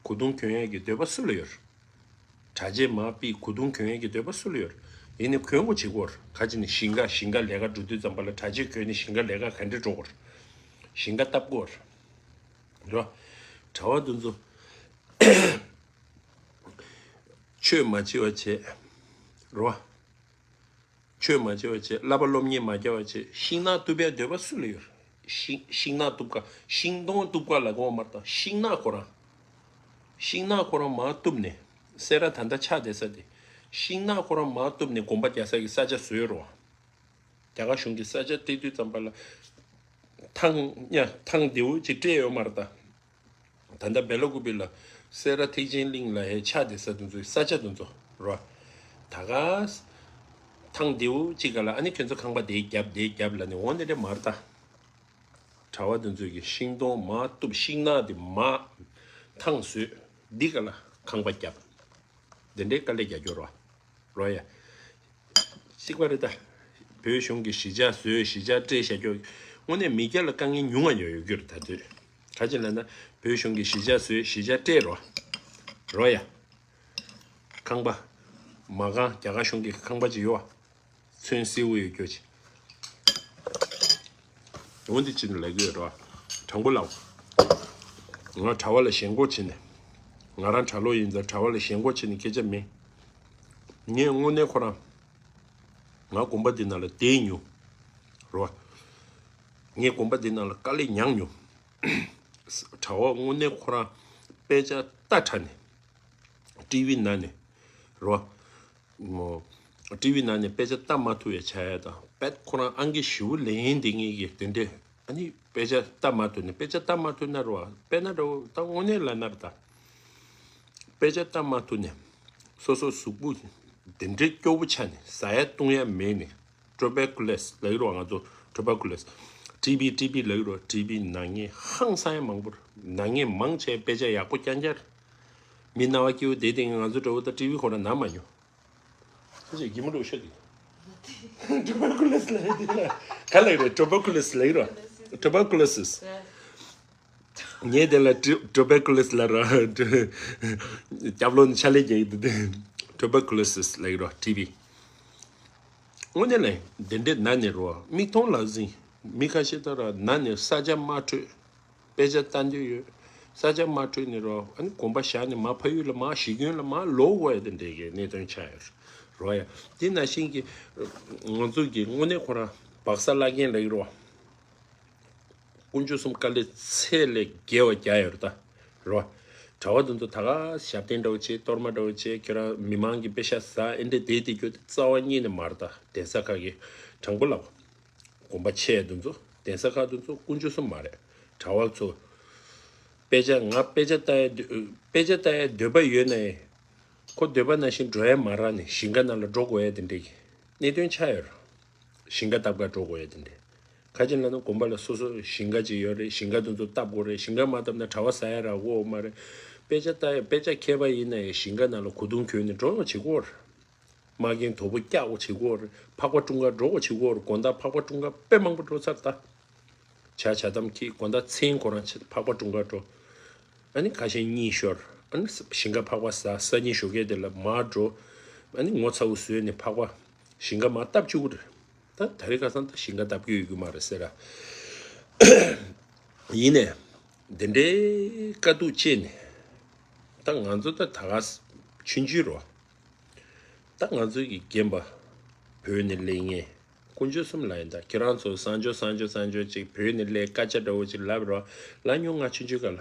གོས་ཐུང་གྱོན་ཡས་ཀྱི་འདོད་པ་སུ་ལ་ཡོད་རེད། གྲྭ་ཆས་མར་ཕུད། གོས་ཐུང་གྱོན་ཡས་ཀྱི་འདོད་པ་སུ་ལ་ཡོད་རེད། ཡིན་ནའི་གྱོན་དགོས་བྱེད་དགོས་རེད། ག་ཅི་ནས་ཞིང་ཁ་ཞིང་ཁ་ལས་ཀ་འགྲོ་དུས་ཙམ་པ་ལ་གྲྭ་ཆས་གྱོན་ནས་ཞིང་ཁ་ལས་ཀ་ག་འདྲ་འགྲོ་དགོས་རེད། ཞིང་ཁ་བཏབ་དགོས་རེད། རོ། གྲྭ་བ་དེ་ཚོ་ཆོས་མ་བྱེད་པ་བྱས་རོ། ཆོས་མ་བྱེད་པ་བྱེད། བསླབ་པ་སློབ་གཉེར་མ་བྱ་བ་བྱེད། ཤིང་ནགས་གཏུབ་པའི་འདོད་པ་སུ་ལ་ཡོད། ཤིང་ཤིང་ནགས་གཏུབ་ཀ་ཤིང་སྡོང་གཏུབ་ཀ་ལ་གོ་མ་རེད་ད། ཤིང་ནགས་ཁོ་རང་། ཤིང་ནགས་ཁོ་རང་མར་གཏུབ་ནས་སེ་ར་ད་ལྟ་ཆགས་བསྡད་ས་དེ། ཤིང་ནགས་ཁོ་རང་མར་གཏུབ་ནས་དགོན་པ་རྒྱག་ས་གི་ས་ཆ་བཟོས་རོ། རྒྱ་གར་གཞུང་གི་ས་ཆ་སྤྲད་དུས་ཙམ་པ་ལ་ཐང་ཉ་ཐང་རྡེའུ་ཅིག་སྤྲད་ཡོད་མ་རེད་ད། ད་ལྟ་སྦེ་ལ་ཀུ་པི་ལ་སེ་ར་ཐེག་ཆེན་གླིང་ལ་ཧེ་ཆགས་བསྡད་ས་དེ་ཚོའི་ས་ཆ་དེ་ཚོ་རོ། ད་ག་ཐང་རྡེའུ་གཅིག་ག་ལ་ཨ་ནི་ཁྱོད་ཚོ་ཁང་པ་དེའི་རྒྱབ་དེའི་རྒྱབ་ལ་ནི་འོ་འདི་འདྲ་མ་རེད་ད། གྲྭ་བ་དེ་ཚོས་ཀྱི་ཤིང་སྡོང་མར་གཏུབ། ཤིང་ནགས་དེ་མར་ཐང་བཟོས། འདི་ག་ལ་ཁང་པ་བརྒྱབ། འདི་འདྲའི་དཀའ་ལས་རྒྱག་རྒྱུ་རོ། རོ་ཡ། གཅིག་པ་རེད་ད། བོད་གཞུང་གི་གཞིས་ཆགས་བཟོས། གཞིས་ཆགས་སྤྲད་བཞག་རྒྱུ། དངོས་གནས་མི་སྐྱ་ལ་དཀའ་ངལ་ཉུང་བ་ཡོད་ཡོད་རྒྱུ་རེད་ད་དུས། ག་ཅི་ལབ་ན་བོད་གཞུང་གི་གཞིས་ཆགས་བཟོས། གཞིས་ཆགས་སྤྲད་རོ། རོ་ཡ། ཁང་པ། མ་ཁང་རྒྱ་གར་གཞུང་གི་ཁང་པ་ཅིག་ཡོད་བ། ཚོན་སེར་པོ་ཡོད་རྒྱུ་ཅིག་འོ་འདི་ཅི་ནས་ལབ་ཀྱི་ཡོད་རེད་བ། དྲང་པོ་ལབ། ང་གྲྭ་བ་ལ་ཞེན་ཁོག་བྱས་ནས། ང་རང་གྲྭ་ལོག་ཡིན་ཙང་གྲྭ་བ་ལ་ཞེན་ཁོག་བྱས་ནས་སྐད་ཆ་མིན། ངས་དངོས་གནས་ཁོ་རང་། ང་དགོན་པ་འདི་ནང་ལ་བསྡད་མྱོང་། རེད་བ། ངས་དགོན་པ་འདི་ནང་ལ་དཀའ་ལས་མྱངས་མྱོང་། གྲྭ་བ་དངོས་གནས་ཁོ་རང་དཔེ་ཆ་ལྟ་དྲགས་ནས། ཊི་ཝི་ནང་ནས། རེད་བ། ཊི་ཝི་ནང་ནས་དཔེ་ཆ་ལྟ་མ་ཐུབ་ཡ་ཆགས་ཡ་དང་། དཔེ་ཁོ་རང་ཨང་ཀི་ཞེ་པོ་ལེན་དེ་ངེད་ཀྱིས་དེ་འདྲས་ཨ་ནི་དཔེ་ཆ་ལྟ་མ་ཐུབ་ནས། དཔེ་ཆ་ལྟ་མ་ཐུབ་ན་རེད་བ། དཔེར་ན་འདྲ་བོ་ད་དངོས་གནས་ལབ་ན་རེད་ད། དཔེ་ཆ་ལྟ་མ་ཐུབ་ནས་སོ་སོ་གཟུགས་པོ་དེ་འདྲས་སྐྱོ་པོ་ཆགས་ནས་ཟ་ཡ་བཏུང་ཡ་མེད་ནས། ཊུ་བར་ཀུ་ལོ་སི་ལབ་ཀྱི་རེད་བ། ང་ཚོ་ཊུ་བར་ཀུ་ལོ་སི། ཊི་བི། ཊི་བི་ལབ་ཀྱི་རེད་བ། ཊི་བི་ན་མཁན་ཧང་སང་ཡ་མང་པོ་རེད། ན་མཁན་མང་ཆེ་དཔེ་ཆ་ཡག་པོ་རྐྱང་རྐྱང་རེད། མི་རྣ་བ་སྐྱིད་པོ་བསྡད་དེ་ང་ཚོ་འདྲ་བོ་ད་ཊི་བི་ཁོ་ན་ན་མ་མྱོང་། ཁྱེད་ཀྱིས་གད་མོ་འདྲ་བོ་ཤོད་དེ། ཊུ་བར་ཀུ་ལོ་སི་ལབ་ཡ་དེ་ལ་ག་ལབ་ཀྱི་རེད། ཊུ་བར་ཀུ་ལོ་སི་ལབ་ཀྱི་རེད་བ། ཊུ་བར་ཀུ་ལོ་སི། ངས་དེ་ལ་ཊུ་ཊུ་བར་ཀུ་ལོ་སི་ལབ་ར། སྐྱབས་ལོ་ནི་ཕྱག་ལས་རྒྱག་གི་འདུག་སྟེ། ཊུ་བར་ཀུ་ལོ་སི་ལབ་ཀྱི་རེད་བ། ཊི་བི། དངོས་གནས་ལ་དེ་འདྲས་ན་ནས་རེད་བ། མིག་མཐོང་ལག་ཟིན། མི་ཁ་ཤས་ད་ར་ན་ནས་ས་ཆ་མ་འཕྲོད། དཔེ་ཆ་ལྟ་འདོད་ཡོད། ས་ཆ་མ་འཕྲོད་ནས་རོ། ཨ་ནི་དགོན་པ་བཞག་ནས་མར་ཕ་ཡུལ་ལ་མར་གཞིས་ཁྱོན་ལ་མར་ལོག་དགོས་ཡ་དེ་འདྲས་ཀྱི་གནད་དོན་ཆགས་ཡོད་རོ་ཡ། དེ་ནང་བཞིན་གྱི་ང་ཚོ་གི་དངོས་གནས་ཁོ་རང་སྦག་ས་བླ་རྒན་ལབ་ཀྱི་རེད་བ། དཀོན་མཆོག་གསུམ་དཀའ་ལས་ཚད་ལས་བརྒལ་བ་རྒྱག་ཡོད་རེད་ད། རོ། གྲྭ་བ་དེ་ཚོ་ད་ག་ཞབས་བརྟན་འདྲ་བོ་བྱེད། གཏོར་མ་འདྲ་བོ་བྱེད། ཁྱེད་རང་མི་མང་གི་དཔེ་ཤག་ཟ་འདི་འདྲས་བསྡད་བསྡད་རྒྱུ་དེ་རྩ་བ་ཉིད་ནས་མ་རེད་ད། གདན་ས་ཁག་གི། དྲང་པོ་ལབ། དགོན་པ་ཆེ་དེ་ཚོ། གདན་ས་ཁག་དེ་ཚོ་དཀོན་མཆོག་གསུམ་མ་རེད། གྲྭ་བ་ཚོ། དཔེ་ཆ་ང་དཔེ་ཆ་ལྟ་ཡ་འདོད་དཔེ་ཆ་ལྟ་ཡ་འདོད་པ་ཡོད་ན་ཡང་། ཁོ་འདོད་པ་ནང་བཞིན་འགྲོ་ཡ་མ་རག་ནས་ཞིང་ཁ་ནང་ལ་འགྲོ་དགོས་ཡ་དེ་འདྲས་ཀྱི་གནད་དོན་ཆགས་ཡོད་རེད། ཞིང་ཁ་བཏབ་ག་འགྲོ་དགོས་ཡ་དེ་འདྲས། ག་ཅི་ལབ་ན་དགོན་པ་ལ་སོ་སོ་ཞིང་ཁ་ཅིག་ཡོད་རེད། ཞིང་ཁ་དེ་ཚོ་བཏབ་དགོས་རེད། ཞིང་ཁ་མ་བཏབ་ན་གྲྭ་བ་ཟ་ཡ་རག་གི་ཡོད་མ་རེད། དཔེ་ཆ་ལྟ་ཡ་དཔེ་ཆ་མཁས་པ་ཡིན་ན་ཡང་ཞིང་ཁ་ནང་ལ་གོས་ཐུང་གྱོན་ནས་འགྲོ་བྱེད་ཀྱི་ཡོད་རེད། མ་རྒན་དོ་པོ་སྐྱག་པོ་བྱེད་ཀྱི་ཡོད་རེད། ཕག་པ་ཀྲུང་ག་འགྲོ་བྱེད་ཀྱི་ཡོད་རེད། དགོང་དག་ཕག་པ་ཀྲུང་ག་དཔེ་མང་པོ་འགྲོ་ཚར་ད། བྱ་བྱ་དམ་ཁྱི་དགོང་དག་མཚན་ཁོ་རང་ཆེ་ཕག་པ་ཀྲུང་ག་འགྲོ། ཨ་ནི་ཁ་ཤས་གཉིད་ཤོར། ཨ་ནི་ཞིང་ཁ་ཕག་པ་ཟ་ས་གཉིད་ཤོར་མཁན་དེ་ལ་མར་འགྲོ། ཨ་ནི་ངོ་ཚ་བོ་བཟོས་ནས་ཕག་པ་ཞིང་ཁ་མར་བཏབ་བཅུག་གི་རེད། ད་ད་རེས་ཁ་སང་ད་ཞིང་ཁ་བཏབ་རྒྱུ་ཡོད་རྒྱུ་མ་རེད་ཟེར་ར། ཡིན་ནས། འདི་འདྲའི་དཀའ་སྡུག་སྤྱད་ནས། ད་ང་ཚོ་ད་ད་ག་ཆུང་ཆུང་རོ། ད་ང་ཚོ་གི་རྒན་པ། བོད་ནས་སླེབས་མཁན། དཀོན་མཆོག་གསུམ་ལ་ཡིན་ད་ཁྱེད་རང་ཚོ་གསང་སྤྱོད་གསང་སྤྱོད་གསང་སྤྱོད་ཅིག་བོད་ནས་སླེབས་སྐད་ཆ་འདྲ་བོ་ཅིག་ལབ་རོ། ལབ་མྱོང་ང་ཆུང་ཆུང་སྐབས་ལ།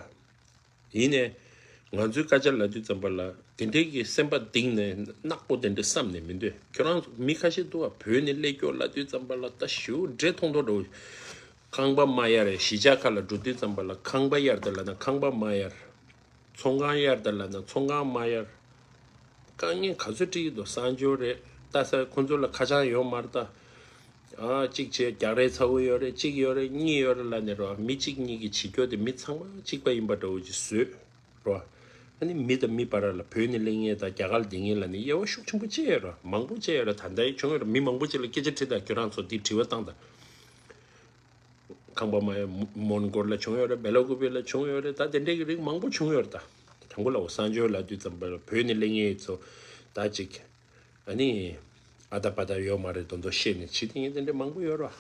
ཡིན་ནས། ང་ཚོའི་སྐད་ཆ་ལབ་དུས་ཙམ་པ་ལ་དེ་འདྲའི་གི་སེམས་པ་གཏིང་ནས་ནག་པོ་དེ་འདྲ་བསམ་ནས་མི་འདོད། ཁྱོད་རང་ཚོ་མི་ཁ་ཤས་འདུག་བ་བོད་ནས་སླེབས་སྐྱོ་ལབ་དུས་ཙམ་པ་ལ་ད་ཞེ་པོ་འདྲེ་མཐོང་མཐོང་འདྲ་བོ། ཁང་པ་མ་གཡར་རེད། གཞིས་ཆགས་ཁག་ལ་འགྲོ་དུས་ཙམ་པ་ལ་ཁང་པ་གཡར་དེ་ལབ་ན་ཁང་པ་མ་གཡར། ཚོང་ཁང་གཡར་དེ་ལབ་ན་ཚོང་ཁང་མ་གཡར། དཀའ་ངལ་ག་ཚོད་འཕྲད་ཀྱི་འདུག་གསང་སྤྱོད་རེད། ལྟ་ས་ཁོ་ཚོ་ལ་ཁ་བྱང་ཡོད་མ་རེད་ད། ཨ་གཅིག་བྱས་རྒྱག་རེས་ཚ་བོ་ཡོད་རེད། གཅིག་ཡོད་རེད། གཉིས་ཡོད་རེད་ལབ་ནས་རོ། མི་གཅིག་གཉིས་ཀྱིས་བྱེད་རྒྱུ་དེ་མི་ཚང་མ་གཅིག་པ་ཡིན་པ་འདྲ་བོ་ཅིག་བཟོས་རོ། ཨ་ནི་མི་དང་མི་བར་ལ་བོད་ནས་སླེབས་མཁན་དང་རྒྱ་གར་ལ་བསྡད་མཁན་ལབ་ནས་དབྱེ་བ་ཤུགས་ཆེན་པོ་བྱས་ཡོད་རོ། མང་པོ་བྱས་ཡོད་རོ། ད་ལྟ་བྱུང་ཡོད་རོ། མི་མང་པོ་ཅིག་ལ་སྐད་ཆ་དྲིས་དང་ཁྱོད་རང་ཚོ་འདི་དྲི་བ་བཏང་དང་། ཁང་པ་མ་ཡ་མོན་གྷོ་ལ་བྱུང་ཡོད་རེད། སྦེ་ལ་ཀུ་པེ་ལ་བྱུང་ཡོད་རེད། ད་དེ་འདྲའི་གི་རིགས་མང་པོ་བྱུང་ཡོད་རེད་ད། དང་པོ་ལ་འོ་གསང་སྤྱོད་ལབ་དུས་ཙམ་པ་ལ་བོད་ནས་སླེབས་མཁན་ཚོ་ད་ཅིག་ཨ་ནི་ཨ་ད་པ་ད་ཡོད་མ་རེད་དོན་དུ་ཤེས་ནས་བྱེད་དེ་ངས་དེ་འདྲ་མང་པོ་ཡོད་རེད་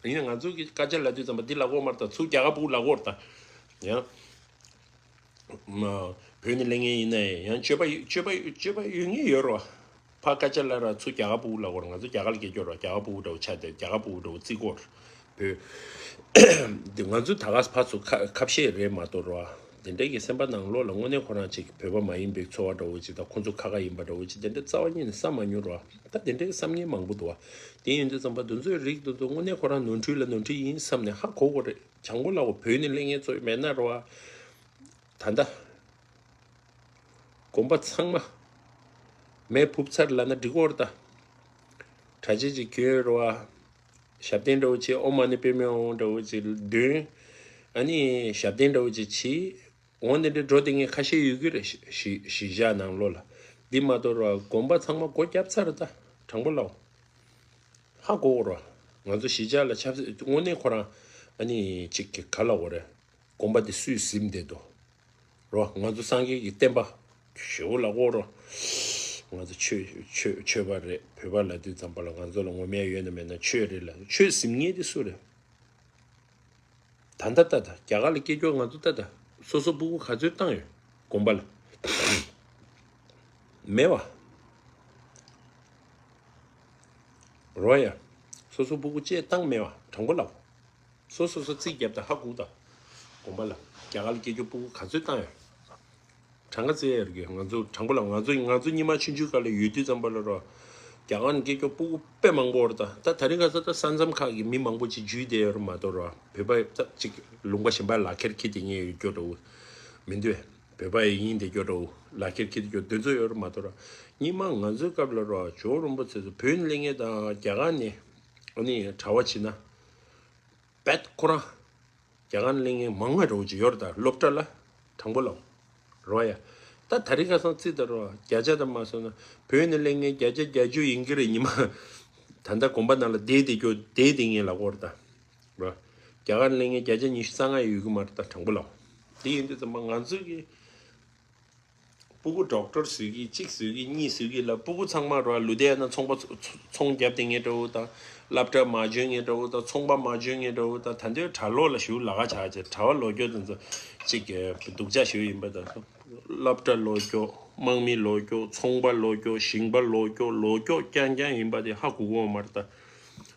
བ། ཡིན་ན་ང་ཚོ་གི་སྐད་ཆ་ལབ་དུས་ཙམ་པ་འདི་ལབ་གོ་མ་རེད་ད། ཚུར་རྒྱ་གར་ཕྲུ་གུ་ལབ་གོ་རེད་ད། ཡང་། མ། བོད་ནས་སླེབས་མཁན་ཡིན་ན་ཡང་སྤྱོད་པ་སྤྱོད་པ་སྤྱོད་པ་ཡོད་ངེས་ཡོད་རོ། ཕ་སྐད་ཆ་ལབ་ར་ཚུར་རྒྱ་གར་ཕྲུ་གུ་ལབ་གོ་ར། ང་ཚོ་རྒྱ་གར་ལ་སྐྱེས་ཀྱོག་ར། རྒྱ་གར་ཕྲུ་གུ་འདྲ་བོ་ཆགས་ཏེ་རྒྱ་གར་ཕྲུ་གུ་འདྲ་བོ་བརྩི་གོ་ར། བོད། འདི་ང་ཚོ་ད་ག་ཕར་ཚུར་ཁ་ཁ་བཤད་རེད་མ་གཏོགས་རོ། དེ་འདྲའི་གི་སེམས་པ་ནང་ལོགས་ལ་དངོས་གནས་ཁོ་རང་ཅིག་བོད་པ་མ་ཡིན་པའི་ཚོར་བ་འདྲ་བོ་ཅིག་དང་ཁོ་ཚོ་ཁ་ཁ་ཡིན་པ་འདྲ་བོ་ཅིག་དེ་འདྲ་རྩ་བ་ཉིད་ནས་བསམ་མ་མྱོང་རོ། ད་དེ་འདྲའི་བསམ་མཁན་མང་པོ་འདུག་བ། དེ་ཡིན་དུས་ཙམ་པ་དེ་ཚོའི་རིགས་དེ་ཚོ་དངོས་གནས་ཁོ་རང་ནོར་འཁྲུལ་ལ་ནོར་འཁྲུལ་ཡིན་བསམ་ནས་ཧ་གོ་དགོས་རེད། བྱང་པོ་ལ་འོ་བོད་ནས་སླེབས་མཁན་ཚོ་མེད་ན་རོ། ད་ལྟ། དགོན་པ་ཚང་མ། མེ་ཕུབ་ཚར་ལབ་ན་འགྲིག་གོ་རེད་ད། གྲྭ་ཆས་ཅིག་གྱོན་རོ། ཞབས་བརྟན་འདྲ་བོ་བྱེད། ཨོཾ་མ་ཎི་པདྨེ་ཧཱུྃ་འདྲ་བོ་ཅིག་འདོན། ཨ་ནི་ཞབས་བརྟན་འདྲ་བོ་ཅིག་བྱེད། འོང་དེ་འདྲའི་འགྲོ་དེ་ངས་ཁ་ཤས་ཡོད་ཀྱི་རེད། གཞིས་གཞིས་ཆགས་ནང་ལོགས་ལ། འདི་མ་གཏོགས་རོ་དགོན་པ་ཚང་མ་སྒོ་བརྒྱབ་ཚར་རེད་ད། དྲང་པོ་ལབ། ཧ་གོ་གོ་རོ། ང་ཚོ་གཞིས་ཆགས་ལ་ཆབ་སྲིད་དངོས་གནས་ཁོ་རང་ཨ་ནི་ཅིག་གི་ག་ལ་འོ་རེད། དགོན་པ་དེ་སུས་ཟིན་བསྡད་དོ། རོ་ང་ཚོ་སངས་རྒྱས་ཀྱི་བསྟན་པ་ཞེ་པོ་ལ་གོ་རོ། ང་ཚོ་ཆོས་ཆོས་ཆོས་པ་རེད། བོད་པ་ལ་དུས་ཙམ་པ་ལ་ང་ཚོ་ལ་ངོ་མ་ཡོད་ན་མེད་ན་ཆོས་རེད་ལ། ཆོས་ཟིན་མཁན་དེ་སུ་རེད། ད་ལྟ་ལྟ་ད་རྒྱ་གར་ལ་སྐྱེས་སྐྱོ་ང་ཚོ་ལྟ་ད་སོ་སོ་སྤུ་གུ་ག་ཚོད་བཏང་ཡོད་དགོན་པ་ལ། མེད་བ། རོ་ཡ། སོ་སོ་སྤུ་གུ་ཅེས་བཏང་མེད་བ། དྲང་པོ་ལབ། སོ་སོ་སོ་རྩིས་རྒྱབ་ད་ཧ་གོ་ད། དགོན་པ་ལ་རྒྱ་གར་ལ་སྐྱེས་སྐྱོ་སྤུ་གུ་ག་ཚོད་བཏང་ཡོད། གྲངས་ཀ་བཙལ་ཡ་རེད་གི། ང་ཚོ་དྲང་པོ་ལ་ང་ཚོ་ང་ཚོ་སྔོན་མ་ཆུང་ཆུང་སྐབས་ལ་ཡོད་དུས་ཙམ་པ་ལ་རོ། རྒྱ་གར་ནས་སྐྱེས་སྐྱོ་སྤུ་གུ་དཔེ་མང་པོ་རེད་ད། ད་ད་རིང་ཁ་སང་ད་ས་མཚམས་ཁག་གི་མི་མང་པོ་ཅིག་འཇུས་བསྡད་ཡོད་རེད་མ་གཏོགས་རོ། བོད་པ་ད་ཅིག་ལུང་པ་གཞན་པ་ལག་ཁྱེར་འཁྱེར་དེ་ངས་ཡོད་སྐྱོ་འདྲ་བོ་མི་འདུག་བོད་པ་ཡིན་བསྡད་སྐྱོ་འདྲ་བོ་ལག་ཁྱེར་འཁྱེར་དེ་སྐྱོ་དེ་ཚོ་ཡོད་རེད་མ་གཏོགས་རོ། སྔོན་མ་ང་ཚོའི་སྐབས་ལ་རོ་ཇོ་བོ་རིན་པོ་ཆེ་ཚོ་བོད་ནས་སླེབས་མཁན་དང་རྒྱ་གར་ནས་ཨ་ནི་གྲྭ་པ་བྱེད་ན། བེད་ཁོ་རང་། རྒྱ་གར་ནས་སླེབས་མཁན་མང་བ་འདྲ་བོ་ཅིག་ཡོད་རེད་ད། སློབ་གྲྭ་ལ། དྲང་པོ་ལབ། རོ་ཡ། ད་ད་རིང་ཁ་སང་རྩིས་ལྟར་རོ་བརྒྱ་ཆ་ད་མ་སོང་ན་བོད་ནས་སླེབས་མཁན་བརྒྱ་ཆ་བརྒྱད་ཅུ་ཡིན་གྱི་རེད། ཉི་མ། ད་ལྟ་དགོན་པ་ནང་ལ་བསྡད་བསྡད་རྒྱུ་བསྡད་བསྡད་མཁན་ལབ་དགོས་རེད་ད། རོ། རྒྱ་གར་ནས་སླེབས་མཁན་བརྒྱ་ཆ་ཉི་ཤུ་རྩ་ལྔ་ཡོད་ཀྱི་མ་རེད་ད། དྲང་པོ་ལབ། དེ་ཡིན་དུས་ཙམ་པ་ང་ཚོ་གི་སྤུ་གུ་ཌོག་ཊར་བཟོས་ཀྱི་གཅིག་བཟོས་ཀྱི་གཉིས་བཟོས་ཀྱི་ལ་སྤུ་གུ་ཚང་མ་རོ་ལུ་དེ་ཡ་ན་ཚོང་པ་ཚོ་ཚོང་རྒྱབ་དེ་ངེས་འདྲ་བོ་དང་། སློབ་གྲྭ་མ་འཇོན་ངེས་འདྲ་བོ་དང་། ཚོང་པ་མ་འཇོན་ངེས་འདྲ་བོ་དང་། ད་འདོད་གྲྭ་ལོག་ལ་ཞུ་ལ་ག་ཆགས་ཆེ་གྲྭ་བ་ལོག་སྐྱོ་དེ་ཚོ་གཅིག་གི་སྡུག་ཅག་ཞུ་ཡིན་པ་དང་། སློབ་གྲྭ་ལོག་སྐྱོ། དམག་མི་ལོག་སྐྱོ། ཚོང་པ་ལོག་སྐྱོ། ཞིང་པ་ལོག་སྐྱོ། ལོག་སྐྱོ་རྐྱང་རྐྱང་ཡིན་པ་དེ་ཧ་གོ་གོ་མ་རེད་ད།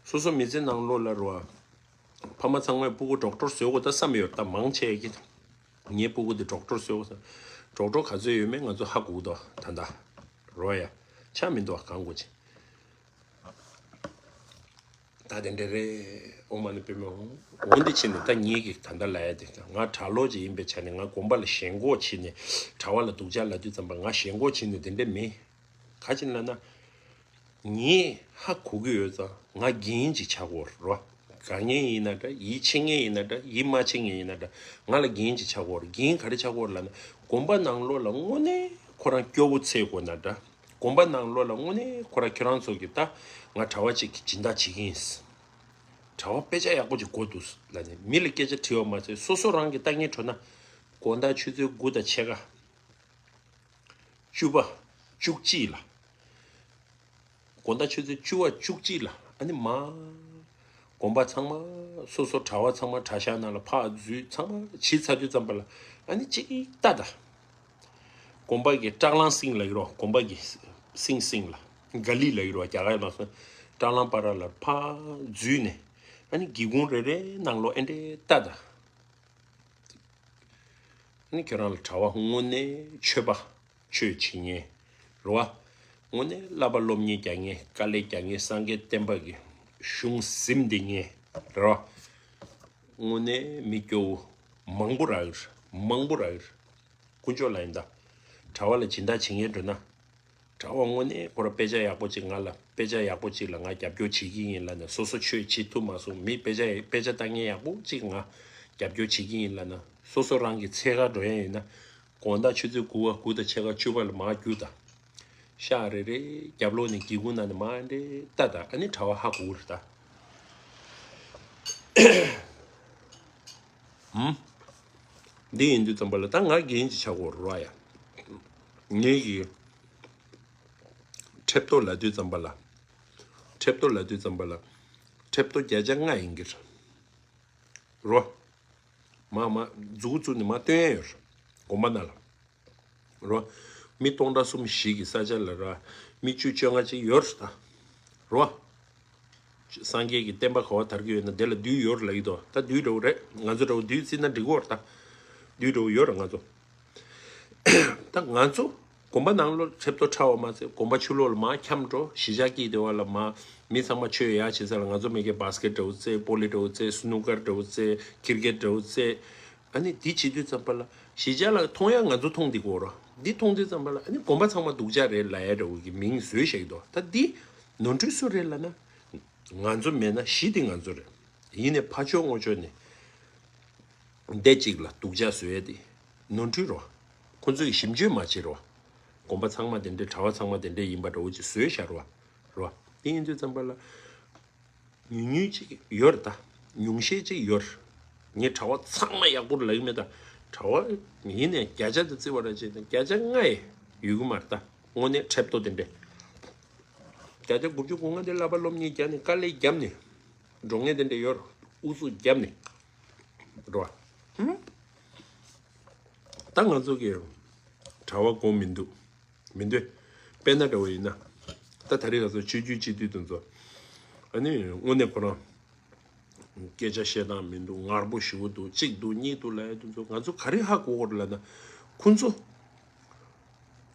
སོ་སོ་མི་ཚེ་ནང་ལོགས་ལ་རོ། ཕ་མ་ཚང་མས་སྤུ་གུ་ཌོག་ཊར་བཟོ་དགོས་ད་བསམ་ཡོད་ད། མང་ཆེ་གི། ངའི་སྤུ་གུ་དེ་ཌོག་ཊར་བཟོ་དགོས་ས། ཌོག་ཊར་ག་ཚོད་ཡོད་མེད་ང་ཚོ་ཧ་གོ་གི་འདུག་ད་ལྟ། རོ་ཡ། ཆ་མི་འདུག་གང་དགོས་ཅི། ད་དེ་འདྲ་རེད། ཨོཾ་མ་ཎི་པདྨེ་ཧཱུྃ། འོན་ཏེ་ཕྱིན་ནས་ད་ངེད་ཀྱིས་ད་ལྟ་ལབ་ཡ་དེ་ང་གྲྭ་ལོག་ཅིག་ཡིན་པའི་ཆ་ནས་ང་དགོན་པ་ལ་ཞེན་ཁོག་བྱས་ནས་གྲྭ་བ་ལ་སྡུག་ཅག་ལབ་དུས་ཙམ་པ་ང་ཞེན་ཁོག་བྱས་ནས་དེ་འདྲ་མིན། ག་ཅི་ལབ་ན། ངས་ཧ་གོ་གི་ཡོད་ཙང་ང་རྒན་ཅིག་ཆགས་ཀྱི་ཡོད་རེད་བ། དགའ་མཁན་ཡིན་ན་འདྲ། ཡིད་ཆེས་མཁན་ཡིན་ན་འདྲ། ཡིད་མ་ཆེས་མཁན་ཡིན་ན་འདྲ། ང་ལ་རྒན་ཅིག་ཆགས་ཀྱི་ཡོད་རེད། རྒན་ག་རེ་ཆགས་ཀྱི་ཡོད་རེད་ལབ་ན། དགོན་པ་ནང་ལོགས་ལ་དངོས་གནས་ཁོ་རང་སྐྱོ་བོ་ཚེ་དགོས་ན་འདྲ། དགོན་པ་ནང་ལོགས་ལ་དངོས་གནས་ཁོ་རང་ཁྱོད་རང་ཚོ་གི་ད་ང་གྲྭ་བ་ཅིག་གི་སྦྱིན་བདག་བྱེད་ཀྱི་ཡིན། གྲྭ་བ་དཔེ་ཆ་ཡག་པོ་ཅིག་དགོས་འདུག་ལབ་ནས་མི་ལ་སྐད་ཆ་དྲིས་པ་མ་ཚད་སོ་སོ་རང་གི་ལྟ་ངན་འཕྲོ་ན། དགོང་དག་ཆུ་ཚོད་དགུ་དང་ཕྱེད་ཀ་བཅུ་པ། བཅུ་གཅིག་ལ། དགོང་དག་ཆུ་ཚོད་བཅུ་པ་བཅུ་གཅིག་ལ་ཨ་ནི་མ། དགོན་པ་ཚང་མ་སོ་སོ་གྲྭ་བ་ཚང་མ་གྲྭ་ཤག་ནང་ལ་ཕར་འཛུལ་ཚང་མ་ཕྱིན་ཚར་དུས་ཙམ་པ་ལ་ཨ་ནི་གཅིག་ལྟ་ད། དགོན་པ་གི་སྐྲག་ལང་སིང་ལ་ཡོད་རོགས། དགོན་པ་གི་སིང་སིང་ལ་ག་ལི་ལ་ཡོད་རོགས། རྒྱ་གར་ལ་སོང་སྐྲག་ལང་པ་ར་ལ་ཕར་འཛུལ་ནས་ཨ་ནི་སྒེའུ་ཁུང་རེ་རེ་ནང་ལོགས་ཨེ་འདྲས་ལྟ་ད། ཨ་ནི་ཁྱོད་རང་ལ་གྲྭ་བ་དངོས་གནས་ཆོས་པ། ཆོས་བྱེད་མཁན་རེད་བ། དངོས་གནས་བསླབ་པ་སློབ་གཉེར་རྒྱག་མཁན། དཀའ་ལས་རྒྱག་མཁན། སངས་རྒྱས་བསྟན་པ་གི་གཞུང་ཟིན་བསྡད་མཁན་རེད་བ། དངོས་གནས་མི་སྐྱོ་བོ་མང་པོ་རག་གི་རེད། མང་པོ་རག་གི་རེད། དཀོན་མཆོག་ལ་ཡིན་ད། གྲྭ་བ་ལ་སྦྱིན་བདག་བྱེད་མཁན་འགྲོ་ན། གྲྭ་བ་དངོས་གནས་ཁོ་ར་དཔེ་ཆ་ཡག་པོ་ཅིག་ང་ལ་དཔེ་ཆ་ཡག་པོ་ཅིག་ལ་ང་རྒྱབ་སྐྱོར་བྱེད་ཀྱི་ཡིན་ལབ་ནས་སོ་སོ་ཆོས་བྱེད་ཐུབ་མ་སོང་མི་དཔེ་ཆ་དཔེ་ཆ་ལྟ་མཁན་ཡག་པོ་ཅིག་ང་རྒྱབ་སྐྱོར་བྱེད་ཀྱི་ཡིན་ལབ་ན་སོ་སོ་རང་གི་འཚོལ་ག་འགྲོ་ཡ་ཡིན་ན། དགོང་དག་ཆུ་ཚོད་དགུ་པ་དགུ་དང་ཕྱེད་ཀ་བཅུ་པ་ལ་མར་རྒྱུགས་དང་། ཤག་རེ་རེ་རྒྱབ་ལོགས་ནས་སྒེའུ་ཁུང་ནང་ནས་མར་འདྲེ་ལྟ་དང་ཨ་ནི་གྲྭ་བ་ཧ་གོ་གི་རེད་ད། ཧུམ། འདི་ཡིན་དུས་ཙམ་པ་ལ་ད་ང་རྒན་ཅིག་ཆགས་དགོས་རེད་བ་ཡ། ངེད་ཀྱི་ཁྲེབ་ཏོ་ལབ་དུས་ཙམ་པ་ལ། ཁྲེབ་ཏོ་ལབ་དུས་ཙམ་པ་ལ། ཁྲེབ་ཏོ་བརྒྱ་ཆ་ལྔ་ཡིན་གྱི་རེད་བ། མ་མ་མཛུ་གུ་བཙུགས་ནས་མ་སྟོན་ཡ་ཡོད་རེད། དགོན་པ་ནང་ལ། རོ། མི་སྟོང་ཕྲག་གསུམ་བཞི་གི་ས་ཆ་ལ་ར། མི་བཅུ་བཅོ་ལྔ་ཅིག་ཡོད་རེད་ད། རོ། སངས་རྒྱས་ཀྱི་བསྟན་པ་ག་བ་དར་གྱི་ཡོད་ན་དེ་ལ་བདུད་ཡོད་རེད་ལབ་ཀྱི་འདུག་ད་བདུད་འདྲ་བོ་རེད། ང་ཚོ་འདྲ་བོ་བདུད་བརྩིས་ན་འགྲིག་གི་རེད་ད། བདུད་འདྲ་བོ་ཡོད་རེད་ང་ཚོ། ད་ང་ཚོ་དགོན་པ་ནང་ལོགས་ཁྲེབ་ཏོ་ཕྲ་བ་མ་ཚད་དགོན་པ་ཕྱི་ལོགས་ལ་མར་འཁྱམས་འགྲོ། གཞིས་ཆགས་ཀྱི་དེ་བ་ལ་མར་མི་ཚང་མ་ཆོས་ཡག་བྱེད་ས་ལ་ང་ཚོ་མི་སྒེར་བཱ་སི་ཀེཊ་འདྲ་བོ་རྩེ། པོ་ལི་འདྲ་བོ་རྩེ། སི་ནུ་ཀར་འདྲ་བོ་རྩེ། ཁིར་ཀེཊ་འདྲ་བོ་རྩེ། ཨ་ནི་འདི་བྱེད་དུས་ཙམ་པ་ལ་གཞིས་ཆགས་ལ་མཐོང་ཡ་ང་ཚོ་མཐོང་འདི་གོ་རོ། འདི་མཐོང་དུས་ཙམ་པ་ལ་ཨ་ནི་དགོན་པ་ཚང་མ་སྡུག་ཅག་རེད་ལབ་ཡ་འདྲ་བོ་གི་མིང་བཟོས་བཞག་གི་འདུག་ད་འདི་ནོར་འཁྲུལ་སུ་རེད་ལབ་ན། ང་ཚོ་མེད་ན་གཞི་འདི་ང་ཚོ་རེད། ཡིན་ནའི་ཕ་ཕྱོགས་ངོ་ཕྱོགས་ནས་བསྡད་ཅིག་ལ་སྡུག་ཅག་བཟོ་ཡ་དེ་ནོར་འཁྲུལ་རོ། ཁོ་ཚོས་ཞིབ་འཇུག་མ་བྱེད་རོ། དགོན་པ་ཚང་མ་དེ་འདྲའི་གྲྭ་བ་ཚང་མ་དེ་འདྲའི་ཡིན་པ་འདྲ་བོ་ཅིག་བཟོས་བཞག་རོ། རོ། དེ་ཡིན་དུས་ཙམ་པ་ལ། ཉུང་ཉུང་ཅིག་ཡོད་རེད་ད། ཉུང་ཤས་ཅིག་ཡོད་རེད། ངས་གྲྭ་བ་ཚང་མ་ཡག་པོ་ལབ་ཀྱི་མེད་ད། གྲྭ་བ་ཡིན་ནས་བརྒྱ་ཆ་དུ་བརྩི་བ་ར་བྱས་ན་བརྒྱ་ཆ་ལྔ་ཡས་ཡོད་གི་མ་རེད་ད། དངོས་གནས་ཁྲེབ་ཏོ་དེ་འདྲས། བརྒྱ་ཆ་དགུ་བཅུ་གོ་ལྔ་དེ་བསླབ་པ་སློབ་གཉེར་བརྒྱབ་ནས་དཀའ་ལས་བརྒྱབ་ནས་འགྲོ་མཁན་དེ་འདྲས་ཡོད་རེད། ཨུ་ཚུགས་བརྒྱབ་ནས་འགྲོ་བ། ཧུམ། ད་ང་ཚོ་གི་གྲྭ་བ་དགོས་མི་འདུག་མི་འདོད། དཔེར་ན་འདྲ་བོ་ཡིན་ན། ད་ད་རེས་ང་ཚོ་ཆོས་བརྒྱུད་སྤྱི་འཐུས་དེ་ཚོ། ཨ་ནི་དངོས་གནས་ཁོ་རང་། སྐད་ཆ་བཤད་སྟངས་མི་འདུག་ངར་པོ་ཞེ་པོ་འདུག་གཅིག་འདུག་གཉིས་འདུག་ལབ་ཡ་དེ་ཚོ་ང་ཚོ་ག་རེ་ཧ་གོ་དགོས་རེད་ལབ་ན། ཁོ་ཚོ།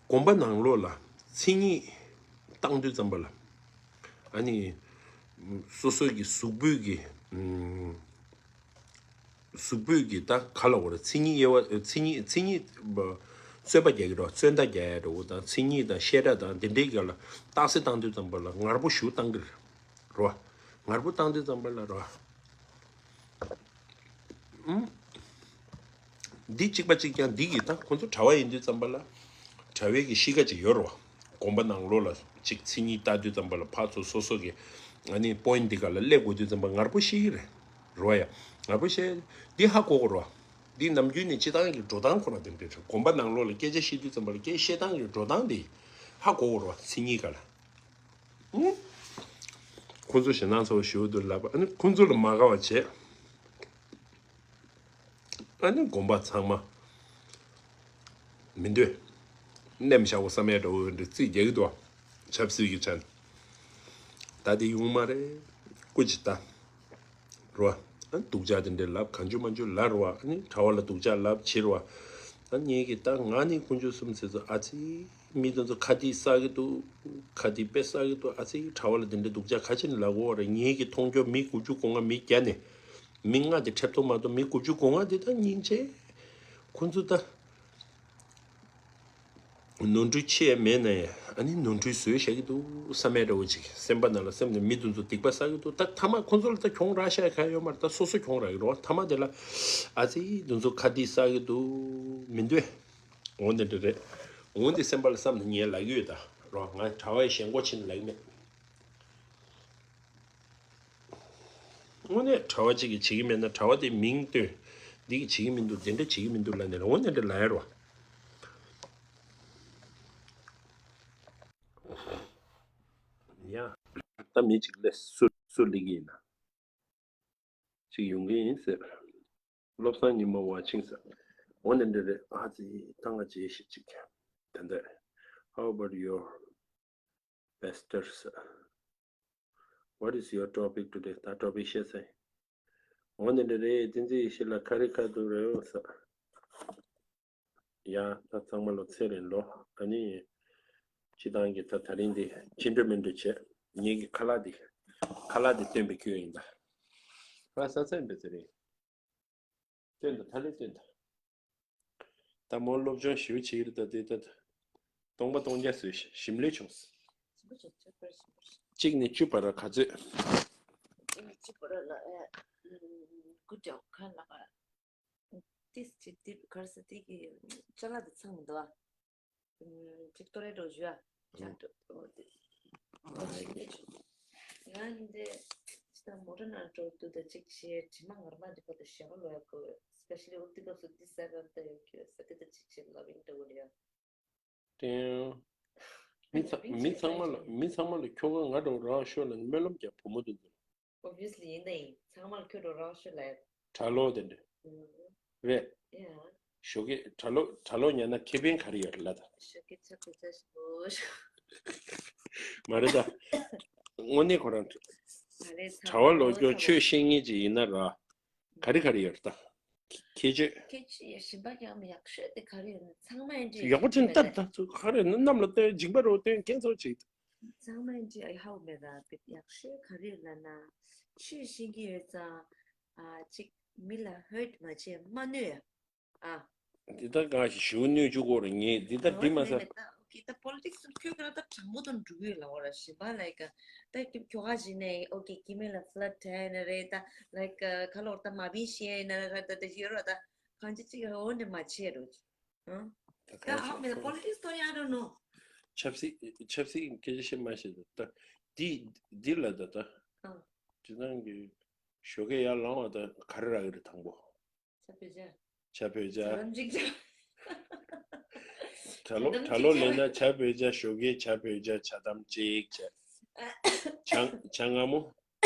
དགོན་པ་ནང་ལོགས་ལ་མཚན་ཉིད་བཏང་དུས་ཙམ་པ་ལ། ཨ་ནི། སོ་སོ་གི་གཟུགས་པོའི་གི་གཟུགས་པོས་ཀྱི་ད་ག་ལ་འོ་ར་མཚན་ཉིད་དབྱེ་བ་མཚན་ཉིད་མཚན་ཉིད་རྩོད་པ་རྒྱག་གི་རོ། རྩོད་ཟླ་རྒྱག་ཡ་འདྲ་བོ་དང་མཚན་ཉིད་དང་བཤད་གྲྭ་དང་དེ་འདྲའི་སྒང་ལ་རྟགས་གསལ་བཏང་དུས་ཙམ་པ་ལ་ངར་པོ་ཞེ་པོ་བཏང་གི་རེད་རོ། ངར་པོ་བཏང་དུས་ཙམ་པ་ལ་རོ། ཨུམ། འདི་གཅིག་པ་གཅིག་རྐྱང་འདི་གི་ད་ཁོ་ཚོ་གྲྭ་བ་ཡིན་དུས་ཙམ་པ་ལ། གྲྭ་བའི་གི་གཤིས་ཀ་ཅིག་ཡོད་རེད་བ། དགོན་པ་ནང་ལོགས་ལ་ཅིག་མཚན་ཉིད་ལྟ་དུས་ཙམ་པ་ལ་ཕར་ཚུར་སོ་སོ་གི་ཨ་ནི་པོ་ཡིན་འདི་ག་ལ་སླེབས་དགོས་དུས་ཙམ་པ་ངར་པོ་ཤེས་ཀྱི་རེད། རེད་བ་ཡ། ངར་པོ་ཤེས། འདི་ཧ་གོ་དགོས་རེད་བ། འདི་ནམ་རྒྱུན་ནས་སྤྱི་བཏང་གི་འགྲོ་སྟངས་ཁོ་ན་དེ་འདྲ་རེད། དགོན་པ་ནང་ལོགས་ལ་སྐད་ཆ་བཤད་དུས་ཙམ་པ་ལ་སྐད་བཤད་སྟངས་ཀྱི་འགྲོ་སྟངས་འདི་ཧ་གོ་དགོས་རེད་བ། མཚན་ཉིད་ག་ལ། ཨུ། ཁོ་ཚོ་ཞེད་སྣང་ཚ་བོ་ཞེ་པོ་འདུག་ལབ་པ། ཨ་ནི་ཁོ་ཚོ་ལ་མ་དགའ་བ་བྱས། ཨ་ནི་དགོན་པ་ཚང་མ་མི་འདོད། གནམ་བཞག་པོ་བསམ་ཡས་འདྲ་བོ་འདྲ་རྩིས་རྒྱག་གི་འདུག་ཆབ་སྲིད་ཀྱི་ཆ་ནས། ད་དེ་ཡོང་མ་རེད། སྐུ་མཁྱེན་ད། རེད་བ། ཨ་ནི་སྡུག་ཅག་དེ་འདྲའི་ལབ་གང་བྱུང་མང་བྱུང་ལབ་རེད་བ། ཨ་ནི་གྲྭ་བ་ལ་སྡུག་ཅག་ལབ་བྱེད་རེད་བ། ཨ་ངེད་ཀྱི་ད་ང་ནི་དཀོན་མཆོག་གསུམ་ཟེར་ཚོ་ཨ་ཙི། མི་དེ་ཚོ་ཁ་ཏི་བསགས་ཀྱི་འདུག་ཁ་ཏི་དཔེ་བསགས་ཀྱི་འདུག་ཨ་ཙི་གྲྭ་བ་ལ་དེ་འདྲའི་སྡུག་ཅག་ག་ཅི་ནས་ལབ་དགོས་རེད། ངེད་ཀྱི་མཐོང་ཆོས་མི་དགུ་བཅུ་གོ་ལྔ་མི་བརྒྱ་ནས། མི་ལྔ་དེ་ཁྲེབ་ཐོག་མ་གཏོགས་མི་དགུ་བཅུ་གོ་ལྔ་དེ་ད་སྙིང་རྗེ། ཁོ་ཚོ་ད་ནོར་འཁྲུལ་ཆེ་མེད་ན་ཡང་ཨ་ནི་ནོར་འཁྲུལ་བཟོས་བཞག་གི་འདུག་བསམ་ཡས་འདྲ་བོ་ཅིག་སེམས་པ་ནང་ལ་སེམས་ནས་མི་དེ་ཚོ་སྡིག་པ་བསགས་ཀྱི་འདུག་ད་མཐའ་མ་ཁོ་ཚོ་ལ་ད་གྱོང་རག་ཤག་ག་ཡོད་མ་རེད། ད་སོ་སོ་གྱོང་རག་གི་རེད་བ། མཐའ་མ་དེ་ལ་ཨ་ཙི་དེ་ཚོ་ཁ་ཏི་བསགས་ཀྱི་འདུག་མི་འདོད། འོ་འདི་འདྲ་རེད། འོ་འདི་སེམས་པ་ལ་བསམ་ནས་ངས་ལབ་ཀྱི་ཡོད་ད། རོ། ང་གྲྭ་བའི་ཞེན་ཁོག་ཕྱིན་ལབ་ཀྱི་མེད། དངོས་གནས་གྲྭ་བ་གཅིག་གིས་བྱེད་ཀྱི་མེད་ན། གྲྭ་བ་དེ་མིང་བཏོན། འདི་གིས་བྱེད་ཀྱི་མི་འདུག་འདི་འདྲ་བྱེད་ཀྱི་མི་འདུག་ལབ་ནས་ལ། འོ་འདི་འདྲ་ལབ་ཡ་རོ། ཡ། ད་མི་གཅིག་ལས་སུ་སུ་སླེབས་ཀྱི་ཡིན་ན། ཅིག་ཡོང་གི་ཡིན་ཟེར། བློ་བཟང་ཉི་མ་ཝ་ཆིང་ཟེར། འོ་ནི་འདྲ་རེད། ཨ་ཙི། ད་ང་བརྗེད་ཤིག་ཅིག་ད་ལྟ། How about your pastor, sir? What is your topic today? ད་ཊོ་པིག་བཤད་ས་ཡིན། འོ་ནི་འདྲ་རེད། བསྟན་འཛིན་ཡེ་ཤེས་ལགས། ག་རེ་ག་འདུག་རེད་ཟེར། ཡ། ད་ཚང་མ་ལ་ཚེ་རིང་ལོ། ཨ་ནི། སྤྱི་བཏང་གི་ད་ད་རིང་འདི་ཅི་འདྲ་མི་འདྲ་བྱས། ངེད་ཀྱི་ཁ་ལག་འདི། ཁ་ལག་འདི་སྟོན་པའི་ཁྱོད་ཡིན་ད། ཁ་ལག་ས་ཚན་འདི་ཚེ་རིང་། སྟོན་ད། ད་ལེ་སྟོན་ད། ད་མོ་སློབ་སྦྱོང་ཞེ་པོ་བྱེད་ཀྱི་རེད་ད། དེ་ད་སྟོང་པ་སྟོང་རྐྱང་བཟོས། ཞིམ་ལས་བྱུང་། གཅིག་ནས་བཅུ་བར་ག་ཚོད། གཅིག་ནས་བཅུ་བར་ལ་ཨེ། ཀུ་ཀྲའོ་ཁན་ལ་ཏིས་ཅི་ཏིས་གར་ས་ཏི་གི་ཅ་ལག་དེ་ཚང་མི་འདུག་ཨ། ཅིག་ཏོ་རེ་འགྲོ་ཞུ་ཨ། ཅ་ཏོ་འོ་དེ། ང་འདི་ཅི་ད་མོ་ཊ་ནང་འགྲོ་དུས་ད་ཅིག་བྱས། དྲི་མ་ངར་མ་འདི་བར་དུ་ཞེ་པོ་ལོག་ཡ་གོ། སི་པེ་ཤ་ལི་འོ་དེ་སྐབས་སུ་འདི་ཟ་ག་ད་ཡོད་ཀྱི་ས་དེ་ད་ཅིག་བྱས་ལབ་ཡིན་འདྲ་བོ་རེད་ཨ། ཏེང་། མི་ཚང་མི་ཚང་མ་ལ། མི་ཚང་མ་ལ་ཁྱོ་ག་ང་འདྲ་བོ་རག་ཤོག་ལབ་ནས་སྨོན་ལམ་རྒྱབ། བུ་མོ་དེ་ཚོ། Obviously ཡིན་ད་ཡིན། ཚང་མ་ལ་ཁྱོད་འདྲ་བོ་རག་ཤོག་ལབ་ཡ། གྲྭ་ལོག་དེ་འདྲ། ཨུམ། རེད། ཡ། ཞོགས་ཀས་གྲྭ་ལོག་གྲྭ་ལོག་ཉར་ན་ཁེ་ཕན་ག་རེ་ཡོད་རེད་ལབ་ད། ཞོགས་ཀས་ཆབ་ཀྱི་ཆ་ཞིག་འོ། མ་རེད་ད། དངོས་གནས་ཁོ་རང་། མ་རེད། གྲྭ་བ་ལོ་ཁྱོད་ཆོས་ཤེས་མཁན་ཅིག་ཡིན་ན་ར། ག་རེ་ག་རེ་ཡོད་རེད་ད། ཁྱད་ཆོས། ཁྱད་ཆོས་ཡ་ཞིམ་པ་ཡང་ཡག་ཤོས་དེ་ག་རེ་ཡོད་ན་ཚང་མ་ཡིན་གྱི། ཡག་པོ་ཅན་ལྟར་ད་ཚོ་ག་རེ་ན་གནམ་ལ་སྟོན། འཇིགས་པ་རུ་སྟོན། ཁྱེད་ཚོ་ཅིག་ཚང་མ་ཡིན་གྱི་ཨ་ཧའོ་མེད་ད། ཡག་ཤོས་ག་རེ་ཡོད་ལབ་ན། ཆོས་ཤེས་ཀྱི་ཡོད་ཙང་། ཨ་ཅིག་མི་ལ་ཧར་ཊི་མ་བྱས། མ་གནོད་ཡ། ཨ། འདི་ད་གང་ཞིག་ཞུ་གནོད་བཅུག་གོ་རེད། ངས་འདི་ད་འདི་མ་ཟ། ད་ཁྱོད་ཀྱི་ད་པོ་ལི་ཊིག་སི་ཁྱོད་ཀྱི་ད་དྲང་པོ་དང་འགྲིག་གི་ཡོད་ལ། འོ་ར་ཞིམ་པ་ལ་ཡི་ག་ད་ཁྱོད་ཁྱོ་ག་ཞིག་ནས་ཨོ་ཀེ་སྐྱེ་དམན་ལ་ཕི་ལར་ཊི་བྱས་ན་རེད་ད། ལའིཀ་ག་ལོར་ད་མ་བིན་ཤེས་ཡིན་ན་ར། ད་ད་ཡོད་ར་ད། གང་ཅི་ཅིག་འོ་འདྲ་མ་བྱེད་རོགས། ཨང་། ད་ད་ཨ་མེད་ད་པོ་ལི་ཊིག་སི་ཐོག་ཡ་རོ་ནོ། ཆབ་སྲིད་ཆབ་སྲིད་སྐད་ཆ་བཤད་མ་ཤེས་ད། ད་འདི་འདི་ལ་ད་ད། ཨང་། དེ་ནང་གི་ཞོགས་ཀས་ཡར་ལངས་བ་ད་ག་རེ་རག་གི་རེད་དང་པོ། ཇ་བོད་ཇ། ཇ་བོད་ཇ། ཇ་དམ་གཅིག་ཇ། གྲྭ་ལོག་གྲྭ་ལོག་སླེབས་ན་ཇ་བོད་ཇ། ཞོགས་ཀའི་ཇ་བོད་ཇ། ཇ་དམ་གཅིག་ཇ། ཇ་ཇ་མངར་མོ།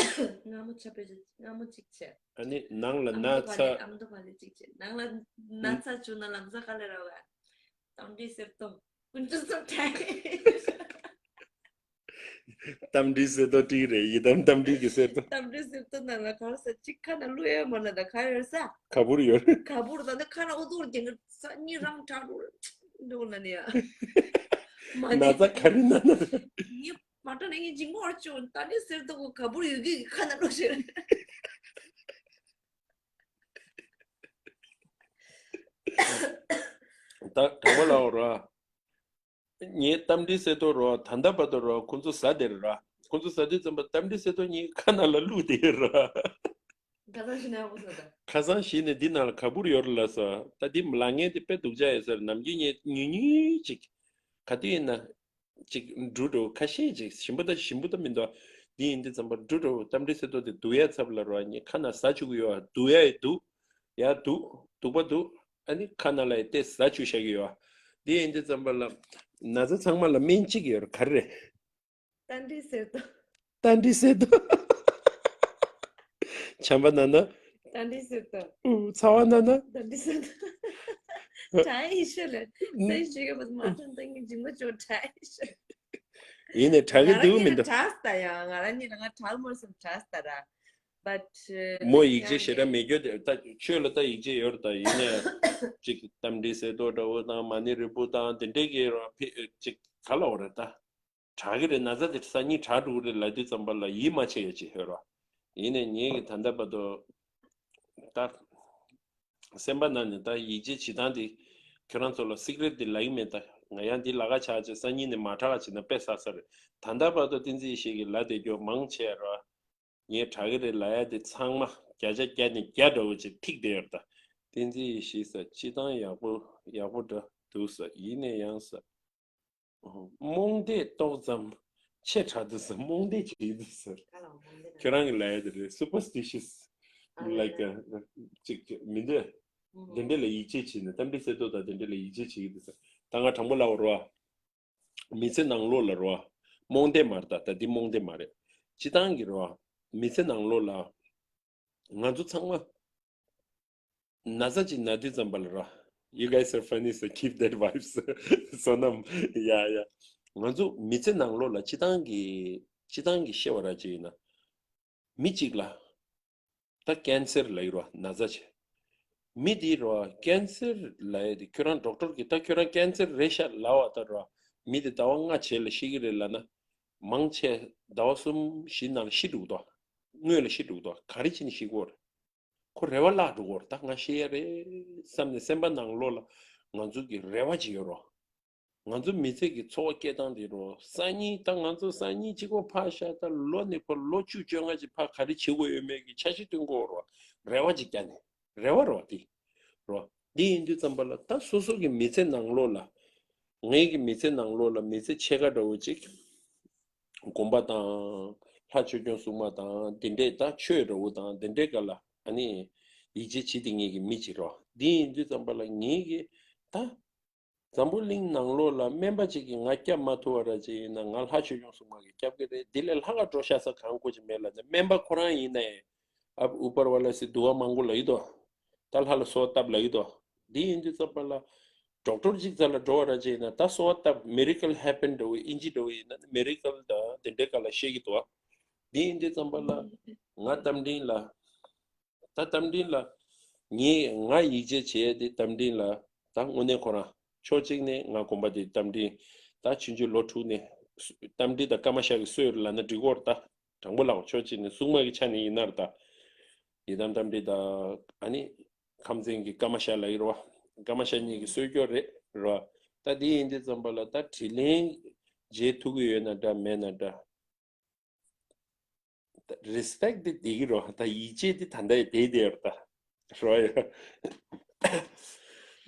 མངར་མོ་ཇ་བོད་ཇ། མངར་མོ་གཅིག་ཇ། ཨ་ནི་ནང་ལ་ཨ་མདོ་ན་ཚ། ཨ་མདོ་བ་ལེ་གཅིག་ཇ། ནང་ལ་ན་ཚ་བྱུང་ན་ལམ་སང་ག་ལེར་ར་བ། གཏམ་འདྲི་གསེར་ཏོག་ཀུན་སྤྱོད་སོགས་ཁྲལ། གཏམ་འདྲི་གསེར་ཏོག་ཏྲི་རེད། ཡི་དམ་གཏམ་འདྲི་གི་གསེར་ཏོག་གཏམ་འདྲི་གསེར་ཏོག་ནང་ལ་ག་རེ་ཟ། གཅིག་ཁ་ནང་བླུག་ཡ་མ་ལ་ད་ག་ཡོད་ས། ག་བུར་ཡོད། ག་བུར་ད་ནི་ཁ་ནང་ཨུ་ཚུགས་རྒྱག་གི་ས། གཉིད་རང་དྲག་འགྲོ་འགྲོ་ལ་ནི་ཡ། མ་ན་ནི་ཚ་ག་རེ་ན་ན། ངས་མ་དྲག་ནས་ངས་འཇིགས་མོ་བར་བཅོས། ད་ནི་གསེར་ཏོག་ག་བུར་ཡོད་གི་ཁ་ནང་བླུག་ཤེས། ད་གྲོགས་པོ་ལགས་ར། ངའི་གཏམ་འདྲི་གསེར་ཏོག་རོ། ད་ལྟ་བར་དུ་རོ། ཁོང་ཚོ་ཟ་བསྡད་ར། ཁོང་ཚོ་ཟ་དུས་ཙམ་པ་གཏམ་འདྲི་གསེར་ཏོག་ངའི་ཁ་ནང་ལ་བླུགས་བསྡད་ར། ཁ་སང་ཞིག་ནས་ཡག་པོ་བཟོ་ད། ཁ་སང་ཞིག་ནས་འདི་ནང་ལ་ག་བུར་ཡོད་རེད་ལབ་སོང་། ད་འདི་ལབ་མཁན་དེ་དཔེ་སྡུག་ཅག་ཡོད་ས་རེད། ནམ་རྒྱུན་ངས་ཉུང་ཉུང་ཅིག་ག་དུས་ཡིན་ན་ཅིག་འབྲུ་འགྲོ་ཁ་ཤས་ཅིག་ཞིམ་པོ་ད་ཞིམ་པོ་ད་མི་འདུག་འདི་ཡིན་དུས་ཙམ་པ་འབྲུ་འགྲོ་གཏམ་འདྲི་གསེར་ཏོག་དེ་སྡུག་ཡ་ཚབ་ལ་རོ། ངས་ཁ་ནང་ཟ་བཅུག་གི་ཡོད། སྡུག་ཡ་ཡི་སྡུག་ཡ་སྡུག་སྡུག་པ་འདུག་ཨ་ནི་ཁ་ནང་ལ་ཡི་དེ་ཟ་བཅུག་བཞག་གི་ཡོད། འདི་ཡིན་དུས་ཙམ་པ་ལ་ན་ཚ་ཚང་མ་ལ་སྨན་གཅིག་ཡོད་རེད། ག་རེ་རེད། གཏམ་འདྲི་གསེར་ཏོག་གཏམ་འདྲི་གསེར་ཏོག་ཆམ་པ་ན་ན། གཏམ་འདྲི་གསེར་ཏོག་ཨུ། ཚ་བ་ན་ན། གཏམ་འདྲི་གསེར་ཏོག་དྲག་ཡི་ཤོད་ལེ། སེམས་ཤིག་གི་མ་ཐོན་ཏང་གི་འཇིགས་མ་ཅོ་དྲག་ཡི་ཤོད། ཡིན་ནས་དྲག་གི་འདུག་མི་འདུག་དྲག་ས་ཡ། ང་རང་ཉིད་ལ་ང་དྲག་མོ་སོང་དྲག་ས་ར། But མོ་ཡིག་ཆ་ཞེ་དྲག་མེད་རྒྱུ་དེ། ད་ཆོས་ལ་ད་ཡིག་ཆ་ཡོད་རེད། ད་ཡིན་ནས་ཅིག་གཏམ་འདྲི་གསེར་ཏོག་འདྲ་བོ་དང་མ་ཎི་རིལ་བུ་དང་དེ་འདྲས་ཀྱི་རོ་ཕི་ཅིག་ག་ལ་འོ་རེད་ད། དྲག་གི་རེད། ན་ཚ་དེ་སང་ཉིན་དྲག་འགྲོ་གི་རེད་ལབ་དུས་ཙམ་པ་ལ་ཡིད་མ་ཆེས་ཡ་ཅིག་ཡོད་རོ། ཡིན་ནས་ངེད་ཀྱི་ད་ལྟ་བར་དུ་ད་སེམས་པ་ནང་ནས་ད་ཡིད་ཆེས་བྱེད་སྟངས་དེ་ཁྱོད་རང་ཚོ་ལ་སི་ཀི་རེ་ཊི་དེ་ལབ་ཀྱི་མེད། ད་ང་ཡང་འདི་ལབ་ཁ་ཆག་ཅིག་སང་ཉིན་ནས་མ་དྲག་བྱས་ན་དཔེ་བསགས་ས་རེད། ད་ལྟ་བར་དུ་བསྟན་འཛིན་ཡེ་ཤེས་ཀྱིས་ལབ་བསྡད་རྒྱུ་མང་ཆེ་རོ། ངས་དྲག་གི་རེད་ལབ་ཡ་དེ་ཚང་མ་བརྒྱ་ཆ་བརྒྱ་ནས་བརྒྱ་འདྲ་བོ་ཅིག་ཐིག་བསྡད་ཡོད་རེད། ད་བསྟན་འཛིན་ཡེ་ཤེས་ཟེར་སྤྱིར་བཏང་ཡག་པོ་ཡག་པོ་འདྲ། འདུག་ས་ཡིན་ནས་ཡང་ས། རྨོངས་དད་ཏོག་ཙམ་ཆེ་དྲགས་འདུག་ས། རྨོངས་དད་བྱེད་འདུག་ས། ཁྱོད་རང་གི་ལབ་ཡ་དེ་རེད། སུ་པར་སི་ཊི་ཤི་ཡས་ལའིཀ་ཅིག་མི་འདོད། དེ་འདྲས་ལ་ཡིད་ཆེས་བྱེད་ནས་གཏམ་དཔེ་གསེར་ཏོག་དང་དེ་འདྲས་ལ་ཡིད་ཆེས་བྱེད་ཀྱི་འདུག་ས། ད་ང་དྲང་པོ་ལབ་པ་རེད་བ། མི་ཚེ་ནང་ལོགས་ལ་རེད་བ། རྨོངས་དད་མ་རེད། ད་ད་འདི་རྨོངས་དད་མ་རེད། སྤྱི་བཏང་གི་རེད་བ། མི་ཚེ་ནང་ལོགས་ལ་ང་ཚོ་ཚང་མ་ན་ཚ་ཅིག་ན་དུས་ཙམ་པ་ལ་རེད་བ། You guys are funny, so keep that vibes. བསོད་ནམས། ཡ་ཡ། ང་ཚོ་མི་ཚེ་ནང་ལོགས་ལ་སྤྱི་བཏང་གི་སྤྱི་བཏང་གི་བཤད་པ་ར་ཅིག་ཡིན་ན། མི་གཅིག་ལ། ད་ཀན་སར་ལབ་ཡོད་རེད་བ། ན་ཚ་ཆེ། མི་དེ་རེད་བ། ཀན་སར་ལབ་ཡ་དེ་ཁྱོད་རང་ཌོག་ཊར་གྱིས་ད་ཁྱོད་རང་ཀན་སར་རེད་ཤག་ལབ་པ་ད་རེད་བ། མི་དེ་ཟླ་བ་ལྔ་རྗེས་ལ་ཤི་གི་རེད་ལབ་ན། མང་ཆེ་ཟླ་བ་གསུམ་བཞི་ནང་ལ་ཤི་འགྲོ་གི་འདུག་སྔོན་ལ་ཤི་འགྲོ་གི་འདུག་ག་རེ་བྱས་ནས་ཤི་གི་ཡོད་རེད། ཁོ་རེ་བ་བརླག་འགྲོ་གི་ཡོད་རེད། ད་ང་ཤི་ཡ་རེད་བསམ་ནས་སེམས་པ་ནང་ལོགས་ལ་ང་ཚོ་གི་རེ་བ་ཅིག་ཡོད་རེད་བ། ང་ཚོ་མི་ཚེ་གི་འཚོ་བ་སྐྱེལ་སྟངས་དེ་རོ། སང་ཉིན་ད་ང་ཚོ་སང་ཉིན་གཅིག་པོ་ཕར་བཞག་ད་ལོ་ནས་ཁོ་ལོ་བཅུ་བཅོ་ལྔ་ཅིག་ཕར་ག་རེ་བྱེད་དགོས་ཡོད་མེད་ཀྱི་འཆར་གཞི་བཏིང་དགོས་རོ། རེ་བ་ཅིག་བརྒྱབ་ནས་རེ་བ་རོ་དེ་རོ། འདི་ཡིན་དུས་ཙམ་པ་ལ་ད་སོ་སོ་གི་མི་ཚེ་ནང་ལོགས་ལ། ངའི་གི་མི་ཚེ་ནང་ལོགས་ལ་མི་ཚེ་ཕྱེད་ཀ་འདྲ་བོ་ཅིག་དགོན་པ་དང་། ལྷ་ཆོས་སྐྱོང་སྲུང་མ་དང་དེ་འདྲས་ད་ཆོས་འདྲ་བོ་དང་དེ་འདྲས་ག་ལ་ཨ་ནི་ཡིད་ཆེས་བྱེད་དེ་ངེད་ཀྱི་མི་ཅིག་རོ། འདི་ཡིན་དུས་ཙམ་པ་ལ་ངེད་ཀྱི་ད། འཛམ་བུ་གླིང་ནང་ལོགས་ལ་སྨན་པ་གཅིག་གིས་ང་སྐྱབས་མ་ཐུབ་པ་ར་ཅིག་ཡིན་ན་ང་ལྷ་ཆོས་སྐྱོང་སྲུང་མ་གིས་སྐྱབས་ཀྱི་རེད། འདི་ལས་ལྷག་ག་འགྲོ་ཤ་ས་གང་དགོས་ཀྱི་མེད་ལབ་ནས་སྨན་པ་ཁོ་རང་ཡིན་ནའི་ཨབ་ཨུ་པར་ཝ་ལ་སི་དུ་ཨ་མང་པོ་ལབ་ཀྱི་འདུག་ད་ལྷ་ལ་གསོལ་བ་བཏབ་ལབ་ཀྱི་འདུག་འདི་ཡིན་དུས་ཙམ་པ་ལ་ཌོག་ཊར་གཅིག་རྩ་ལ་འགྲོ་བ་ར་ཅིག་ཡིན་ན་ད་གསོལ་བ་བཏབ་miracle happen འདྲ་བོ་ཨིན་ཇི་འདྲ་བོ་ཡིན་ན་miracle དང་དེ་འདྲའི་སྐོར་ལ་བཤད་ཀྱི་འདུག་འདི་ཡིན་དུས་ཙམ་པ་ལ་ང་རྟ་མགྲིན་ལ། ད་རྟ་མགྲིན་ལ། ངས་ང་ཡིད་ཆེས་བྱེད་ཡ་དེ་རྟ་མགྲིན་ལ། ད་དངོས་གནས་ཁོ་རང་ཕྱོགས་གཅིག་ནས་ང་དགོན་པ་དེ་རྟ་མགྲིན། ད་ཕྱིན་ཆད་ལོ་དྲུག་ནས་རྟ་མགྲིན་དང་ཀ་མ་ཤ་གི་སྲོལ་ལབ་ན་འགྲིག་གོ་རེད། ད་དྲང་པོ་ལབ་ཕྱོགས་གཅིག་ནས་སྲུང་མ་གི་ཆ་ནས་ཡིན་ན་རེད། ད་ཡི་དམ་རྟ་མགྲིན་དང་ཨ་ནི་ཁམས་ཚན་གྱི་ཀ་མ་ཤ་ལབ་ཀྱི་རེད་བ། ཀ་མ་ཤ་གཉིས་ཀྱི་སྲོལ་རྒྱུན་རེད་རེད་བ། ད་དེ་ཡིན་དུས་ཙམ་པ་ལ་ད་དྲིན་ལན་འཇལ་ཐུབ་ཀྱི་ཡོད་ན་འདྲ་མེད་ན་འདྲ། རེ་སི་པེག་དེ་བསྡད་ཀྱི་རོ། ད་ཡིད་ཆེས་དེ་ད་ལྟ་ཡང་བསྡད་བསྡད་ཡོད་རེད་ད། རོ་ཡ།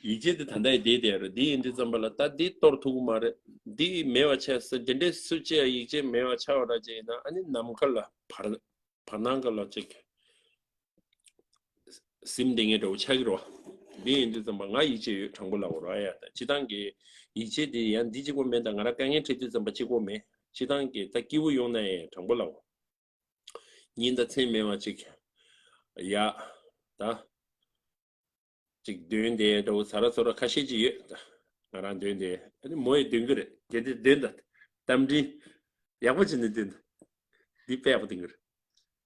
ཡིད་ཆེས་དེ་ད་ལྟ་ཡང་བསྡད་བསྡད་ཡོད་རེད། འདི་ཡིན་དུས་ཙམ་པ་ལ་ད་འདི་གཏོར་ཐུབ་ཀྱི་མ་རེད། འདི་མེད་པ་བྱས་ཟེར་དེ་འདྲའི་སུ་གཅིག་ཡང་ཡིད་ཆེས་མེད་པ་ཆགས་པ་འདྲ་ཅིག་ཡིན་ན་ཨ་ནི་ནམ་མཁའ་ལ་བར་བར་སྣང་ག་ལ་ཅིག་ཟིན་བསྡད་མཁན་འདྲ་བོ་ཆགས་ཀྱི་རེད་བ། འདི་ཡིན་དུས་ཙམ་པ་ང་ཡིད་ཆེས་ཡོད། དྲང་པོ་ལབ་དགོས་རེད་ཡ། ད་སྤྱི་བཏང་གི་ཡིད་ཆེས་དེ་ཡང་འདི་གཅིག་པོ་མིན། ད་ང་རང་དཀའ་ངལ་འཕྲད་དུས་ཙམ་པ་གཅིག་པོ་མིན། སྤྱི་བཏང་གི་ད་སྐྱིད་པོ་ཡོང་ན་ཡང་དྲང་པོ་ལབ་དགོས། ཉིན་ད་མཚན་མེད་པ་ཅིག་ཡ། ད་ཅིག་འདོན་བསྡད་འདྲ་བོ་ཟ་ར་ཚོ་ར་ཁ་ཤས་ཅིག་ཡོད། ད་ང་རང་འདོན་བསྡད། ཨ་ནི་མོ་ཡིས་འདོན་གི་རེད། གལ་ཏེ་འདོན་ད། རྟ་མགྲིན། ཡག་པོ་བྱས་ནས་འདོན་ད། འདི་དཔེ་ཡག་པོ་འདོན་གི་རེད།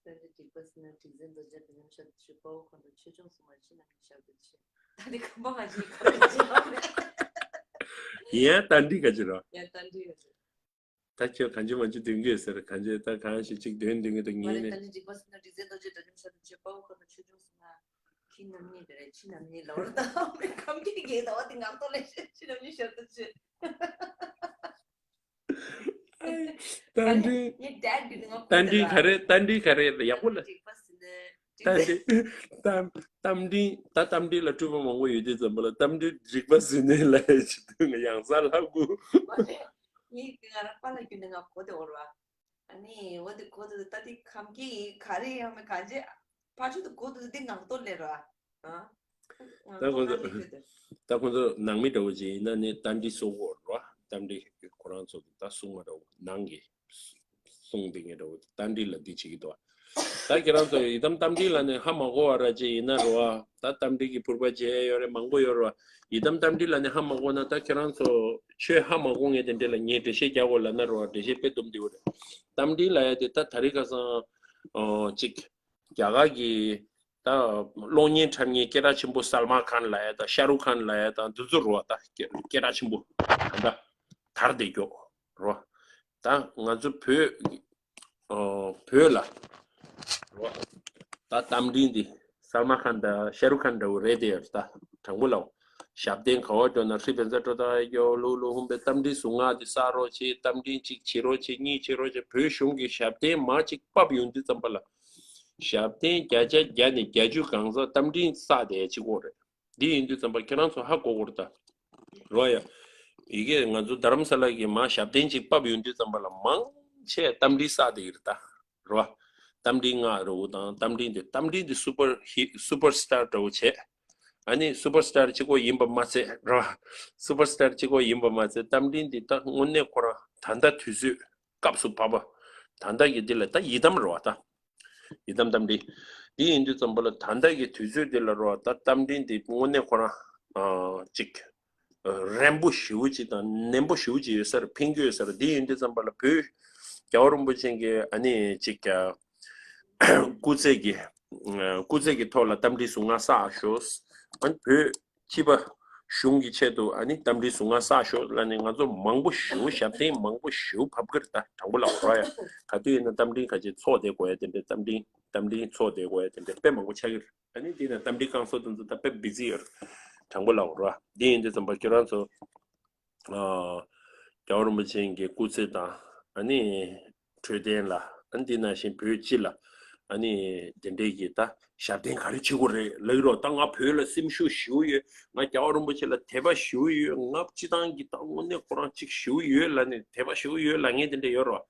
ད་འདི་འགྲིག་པ་ཟེར་ན་འགྲིག་འཛིན་རྡོ་རྗེ་དོན་ཉམས་ཤར་དུ་ཆུད། དཔའ་བོ་ཁོ་ན་ཆོས་སྐྱོང་སྲུང་མ་ཕྱི་ནང་གཉིས་ཤར་དུ་ཆུད། ད་འདི་ཁམས་པ་ང་ཅིག་ཁ་ལོ་ཅི་ཡང་མེད། ཡིན་ཡང་རྟ་མགྲིན་ག་ཅི་རོ། ཡང་རྟ་མགྲིན་ག་ཅི། ད་ཁྱོད་གང་ཅི་མང་ཅི་འདོན་གི་ཡོད་ཟེར། གང་ཅི་ད་གང་ཞིག་ཅིག་འདོན་འདོན་གི་འདུག་ངས་ནི། ད་འདི་འགྲིག་པ་ཟེར་ན་འགྲིག་འཛིན་རྡོ་རྗེ་དོན་ཉམས་ཤར་དུ་ཆུད། དཔའ་བོ་ཁོ་ན་ཆོས་སྐྱོང་སྲུང་མ་ཕྱི་ནང་གཉིས་དེ་རེད། ཕྱི་ནང་གཉིས་ལོར་ད་ཁམས་ཀྱི་རྒྱལ་ཟླ་བ་དེ་ངག་ཐོག་ལས་ཕྱི་ནང་གཉིས་ཤར་དུ་ཆུད། རྟ་མགྲིན། རྟ་མགྲིན་ག་རེ། རྟ་མགྲིན་ག་རེ་ཡག་པོ་ལ། རྟ་མགྲིན། རྟ་རྟ་མགྲིན། ད་རྟ་མགྲིན་ལ་སྤྲུལ་པ་མང་པོ་ཡོད་དུས་ཙམ་པ་ལ་རྟ་མགྲིན་འགྲིག་པ་ཟེར་ནས་ལ་ཡ་ཅི་འདུག་ང་ཡང་ས་ལྷ་དགུ། ངས་ང་རང་པཱ་ལགས་བརྒྱུད་ནས་ང་གོ་བདེ་བོ་ར། ཨ་ནི་འོ་དེ་གོ་དུས་ད་དེ་ཁམས་ཀྱི་ག་རེ་ཡང་མེད། གང་ཅི་ཕར་ཕྱོགས་དུ་གོ་དུས་དེ་ངག་ཐོག་ལས་ར། ཨ། ད་ཁོང་ཚོ་ད་ཁོང་ཚོ་ནང་མི་འདྲ་བོ་ཅིག་ཡིན་ན་ནི་རྟ་མགྲིན་གསོལ་དགོས་རེད་བ། རྟ་མགྲིན་ཁོ་རང་ཚོ་གི་ད་སྲུང་མ་འདྲ་བོ་ནང་གི་སྲུང་བསྡད་མཁན་འདྲ་བོ་རྟ་མགྲིན་ལ་འདི་བྱེད་ཀྱི་འདུག་ད་ཁྱེད་རང་ཚོ་ཡི་དམ་རྟ་མགྲིན་ལ་ནི་ཧ་མ་གོ་བ་ར་ཅིག་ཡིན་ན་རེད་བ། ད་རྟ་མགྲིན་གྱི་ཕུར་པ་བྱེད་ཡ་ཡོད་རེད། མང་པོ་ཡོད་རེད་བ། ཡི་དམ་རྟ་མགྲིན་ལ་ནི་ཧ་མ་གོ་ན་ད་ཁྱེད་རང་ཚོ་ཆོས་ཧ་མ་གོ་མཁན་དེ་འདྲ་ལ་ངས་འགྲེལ་བཤད་རྒྱག་དགོས་ལབ་ན་རེད་བ། འགྲེལ་བཤད་དཔེ་སྡོམ་འདི་བ་རེད། རྟ་མགྲིན་ལ་ཡ་དེ་ད་དེ་རིང་ཁ་སང་ཨ་ཅིག་རྒྱ་གར་གྱི་ད་གློག་བརྙན་འཁྲབ་མཁན་སྐད་གྲགས་ཆེན་པོ་སལ་མན་ཁཱན་ལབ་ཡ་དང་ཤ་རུག་ཁཱན་ལབ་ཡ་དང་འདི་ཚོ་རེད་བ། ད་སྐད་སྐད་གྲགས་ཆེན་པོ་ད་ལྟ་དར་བསྡད་ཀྱོག་རེད་བ། ད་ང་ཚོ་བོད་ཨ་བོད་ལ་རེད་བ། ད་རྟ་མགྲིན་འདི་སལ་མན་ཁཱན་དང་ཤ་རུག་ཁཱན་འདྲ་བོ་རེད་དེ། ད་དྲང་པོ་ལབ། ཞབས་བརྟན་ག་བ་འགྲོ་ན་ཧྲི་བན་ཛ་སྤྲོ་ད་ཡོ་ལུ་ལུ་ཧུམ་པའི་རྟ་མགྲིན་ཟུར་ང་དེ་ས་རོགས་བྱེད། རྟ་མགྲིན་གཅིག་བྱེད་རོགས་བྱེད། གཉིས་བྱེད་རོགས་བྱེད། བོད་གཞུང་གི་ཞབས་བརྟན་མ་གཅིག་ཕབ་ཡོང་དུས་ཙམ་པ་ལ་ཞབས་བརྟན་བརྒྱ་ཆ་བརྒྱ་ནས་བརྒྱད་ཅུ་གང་ས་རྟ་མགྲིན་བསགས་བསྡད་ཅིག་གོ་རེད། འདི་ཡིན་དུས་ཙམ་པ་ཁྱེད་རང་ཚོ་ཧ་གོ་དགོས་རེད་ད། རོ་ཡ། ཡི་གེ་ང་ཚོ་རྡ་རམ་ས་ལ་གི་མ་ཞབས་བརྟན་ཅིག་ཕབ་ཡོང་དུས་ཙམ་པ་ལ་མང་ཆེ་རྟ་མགྲིན་བསགས་དེ་ཡིར་ད། རོ། རྟ་མགྲིན་སྔགས་རུ་དང་རྟ་མགྲིན་དེ་རྟ་མགྲིན་དེ་སུ་པར་ཧི་སུ་པར་སི་ཊར་འདྲ་བོ་བྱས། ཨ་ནི་སུ་པར་སི་ཊར་གཅིག་པོ་ཡིན་པ་མ་ཚད་རོ། སུ་པར་སི་ཊར་གཅིག་པོ་ཡིན་པ་མ་ཚད་རྟ་མགྲིན་དེ་ད་དངོས་གནས་ཁོ་རང་ད་ལྟ་དུས་ཚོད་སྐབས་སུ་བབ་པ། ད་ལྟ་གི་འདི་ལ་ད་ཡི་དམ་རོ་ད། ཡི་དམ་རྟ་མགྲིན། འདི་ཡིན་དུས་ཙམ་པ་ལ་ད་ལྟ་གི་དུས་ཚོད་འདི་ལ་རོ་ད་རྟ་མགྲིན་འདི་དངོས་གནས་ཁོ་རང་ཨ་ཅིག་རན་པོ་ཞེ་པོ་ཅིག་དང་ནན་པོ་ཞེ་པོ་ཅིག་ཡོད་ས་རེད། ཕན་གྱི་ཡོད་ས་རེད། འདི་ཡིན་དུས་ཙམ་པ་ལ་བོད་རྒྱལ་བ་རིན་པོ་ཆེ་གི་ཨ་ནི་ཅིག་སྐུ་ཚེ་གི་སྐུ་ཚེ་གི་ཐོག་ལ་རྟ་མགྲིན་གཟུངས་སྔགས་བསགས་ཤོག་ཨ་ནི་བོད་སྤྱི་པ་གཞུང་གི་ཆེད་དུ་ཨ་ནི་རྟ་མགྲིན་གཟུངས་སྔགས་བསགས་ཤོག་ལབ་ནས་ང་ཚོ་མང་པོ་ཞེ་པོ་ཞབས་བརྟན་མང་པོ་ཞེ་པོ་ཕབ་ཀྱི་རེད། ད་དྲང་པོ་ལབ་རོགས་ཡ། ག་དུས་ཡིན་ན་རྟ་མགྲིན་ག་ཅིག་ཚོགས་བསྡད་དགོས་ཡ་དེ་འདྲའི་རྟ་མགྲིན་རྟ་མགྲིན་ཚོགས་བསྡད་དགོས་ཡ་དེ་འདྲའི་དཔེ་མང་པོ་ཆགས་ཀྱི་རེད། ཨ་ནི་དེ་ནས་རྟ་མགྲིན་བསྐང་གསོ་དེ་ཚོ་ད་དཔེ་བི་ཛི་ཡོད་རེད། དྲང་པོ་ལབ་རོགས། འདི་ཡིན་དུས་ཙམ་པ་ཁྱོད་རང་ཚོ་ཨ་རྒྱལ་བ་རིན་པོ་ཆེ་གི་སྐུ་ཚེ་དང་ཨ་ནི་འཕྲོད་བསྟེན་ལ་ཨ་ནི་དེ་ནང་བཞིན་བོད་སྤྱི་ལ་ཨ་ནི་དེ་འདྲའི་གི་ད་ཞབས་བརྟན་ག་རེ་བྱེད་དགོས་རེད་ལབ་ཀྱི་རོགས། ད་ང་བོད་ལ་སེམས་ཤུགས་ཞེ་པོ་ཡོད། ང་རྒྱལ་བ་རིན་པོ་ཆེ་ལ་དད་པ་ཞེ་པོ་ཡོད། ང་སྤྱི་བཏང་གི་ད་དངོས་གནས་ཁོ་རང་གཅིག་ཞེ་པོ་ཡོད་ལབ་ནས་དད་པ་ཞེ་པོ་ཡོད་ལབ་མཁན་དེ་འདྲ་ཡོད་རོགས།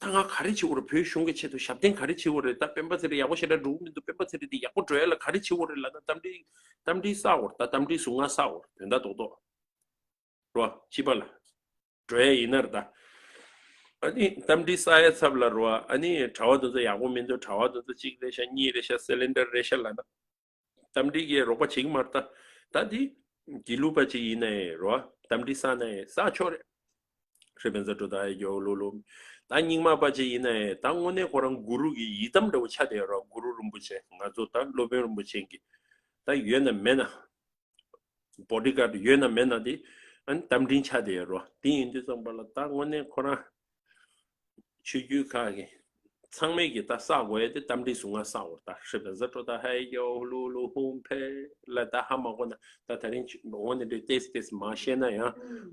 ད་ང་ག་རེ་བྱེད་དགོས་རེད། བོད་གཞུང་གི་ཆེད་དུ་ཞབས་བརྟན་ག་རེ་བྱེད་དགོས་རེད། ད་སྤེན་པ་ཚེ་རིང་ཡག་པོ་ཞེ་དྲག་འགྲོ་གི་མི་འདུག་སྤེན་པ་ཚེ་རིང་འདི་ཡག་པོ་འགྲོ་ཡ་ལ་ག་རེ་བྱེད་དགོས་རེད་ལབ་ན་རྟ་མགྲིན་རྟ་མགྲིན་བསགས་དགོས་རེད། ད་རྟ་མགྲིན་གཟུངས་སྔགས་བསགས་དགོས་རེད། དོན་དག་རྡོག་རྡོག་རོ། སྤྱི་པ་ལ་འགྲོ་ཡ་ཡིན་ན་རེད་ད། ཨ་ནི་རྟ་མགྲིན་བསགས་ཡ་ཚབ་ལ་རོ། ཨ་ནི་གྲྭ་པ་དེ་ཚོ་ཡག་པོ་མི་འདུག་གྲྭ་པ་དེ་ཚོ་གཅིག་རེད་ཤག་གཉིས་རེད་ཤག་སི་ལིན་ཌར་རེད་ཤག་ལབ་ན། རྟ་མགྲིན་གྱིས་རོགས་པ་བྱེད་ཀྱི་མ་རེད་ད། ད་འདི་དགེ་ལུགས་པ་ཅིག་ཡིན་ན་ཡང་རོ། རྟ་མགྲིན་བསགས་ན་ཡང་བསགས་ཆོག་རེད། ཧྲི་བན་ཛ་ཀྲོ་ད་ཡ་ཡོ་ལོ་ལོ། ད་རྙིང་མ་པ་ཅིག་ཡིན་ན་ཡང་ད་དངོས་གནས་ཁོ་རང་གུ་རུ་གི་ཡི་དམ་འདྲ་བོ་ཆགས་བསྡད་ཡོད་རོ། གུ་རུ་རིན་པོ་ཆེ་ང་ཚོ་ད་སློབ་དཔོན་རིན་པོ་ཆེ་གི་ད་ཡོད་ན་མེད་ན། བོ་ཌི་གཱཌ་ཡོད་ན་མེད་ན་དེ་ཨ་ནི་རྟ་མགྲིན་ཆགས་བསྡད་ཡོད་རོ། དེ་ཡིན་དུས་ཙམ་པ་ལ་ད་དངོས་གནས་ཁོ་རང་ཆོས་བརྒྱུད་ཁག་གི་ཚང་མས་ཀྱི་ད་བསགས་དགོས་ཡ་དེ་རྟ་མགྲིན་གཟུངས་སྔགས་བསགས་དགོས། ད་ཧྲི་བན་ཛ་ཀྲོ་ད་ཧ་ཡ་ཡོ་ཧུ་ལུ་ལུ་ཧུམ་ཕེ་ལ་ད་ཧ་མ་གོ་ན་ད་ད་རིང་འོ་ནི་འདྲའི་ཏེས་ཏེས་མ་བཤད་ན་ཡང་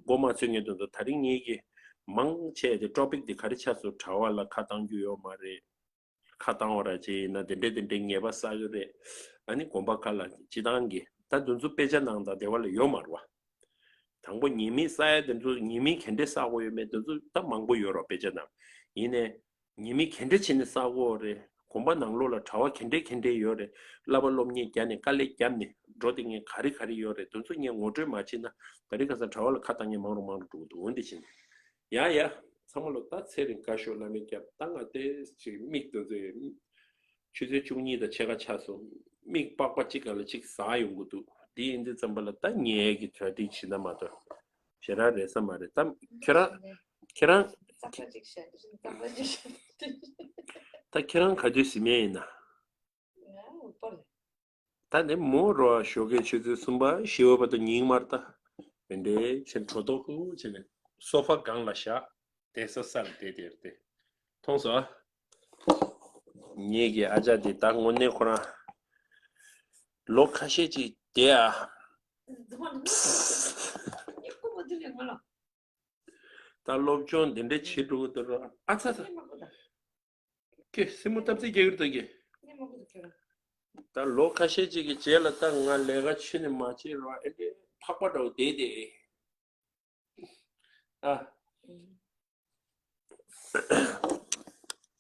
མགོ་མ་ཚོས་ངེས་དོན་དུ་ད་རིང་ངེད་ཀྱི་མང་ཆེ་དེ་ཊོ་པིག་དེ་ག་རེ་ཆགས་སོང་། གྲྭ་པ་ལ་ཁ་བཏང་རྒྱུ་ཡོད་མ་རེད། ཁ་བཏང་བ་ར་ཅིག་ཡིན་ན་དེ་འདྲས་དེ་འདྲས་ངེས་པ་བསགས་ཀྱི་རེད། ཨ་ནི་དགོན་པ་ཁག་ལ་སྤྱི་བཏང་གི་ད་འདི་ཚོ་དཔེ་ཆ་ནང་དང་དེ་བ་ལ་ཡོད་མ་རེད་བ། དང་པོ་ཉེས་དམིགས་བསགས་ཡ་དེ་ཚོ་ཉེས་དམིགས་ག་འདྲས་བསགས་དགོས་ཡོད་མེད་དེ་ཚོ་ད་མང་པོ་ཡོད་རོགས་དཔེ་ཆ་ནང་། ཡིན་ནའི་ཉེས་དམིགས་ག་འདྲས་བྱས་ནས་བསགས་དགོས་རེད། དགོན་པ་ནང་ལོགས་ལ་གྲྭ་པ་ག་འདྲས་ག་འདྲས་ཡོད་རེད། བསླབ་པ་སློབ་གཉེར་བརྒྱབ་ནས་དཀའ་ལས་བརྒྱབ་ནས་འགྲོ་དེ་ངས་ག་རེ་ག་རེ་ཡོད་རེད། དེ་ཚོ་ངས་ངོ་སྤྲོད་མ་བྱས་ན་ད་རེས་ཁ་སང་གྲྭ་པ་ལ་ཁ་བཏང་མཁན་མང་རུ་མང་རུ་འགྲོ་གི་འདུག་འོན་ཏེ་བྱས་ནས། ཡ་ཡ། ཚང་མ་ལོ་ད་ཚེ་རིང་དགའ་ཤོག་བླ་མའི་སྐྱབས། ད་ང་དེ་ཅིག་མིག་དེ་ཚོ་ཆུ་ཚོད་བཅུ་གཉིས་དང་ཕྱེད་ཀ་ཆགས་སོང་། མིག་པགས་པ་གཅིག་ག་ལ་གཅིག་ཟག་ཡོང་གི་འདུག་འདི་ཡིན་དུས་ཙམ་པ་ལ་ད་ངས་ཀྱི་གྲ་སྒྲིག་བྱེད་ན་མ་གཏོགས་ཞེ་དྲག་རེད་ས་མ་རེད། ད་ཁྱེད་རང་ཁྱེད་རང་ད་ཁྱེད་རང་ག་དུས་ཟིན་མེད་ཡིན་ན། ད་ནི་མོ་རོ་ཞོགས་ཀའི་ཆུ་ཚོད་གསུམ་པ་བཞི་པ་བར་དུ་ཉིན་དམར་ད། དེ་འདྲའི་ཆེན་གྲོ་ཏོག་ཁུ་བྱས་ནས་སོ་ཕ་སྒང་ལ་བཞག་བསྡད་ས་སར་བསྡད་དེར་དེ། མཐོང་སོང་ཨ། ངེད་ཀྱི་ཨ་ཅག་དེ་ད་དངོས་གནས་ཁོ་རང་ལོ་ཁ་ཤས་ཅིག་བསྡད་ཨ། ད་སློབ་སྦྱོང་འདི་འདྲ་བྱེད་འགྲོ་གི་འདུག་ར། ཨ་ཚ་ཚ། ཁྱེད་སེམས་པ་སྟབས་ཚིག་རྒྱག་གི་འདུག་གི། ད་ལོ་ཁ་ཤས་ཅིག་གི་རྗེས་ལ་ད་ང་ལས་ཀ་ཆུ་ནས་མ་བྱེད་ར་ཨེ་འདྲའི་ཕག་པ་འདྲ་བོ་བསྡད་དེ། ཨ།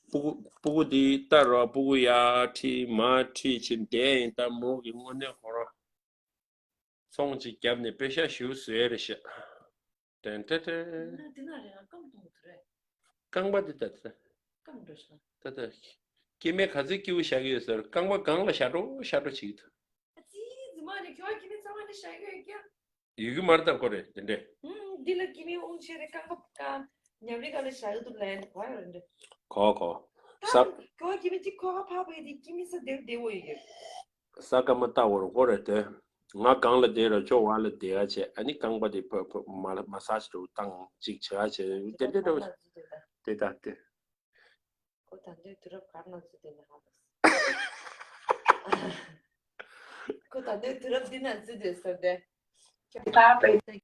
སྤུ་གུ་སྤུ་གུ་འདི་ལྟ་ར་སྤུ་གུ་ཡར་ཁྲིད་མར་ཁྲིད་བྱེད་བསྡད་ཡིན། ད་མོ་གི་དངོས་གནས་ཁོ་རང་ཚོང་ཅིག་བརྒྱབ་ནས་པེ་ཤ་ཞིག་བཟོས་རེད་ཤག་ཏན་ཏན་ཏན། ན་འདི་ན་རེ་ང་རྐང་གཏོང་གི་རེད། རྐང་པ་འདི་ལྟ་ཚེ། རྐང་འགྲོ་ཤག་ད་ལྟ། སྐྱེ་དམན་ག་ཚོད་སྐྱིད་པོ་བཞག་གི་ཡོད་ཟེར། རྐང་པ་སྒང་ལ་བཞག་འགྲོ་བཞག་འགྲོ་བྱེད་ཀྱི་འདུག་ཨ་ཙི་རྫུན་མ་རེད། ཁྱོད་སྐྱེ་དམན་ཚང་མ་ནི་བཞག་གི་ཡོད་ཀྱང་། ཡོད་ཀྱི་མ་རེད་ད་ཁོ་རེ་དེ་འདྲས། ཧུམ། འདི་ལ་སྐྱེ་དམན་དབང་ཆེ་རེད། རྐང་པ་གང་ཉམས་རེ་ག་ལ་བཞག་གི་འདུག་ལན་གོ་ཡ་རེད་འདྲ། གོ་གོ། ད་ས། ཁྱོད་སྐྱེ་དམན་གཅིག་ཁོ་ག་ཕ་བས་དེ་སྐྱེ་དམན་ས་དེར་བདེ་བོ་ཡོད་ཀྱི། ས་ཀ་མ་ལྟ་བོར་ཁོ་རེ་དེ། ང་གང་ལ་བསྡད་ར་ཅོ་བ་ལ་བསྡད་ཡ་བྱས། ཨ་ནི་རྐང་པ་དེ་ཕ་ཕ་མ་ལ་མ་སཱཇ་འགྲོ་བཏང་ཅིག་བྱས་བྱས་དེ་འདྲ་འདྲ་བོ། དེ་དང་དེ། ཁོ་ད་འདོད་དུས་རབས་གར་ན་ཚུད་དེ་ན་ཧ་གོ་ཁོ་ད་འདོད་དུས་རབས་འདི་ན་ཚུད་དེ་ཟེར་ཏེ། ཁྱོད་ཕ་པའི།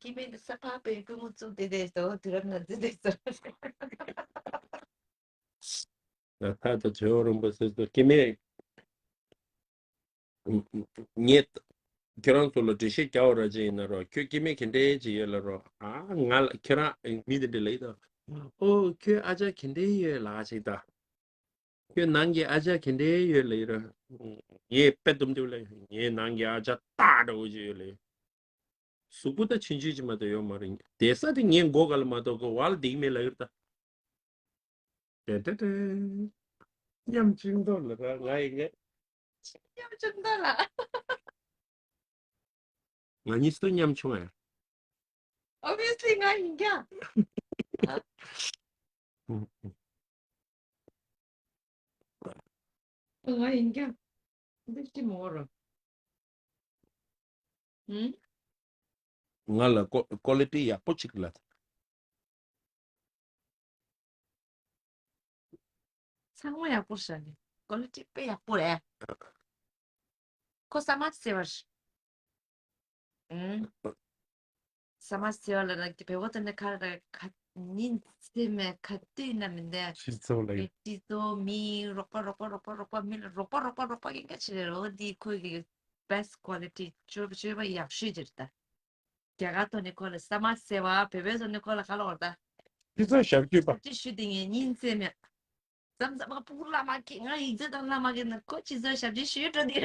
ཁྱི་མེད་ས་ཕ་པའི་ཀུ་མུ་བཙུགས་ཏེ་དེ་ཟེར་དུས་རབས་ན་ཚུད་དེ་ཟེར། ང་ཐག་ཏུ་ཇོ་བོ་རིན་པོ་ཆེ་ཚོ་སྐྱེ་དམན། ངས་ ཁྱེད་རང་ཚོ་ལ་འགྲེལ་བཤད་རྒྱག་པ་ར་ཅིག་ཡིན་ན་རོ། ཁྱོད་སྐྱེ་དམན་ག་འདྲས་ཅིག་ཡོད་ལབ་རོ། ཨ་ང་ལ་ཁྱེད་རང་མི་དེ་འདྲས་ལབ་ཡིན་ད། ཨོ་ཁྱོད་ཨ་ཅག་ག་འདྲས་ཡོད་ལབ་ཅིག་ད། ཁྱོད་ནང་གི་ཨ་ཅག་ག་འདྲས་ཡོད་ལབ་ཡིན་ར། ངས་དཔེ་དུམ་དུམ་ལབ། ངའི་ནང་གི་ཨ་ཅག་སྟག་འདྲ་བོ་ཅིག་ཡོད་ལབ་ཡིན། གཟུགས་པོ་ད་ཆུང་ཆུང་ཅིག་མ་གཏོགས་ཡོད་མ་རེད། བསྡད་ས་དེ་ངའི་མགོ་སྒང་ལ་མ་གཏོགས་ཁོ་བར་ལ་བསྡད་ཀྱི་མེད་ལབ་ཡོད་ད། ཏེ་ཏེ་ཏེ། ཉམ་ཆུང་མདོག་ལ་ར་ང་ཡི་ངས། ཉམ་ཆུང་མདོག་ལ། ང་གཉིས་སུ་ཉམ་ཆུང་ཨེ། Obviously ང་ཡིན་ཀྱང་། ང་ཡིན་ཀྱང་། འདི་ཅི་མོ་ར། ཧུམ། ང་ལ་ཀོ་ཀོ་ལི་ཊི་ཡག་པོ་ཅིག་ལ། ཚང་མ་ཡག་པོ་ཤག་ནི། ཀོ་ལི་ཊི་དཔེ་ཡག་པོ་རེད། ཁོ་ཟ་མ་ཟེར་བ་རེད། ཨུམ། ཟ་མ་ཟེར་བ་ལ་ན་བེ་བོ་ད་ནི་ཁ་ར་ཁ་ཉིན་ཚེ་མེད་ག་དུས་ན་མི་འདས། སྤྱི་ཚོགས་ལ་ཡོད། སྤྱི་ཚོགས་མི་རོགས་པ་རོགས་པ་རོགས་པ་རོགས་པ་མི་ལ་རོགས་པ་རོགས་པ་རོགས་པ་ཡིན་ག་ཅི་རེད་རོ། འདི་ཁོའི་གི་best quality སྤྱོད་སྤྱོད་པ་ཡག་ཤོས་ཅིག་རེད་ད། རྒྱ་གར་ཐོག་ནས་ཁོ་ལ་ཟ་མ་ཟེར་བ། བོད་པའི་ཐོག་ནས་ཁོ་ལ་ག་ལ་བར་ད། སྤྱི་ཚོགས་ཞབས་ཞུ་པ། ཞབས་ཕྱི་ཞུ་དེ་ངས་ཉིན་མཚན་མེད། མཚམས་མཚམས་ང་སྤུ་གུ་བླ་མ་ཁྱེད་ང་ཡིག་ཚད་དང་བླ་མ་ཁྱེད་ན་ཁོ་སྤྱི་ཚོགས་ཞབས་ཕྱི་ཞུ་འགྲོ་དེ།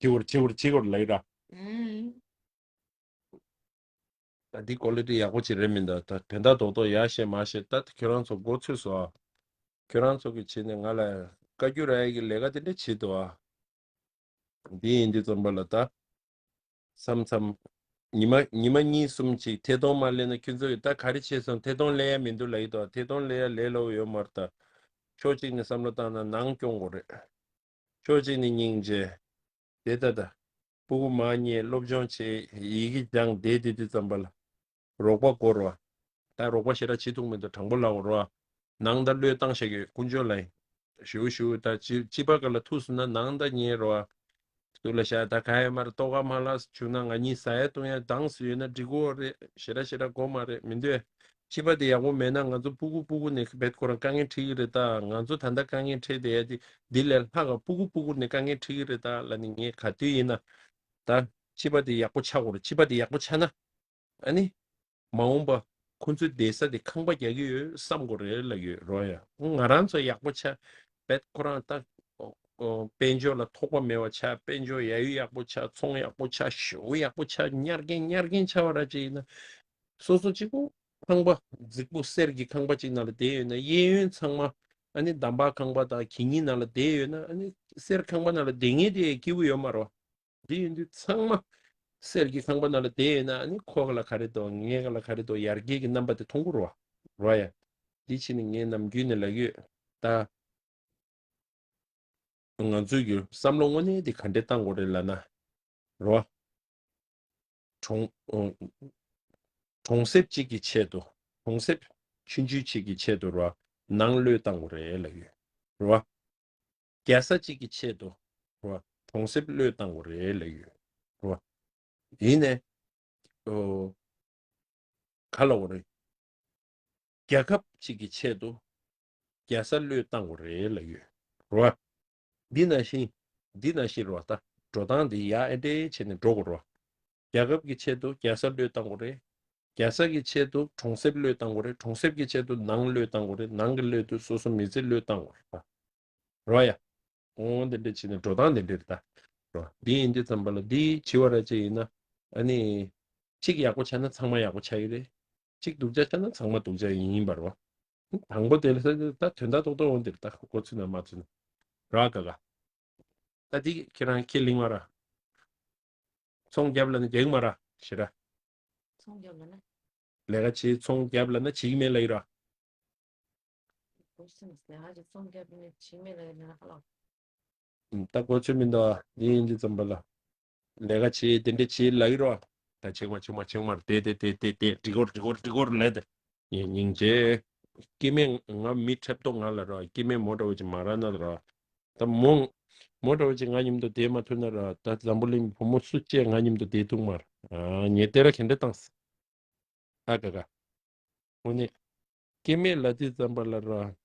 ཅི་བོར་ཅི་བོར་ཅི་བོར་ལབ་ར། ཨུམ། ད་འདི་ཀོ་ལི་ཊི་ཡག་པོ་ཅིག་རེད་མི་འདུག་ད་དོན་དག་རྡོག་རྡོག་ཡག་ཤེས་མ་ཤེས་ད་ཁྱོད་རང་ཚོ་མགོ་ཚོས་སོ། ཁྱོད་རང་ཚོ་གི་བྱས་ནས་ང་ལ་བཀའ་བཀྱོན་རག་ཡ་གི་ལས་ཀ་དེ་འདྲ་བྱེད་འདུག་ཨ། འདི་ཡིན་དུས་ཙམ་པ་ལ་ད། མཚམས་མཚམས། ཉི་མ་ཉི་མ་གཉིས་གསུམ་ཅིག་ཐད་གཏོང་མ་ལས་ན་ཁྱོད་ཚོ་གིས་ད་ག་རེ་བྱས་སོང་། ཐད་གཏོང་ལས་ཡ་མི་འདུག་ལབ་ཀྱི་འདུག་ཐད་གཏོང་ལས་ཡ་ལས་སླ་བོ་ཡོད་མ་རེད་ད། ཕྱོགས་གཅིག་ནས་བསམ་བློ་བཏང་ན་ནང་སྐྱོང་དགོས་རེད། ཕྱོགས་གཅིག་ནས་སྙིང་རྗེ། དེ་ལྟ་ད། སྤུ་གུ་མ་ཉེས་སློབ་སྦྱོང་བྱེད་ཡི་གེ་སྦྱང་བསྡད་དེ་དུས་ཙམ་པ་ལ། རོགས་པ་དགོས་རེད་བ། ད་རོགས་པ་ཞེ་དྲག་བྱེད་ཐུབ་མི་འདུག་དྲང་པོ་ལབ་དགོས་རེད་བ། ནང་ད་བློས་བཏང་བཞག་གི་ཡོད་དཀོན་མཆོག་ལ་ཡིན། ཞུ་ཞུ་ད་ཅི་ཅི་པ་ག་ལ་ཐུག་སོང་ན་ནང་ད་ཉན་རོགས། ཐུག་ལ་ཤ་ད་ག་ཡ་མར་ལྟོ་ག་མ་ལགས་བྱུང་ན་ང་གཉིས་ཟ་ཡ་བཏུང་ཡ་དང་སུ་ཡོད་ན་འགྲིག་གོ་རེད། ཞེ་དྲག་ཞེ་དྲག་གོ་མ་རེད་མི་འདོད། ཅི་པ་དེ་ཡག་པོ་མེད་ན་ང་ཚོ་སྤུ་གུ་སྤུ་གུ་ནས་བེད་ཁོ་རང་དཀའ་ངལ་འཕྲད་ཀྱི་རེད་ད། ང་ཚོ་ད་ལྟ་དཀའ་ངལ་འཕྲད་བསྡད་ཡ་དེ་འདི་ལས་ལྷག་ག་སྤུ་གུ་སྤུ་གུ་ནས་དཀའ་ངལ་འཕྲད་ཀྱི་རེད་ད་ལ་ནི་ངས་ག་དུས་ཡིན་ན། ད་ཅི་པ་དེ་ཡག་པོ་ཆགས་དགོས་རེད། ཅི་པ་དེ་ཡག་པོ་ཆགས་ན། ཨ་ནི། མ་འོངས་པ། ཁོ་ཚོའི་བསྡད་ས་དེ་ཁང་པ་རྒྱག་གི་ཡོད་བསམ་དགོས་རེད་ལབ་ཡོད་རོ་ཡ། ང་རང་ཚོ་ཡག་པོ་ཆགས། བེད་ཁོ་རང་ད། ཨོ། ཨོ། དཔལ་འབྱོར་ལ་ཐོགས་པ་མེད་པ་ཆགས། དཔལ་འབྱོར་ཡ་ཡུ་ཡག་པོ་ཆགས། ཚོང་ཡག་པོ་ཆགས། ཞོ་ཡག་པོ་ཆགས། ཉར་མཁན་ཉར་མཁན་ཆགས་པ་ར་ཅིག་ཡིན་ན། སོ་སོ་གཅིག་པུ། ཁང་པ། རྫིག་པོ་གསེར་གྱི་ཁང་པ་གཅིག་ནང་ལ་བསྡད་ཡོད་ན་གཡས་གཡོན་ཚང་མ། ཨ་ནི་འདམ་བག་ཁང་པ་དང་གད་སྙིགས་ནང་ལ་བསྡད་ཡོད་ན་ཨ་ནི་གསེར་ཁང་པ་ནང་ལ་བསྡད་མཁན་དེ་སྐྱིད་པོ་ཡོད་མ་རེད་བ། འདི་ཡིན་དུས་ཚང་མ་གསེར་གྱི་ཁང་པ་ནང་ལ་བསྡད་ཡོད་ན་ཨ་ནི་ཁོ་ག་ལ་ག་རེ་འདུག་ངའི་ག་ལ་ག་རེ་འདུག་ཡར་རྒྱས་ཀྱི་རྣམ་པ་དེ་མཐོང་གི་རེད་བ། རེད་ཡ། འདི་ཕྱི་ནས་ངས་ནམ་རྒྱུན་ནས་ལབ་ཀྱི་ཡོད་ད། ང་ཚོའི་གི་བསམ་བློ་དངོས་གནས་དེ་ག་འདྲས་བཏང་དགོས་རེད་ལབ་ན། རེད་བ། གྲོང་གྲོང་གསེབ་གཅིག་གི་ཆེད་དུ། གྲོང་གསེབ་ཆུང་ཆུང་གཅིག་གི་ཆེད་དུ་རེད་བ། ནང་བློས་བཏང་དགོས་རེད་ལབ་ཀྱི་ཡོད། རེད་བ། རྒྱལ་ས་གཅིག་གི་ཆེད་དུ། རེད་བ། གྲོང་གསེབ་བློས་བཏང་དགོས་རེད་ལབ་ཡོད། རེད་བ། ཡིན་ནའི། ཨོ། ག་ལབ་དགོས་རེད། རྒྱལ་ཁབ་གཅིག་གི་ཆེད་དུ། རྒྱལ་ས་བློས་བཏང་དགོས་རེད་ལབ་ཡོད། རེད་བ། འདི་ནང་བཞིན། འདི་ནང་བཞིན་རེད་བ་ད། འགྲོ་སྟངས་འདི་ཡག་ཨེ་འདྲས་བྱས་ནས་འགྲོ་དགོས་རེད་བ། རྒྱལ་ཁབ་ཀྱི་ཆེད་དུ་རྒྱལ་ས་བློས་བཏང་དགོས་རེད། རྒྱལ་ས་ཀྱི་ཆེད་དུ་གྲོང་གསེབ་བློས་བཏང་དགོས་རེད། གྲོང་གསེབ་ཀྱི་ཆེད་དུ་ནང་བློས་བཏང་དགོས་རེད། ནང་གི་བློས་དུ་སོ་སོ་མི་ཚེ་བློས་བཏང་དགོས་རེད་ད། རོ་ཡ། འོང་དེ་འདྲ་བྱས་ནས་འགྲོ་སྟངས་དེ་འདྲ་རེད་ད། རོ། འདི་ཡིན་དུས་ཙམ་པ་ལ་འདི་བྱི་བ་ར་ཅིག་ཡིན་ན། ཨ་ནི། གཅིག་ཡག་པོ་ཆགས་ན་ཚང་མ་ཡག་པོ་ཆགས་ཀྱི་རེད། གཅིག་སྡུག་ཅག་ཆགས་ན་ཚང་མ་སྡུག་ཅག་ཡིན་ཡིན་པ་རེད་བ། དང་པོ་དེ་ལ་ས་ད་དོན་དག་ཏོག་ཏོག་འོང་དེ་རེད་ད་གོ་ཚུད་ན་མ་ཚུད་ན། ར་ག་ག་ད་འདི་ཁྱེད་རང་ཁས་ལེན་མ་ར། ཚོང་རྒྱབ་ལ་ནི་རྒྱག་མ་ར་ཞེ་ར། ཚོང་རྒྱབ་ལ་ན། ལས་ཀ་བྱེད་ཚོང་རྒྱབ་ལ་ན་བྱེད་ཀྱི་མེད་ལ་ཡི་ར། ཀོ་ཤེན་ལས་ཀ་བྱེད་ཚོང་རྒྱབ་ནི་བྱེད་མེད་ལ་ཡི་ན་ཧ་ལ། ད་གོ་ཆོད་མི་འདུག་ཨ། འདི་ཡིན་འདི་ཙམ་པ་ལ། ལས་ཀ་བྱེད་དེ་འདྲ་བྱེད་ལ་ཡི་ར། ད་ཆེག་མ་ཆེག་མ་ཆེག་མ་དེ་དེ་དེ་དེ་དེ་འགྲིག་གོ་འགྲིག་གོ་འགྲིག་གོ་ལས་དེ། ཡིན་སྙིང་རྗེ། སྐྱེ་མེད་ང་མི་འཁྲབ་ཏོ་ང་ལ་ར་སྐྱེ་མེད་མོ་འདྲ་བོ་ཅིག་མ་ར་ན་ལ་ར། ད་མོ། མོ་འདྲ་བོ་ཅིག་ང་མཉམ་དུ་བསྡད་མ་ཐུབ་ན་ར་ད་འཛམ་བུ་གླིང་བུ་མོ་སུ་བཅས་ང་མཉམ་དུ་བསྡད་ཐུབ་མ་ར། ཨ་ངས་དེ་ར་ག་འདྲ་བཏང་སི། ཨ་ཀ་ཀ། འོ་ནི། སྐྱེ་མེད་ལ་དེ་ཙམ་པ་ལ་ར།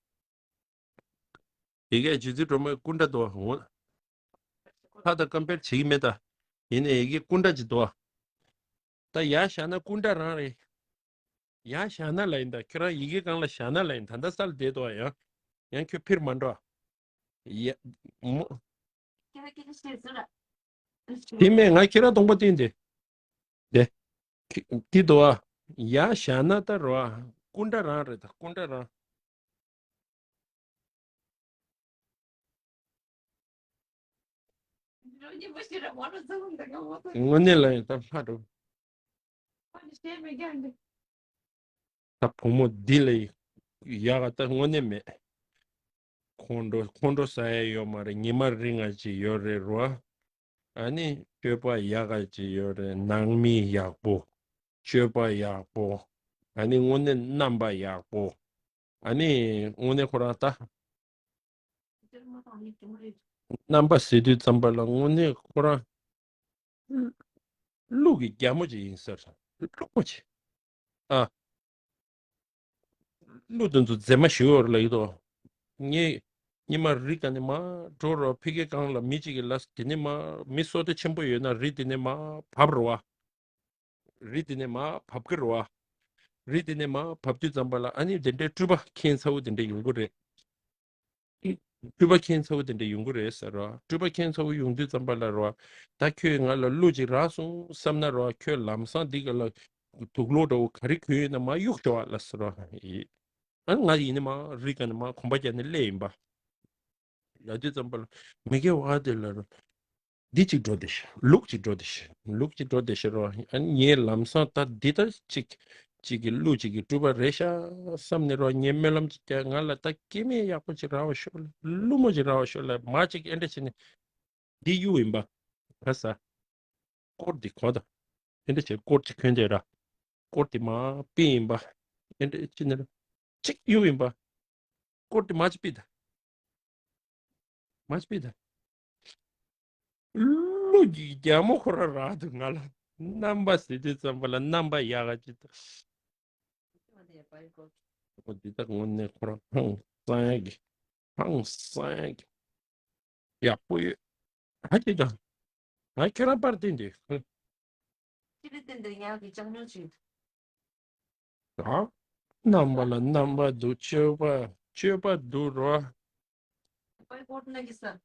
དེ་གས་རྗེ་བཙུན་སྒྲོལ་མའི་སྐུ་འདྲ་དོ་འོ། ཁ་དང་ཀམ་པེར་བྱེད་ཀྱི་མེད་ད། ཡིན་ནའི་ཡི་གེ་སྐུ་འདྲ་ཅིག་འདུག་ཨ། ད་ཡར་བཞག་ན་སྐུ་འདྲ་རང་རེད། ཡར་བཞག་ན་ལ་ཡིན་ད། ཁྱོད་རང་ཡི་གེ་སྒང་ལ་བཞག་ན་ལ་ཡིན། ད་ལྟ་སར་བསྡད་འདུག་ཨ། ཡང་ཡང་ཁྱོད་ཕིར་མ་འགྲོ་ཨ། ཡ། མོ། དེ་མེད། ང་ཁྱེད་རང་སྟོང་པ་བསྟན་ཏེ། དེ། དེ་འདུག་ཨ། ཡར་བཞག་ན་ད་རོ་ཨ། སྐུ་འདྲ་རང་རེད་ད། སྐུ་འདྲ་རང་། དངོས་གནས་ལ་ཡང་ད་ལྷ་འགྲོ། ད་བུ་མོ་འདི་ལ་ཡག་ད་དངོས་གནས་མེད། ཁོང་ཁྲོ་ཁོང་ཁྲོ་ཟ་ཡ་ཡོད་མ་རེད། ཉི་མ་རིང་ང་ཅིག་ཡོད་རེད་རོ། ཨ་ནི་སྤྱོད་པ་ཡག་ག་ཅིག་ཡོད་རེད། ནང་མི་ཡག་པོ། སྤྱོད་པ་ཡག་པོ། ཨ་ནི་དངོས་གནས་རྣམ་པ་ཡག་པོ། ཨ་ནི་དངོས་གནས་ཁོ་རང་ད། རྣམ་པ་ཟེར་དུས་ཙམ་པ་ལ་དངོས་གནས་ཁོ་རང་ཀླུ་གི་རྒྱལ་མོ་ཅིག་ཡིན་ས་རེད། ཀླུ་མོ་ཅིག་ཨ། ཀླུ་དེ་ཚོ་མཛེས་མ་ཞིག་ཡོད་རེད་ལབ་ཀྱི་འདུག་ངས་ཉི་མ་རི་ག་ནས་མར་འགྲོ་རོགས། ཕ་གི་གང་ལ་མི་གཅིག་གིས་ལབ། དེ་ནས་མར་མི་སོ་ལྟ་ཆེན་པོ་ཡོད་ན་རི་དེ་ནས་མར་བབས་རོགས། རི་དེ་ནས་མར་བབས་ཀྱི་རོགས། རི་དེ་ནས་མར་བབས་དུས་ཙམ་པ་ལ་ཨ་ནི་དེ་འདྲའི་སྤྲུལ་པ་ཁྱད་མཚར་བོ་དེ་འདྲ་ཡོང་གི་རེད། སྤྲུལ་པ་ཁྱད་མཚར་བོ་དེ་འདྲ་ཡོང་གི་རེད་ཟེར་རོ། སྤྲུལ་པ་ཁྱད་མཚར་བོ་ཡོང་དུས་ཙམ་པ་ལ་རོ། ད་ཁྱོད་ང་ལ་གླུ་ཅིག་རག་སོང་བསམ་ན་རོ། ཁྱོད་ལམ་སང་འདི་ག་ལ་དུག་ལོག་འདྲ་བོ་ག་རེ་གོན་ཡོད་ན་མར་གཡུག་ཤོག་ཨ་ལབ་ཟེར་རོ། ཨ་ང་ཡིན་ནི་མར་རི་ག་ནས་མར་གོམ་པ་རྒྱག་ནས་སླེབས་ཡིན་པ། ལབ་དུས་ཙམ་པ་ལ་མི་དགེ་བ་དེ་ལ་རོ། འདི་གཅིག་འགྲོ་བདེ་ཤག་ལུག་གཅིག་འགྲོ་བདེ་ཤག་ལུག་གཅིག་འགྲོ་བདེ་ཤག་རོ། ཨ་ནི་ངས་ལམ་སང་ད་འདི་ལྟར་གཅིག་གཅིག་གི་གླུ་གཅིག་གི་སྤྲུལ་པ་རེད་ཤག་བསམ་ནས་རོ། ངས་སྨོན་ལམ་གཅིག་བརྒྱབ། ང་ལ་ད་སྐྱེ་དམན་ཡག་པོ་གཅིག་རག་པ་ཤོག་ལ། ཀླུ་མོ་གཅིག་རག་པ་ཤོག་ལ། མར་གཅིག་ཨེ་འདྲ་བྱས་ནས་འདི་གཡུག་ཡིན་པ། ག་ས། སྐོར་འདི་གོ་ད། ཨེ་འདྲ་བྱས་སྐོར་གཅིག་གོན་བསྡད་ར། སྐོར་འདི་མར་སྤིན་ཡིན་པ། ཨེ་འདྲ་བྱས་ནས་ར། གཅིག་གཡུག་ཡིན་པ། སྐོར་འདི་མར་གཅིག་སྤིན་ད། མར་གཅིག་སྤིན་ད། ཀླུ་གི་རྒྱལ་མོ་ཁོ་རང་རག་འདུག་ང་ལ། རྣམ་པ་ཟེར་དུས་ཙམ་པ་ལ་རྣམ་པ་ཡག་ག་ཅིག་འདུག་འོ་འདི་ད་དངོས་གནས་ཁོ་རང་ཧང་སང་ཡག་གི། ཧང་སང་ཡག་གི། ཡག་པོ་ཡོད། ཧ་ཅི་ད། ང་ཁྱོད་རང་པར་བསྟན་ཏེ། ཅི་ལ་བསྟན་ཏེ་ཡག་གི་ཅང་ཉོ་ཅིག་ཨ། རྣམ་པ་ལ་རྣམ་པ་འདུག་སྤྱོད་པ། སྤྱོད་པ་འདུག་རོ། པའི་ཀོར་ན་གི་ས།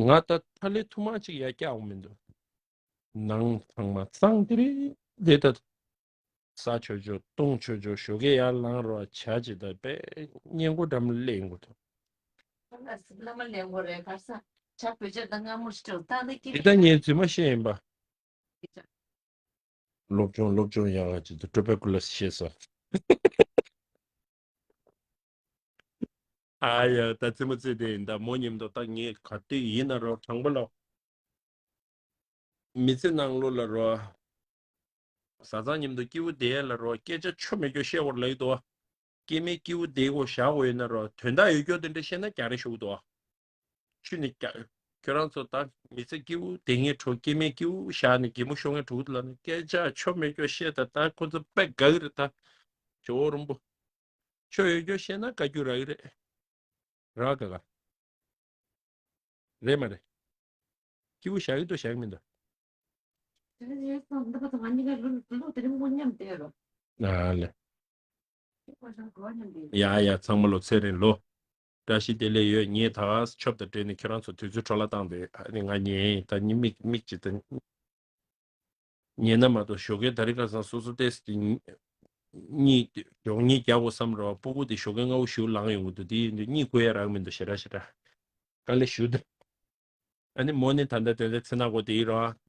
ང་ད་ཐ་ལེ་ཐུ་མ་ཅིག་ཡ་སྐྱག་མི་འདུག་ནང་ཚང་མ་གཙང་དེ་རེད་དེ་ད། ས་ཆོ་ཆོ་སྟོང་ཆོ་ཆོ་ཞོགས་ཀས་ཡར་ལངས་རོགས་བྱ་ཅི་ད་པས་སྙན་གོ་འགྲམ་ལེན་གོ་ཐུབ། བླ་མ་ལེན་གོ་རེད་གར་ས། ཆ་བོད་ཆ་ད་སྔ་མོ་ཞིག་ད་ནི་ཀི་དེ་ད་ངས་རྫུན་མ་བཤད་ཡིན་པ། སློབ་སྦྱོང་སློབ་སྦྱོང་ཡག་ག་ཅིག་ཏུ་ཊུ་པེ་ཀུ་ལ་སི་ཤེས་སོ། ཨ་ཡ་ད་རྩེད་མོ་རྩེ་དེ་ཡིན་ད་མོ་མཉམ་དུ་ད་ངས་ག་དུས་ཡིན་ན་རོ་དྲང་པོ་ལ། མི་ཚེ་ནང་ལོ་ལ་རོ། བཟའ་ཚང་མཉམ་དུ་སྐྱིད་པོ་བསྡད་ཡ་ལ་རོ་སྐད་ཆ་ཆོ་མེད་སྐྱོ་བཤད་དགོས་ལབ་ཀྱི་འདུག་བ། སྐྱེ་དམན་སྐྱིད་པོ་བསྡད་དགོས་བཞག་དགོས་ཡོད་ན་རོ་དོན་དག་ཡོད་སྐྱོ་དེ་འདྲ་བཤད་ན་རྒྱག་རེ་ཞུ་གི་འདུག་བ། ཆུ་ནི་རྒྱག་ཁྱོད་རང་ཚོ་ད་མི་ཚེ་སྐྱིད་པོ་བསྡད་མཁན་གྲོགས་སྐྱེ་དམན་སྐྱིད་པོ་བཞག་ནས་གད་མོ་ཤོར་མཁན་གྲོགས་ལ་ནི་སྐད་ཆ་ཆོ་མེད་སྐྱོ་བཤད་ད་ད་ཁོ་ཚོ་དཔེ་དགའ་གི་རེད་ད། ཇོ་བོ་རིན་པོ། ཆོ་ཡོད་སྐྱོ་བཤད་ན་དགའ་རྒྱུ་རག་གི་རེད། རག་ག་ག་རེད་མ་རེད། སྐྱིད་པོ་བཞག་གི་འདུག་བཞག་གི་མི་འདུག་དེ་ནས་ཡོད་ཙང་འདི་པ་ཚང་མ་གཉིས་ཀ་ལོ་ལོ་དེ་རིང་མོ་མཉམ་བསྡད་རོགས། ཨ་ལེ། ཁྱེད་ཁོ་ཚང་གོ་མཉམ་བསྡད། ཡ་ཡ་ཚང་མ་ལོ་ཚེ་རིང་ལོ། བཀྲ་ཤིས་བདེ་ལེགས་ཡོད། ངས་ད་ག་ཆོབ་དང་འབྲེལ་ནས་ཁྱོད་རང་ཚོ་དུས་ཚོད་འཕྲོ་བརླག་བཏང་འདུག་ཨ་ནི་ང་ཉན་ད་ནི་མིག་མིག་ཅིག་དང་། ཉན་ན་མ་གཏོགས་ཞོགས་ཀས་ད་རེས་ཁ་སང་སོ་སོ་ཏོག་ཙམ་གཉིད་མགྱོགས་གཉིད་རྒྱག་དགོས་བསམ་རེད་བ། སྤུ་གུ་དེ་ཞོགས་ཀས་སྔ་པོ་ཞིག་ལངས་ཡོང་གི་འདུག་དེ་ཡིན་དུས་གཉིད་ཁུག་ཡ་རག་མི་འདུག་ཞེ་དྲག་ཞེ་དྲག་དཀའ་ལས་ཞུ་འདུག་ཨ་ནི་མོ་ནི་ད་ལྟ་དེ་འདྲ་ཚེ་ན་གོ་དེ་ཡིན་རོགས།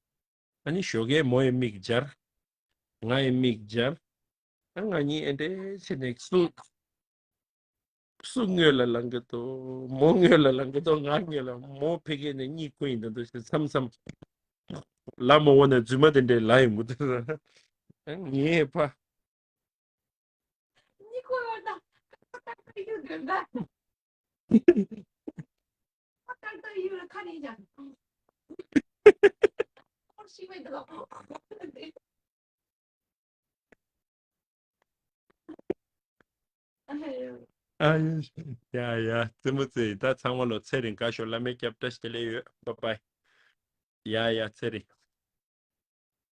ཨ་ནི་ཞོགས་ཀས་མོ་ཡི་མིག་སྦྱར། ང་ཡི་མིག་སྦྱར། ཨ་ང་གཉིས་ཨེ་འདྲས་བྱས་ནས་སུ། སུ་སྔོན་ལ་ལངས་ཀྱི་འདུག་མོ་སྔོན་ལ་ལངས་ཀྱི་འདུག་ང་སྔོན་ལ། མོ་ཕ་གི་ནས་གཉིད་ཁུག་ཡིན་འདུག་ཞེས་མཚམས་མཚམས། ལ་མོ་བོ་ནས་རྫུན་མ་དེ་འདྲས་ལ་ཡོང་གི་འདུག་ངས་ཕ། གཉིད་ཁུག་ཡོད་ད། ཏག་ཏག་ཏག་གཡུག་དགོས་ད། ཏག་ཏག་ཏག་གཡུག་ལ་ཁ་ནས་ཀྱང་། ཁོར་ཤི་མེད་འདུག་ཨ་ཡ་ཡ་རྩེད་མོ་རྩེ་ད་ཚང་མ་ལོ་ཚེ་རིང་དགའ་ཤོག་བླ་མའི་སྐྱབས་བཀྲ་ཤིས་བདེ་ལེགས་ཡོད། བཱའི་བཱའི། ཡ་ཡ་ཚེ་རིང་།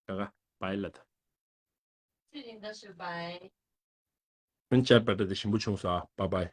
ག་ག་བའི་ལ་ད། ཚེ་རིང་ད་ཞུ་བའི། ཨན་ཅར་པ་ཏྲ་དེ་ཞིམ་པོ་བྱུང་སོང་ཨ། བའི་བའི།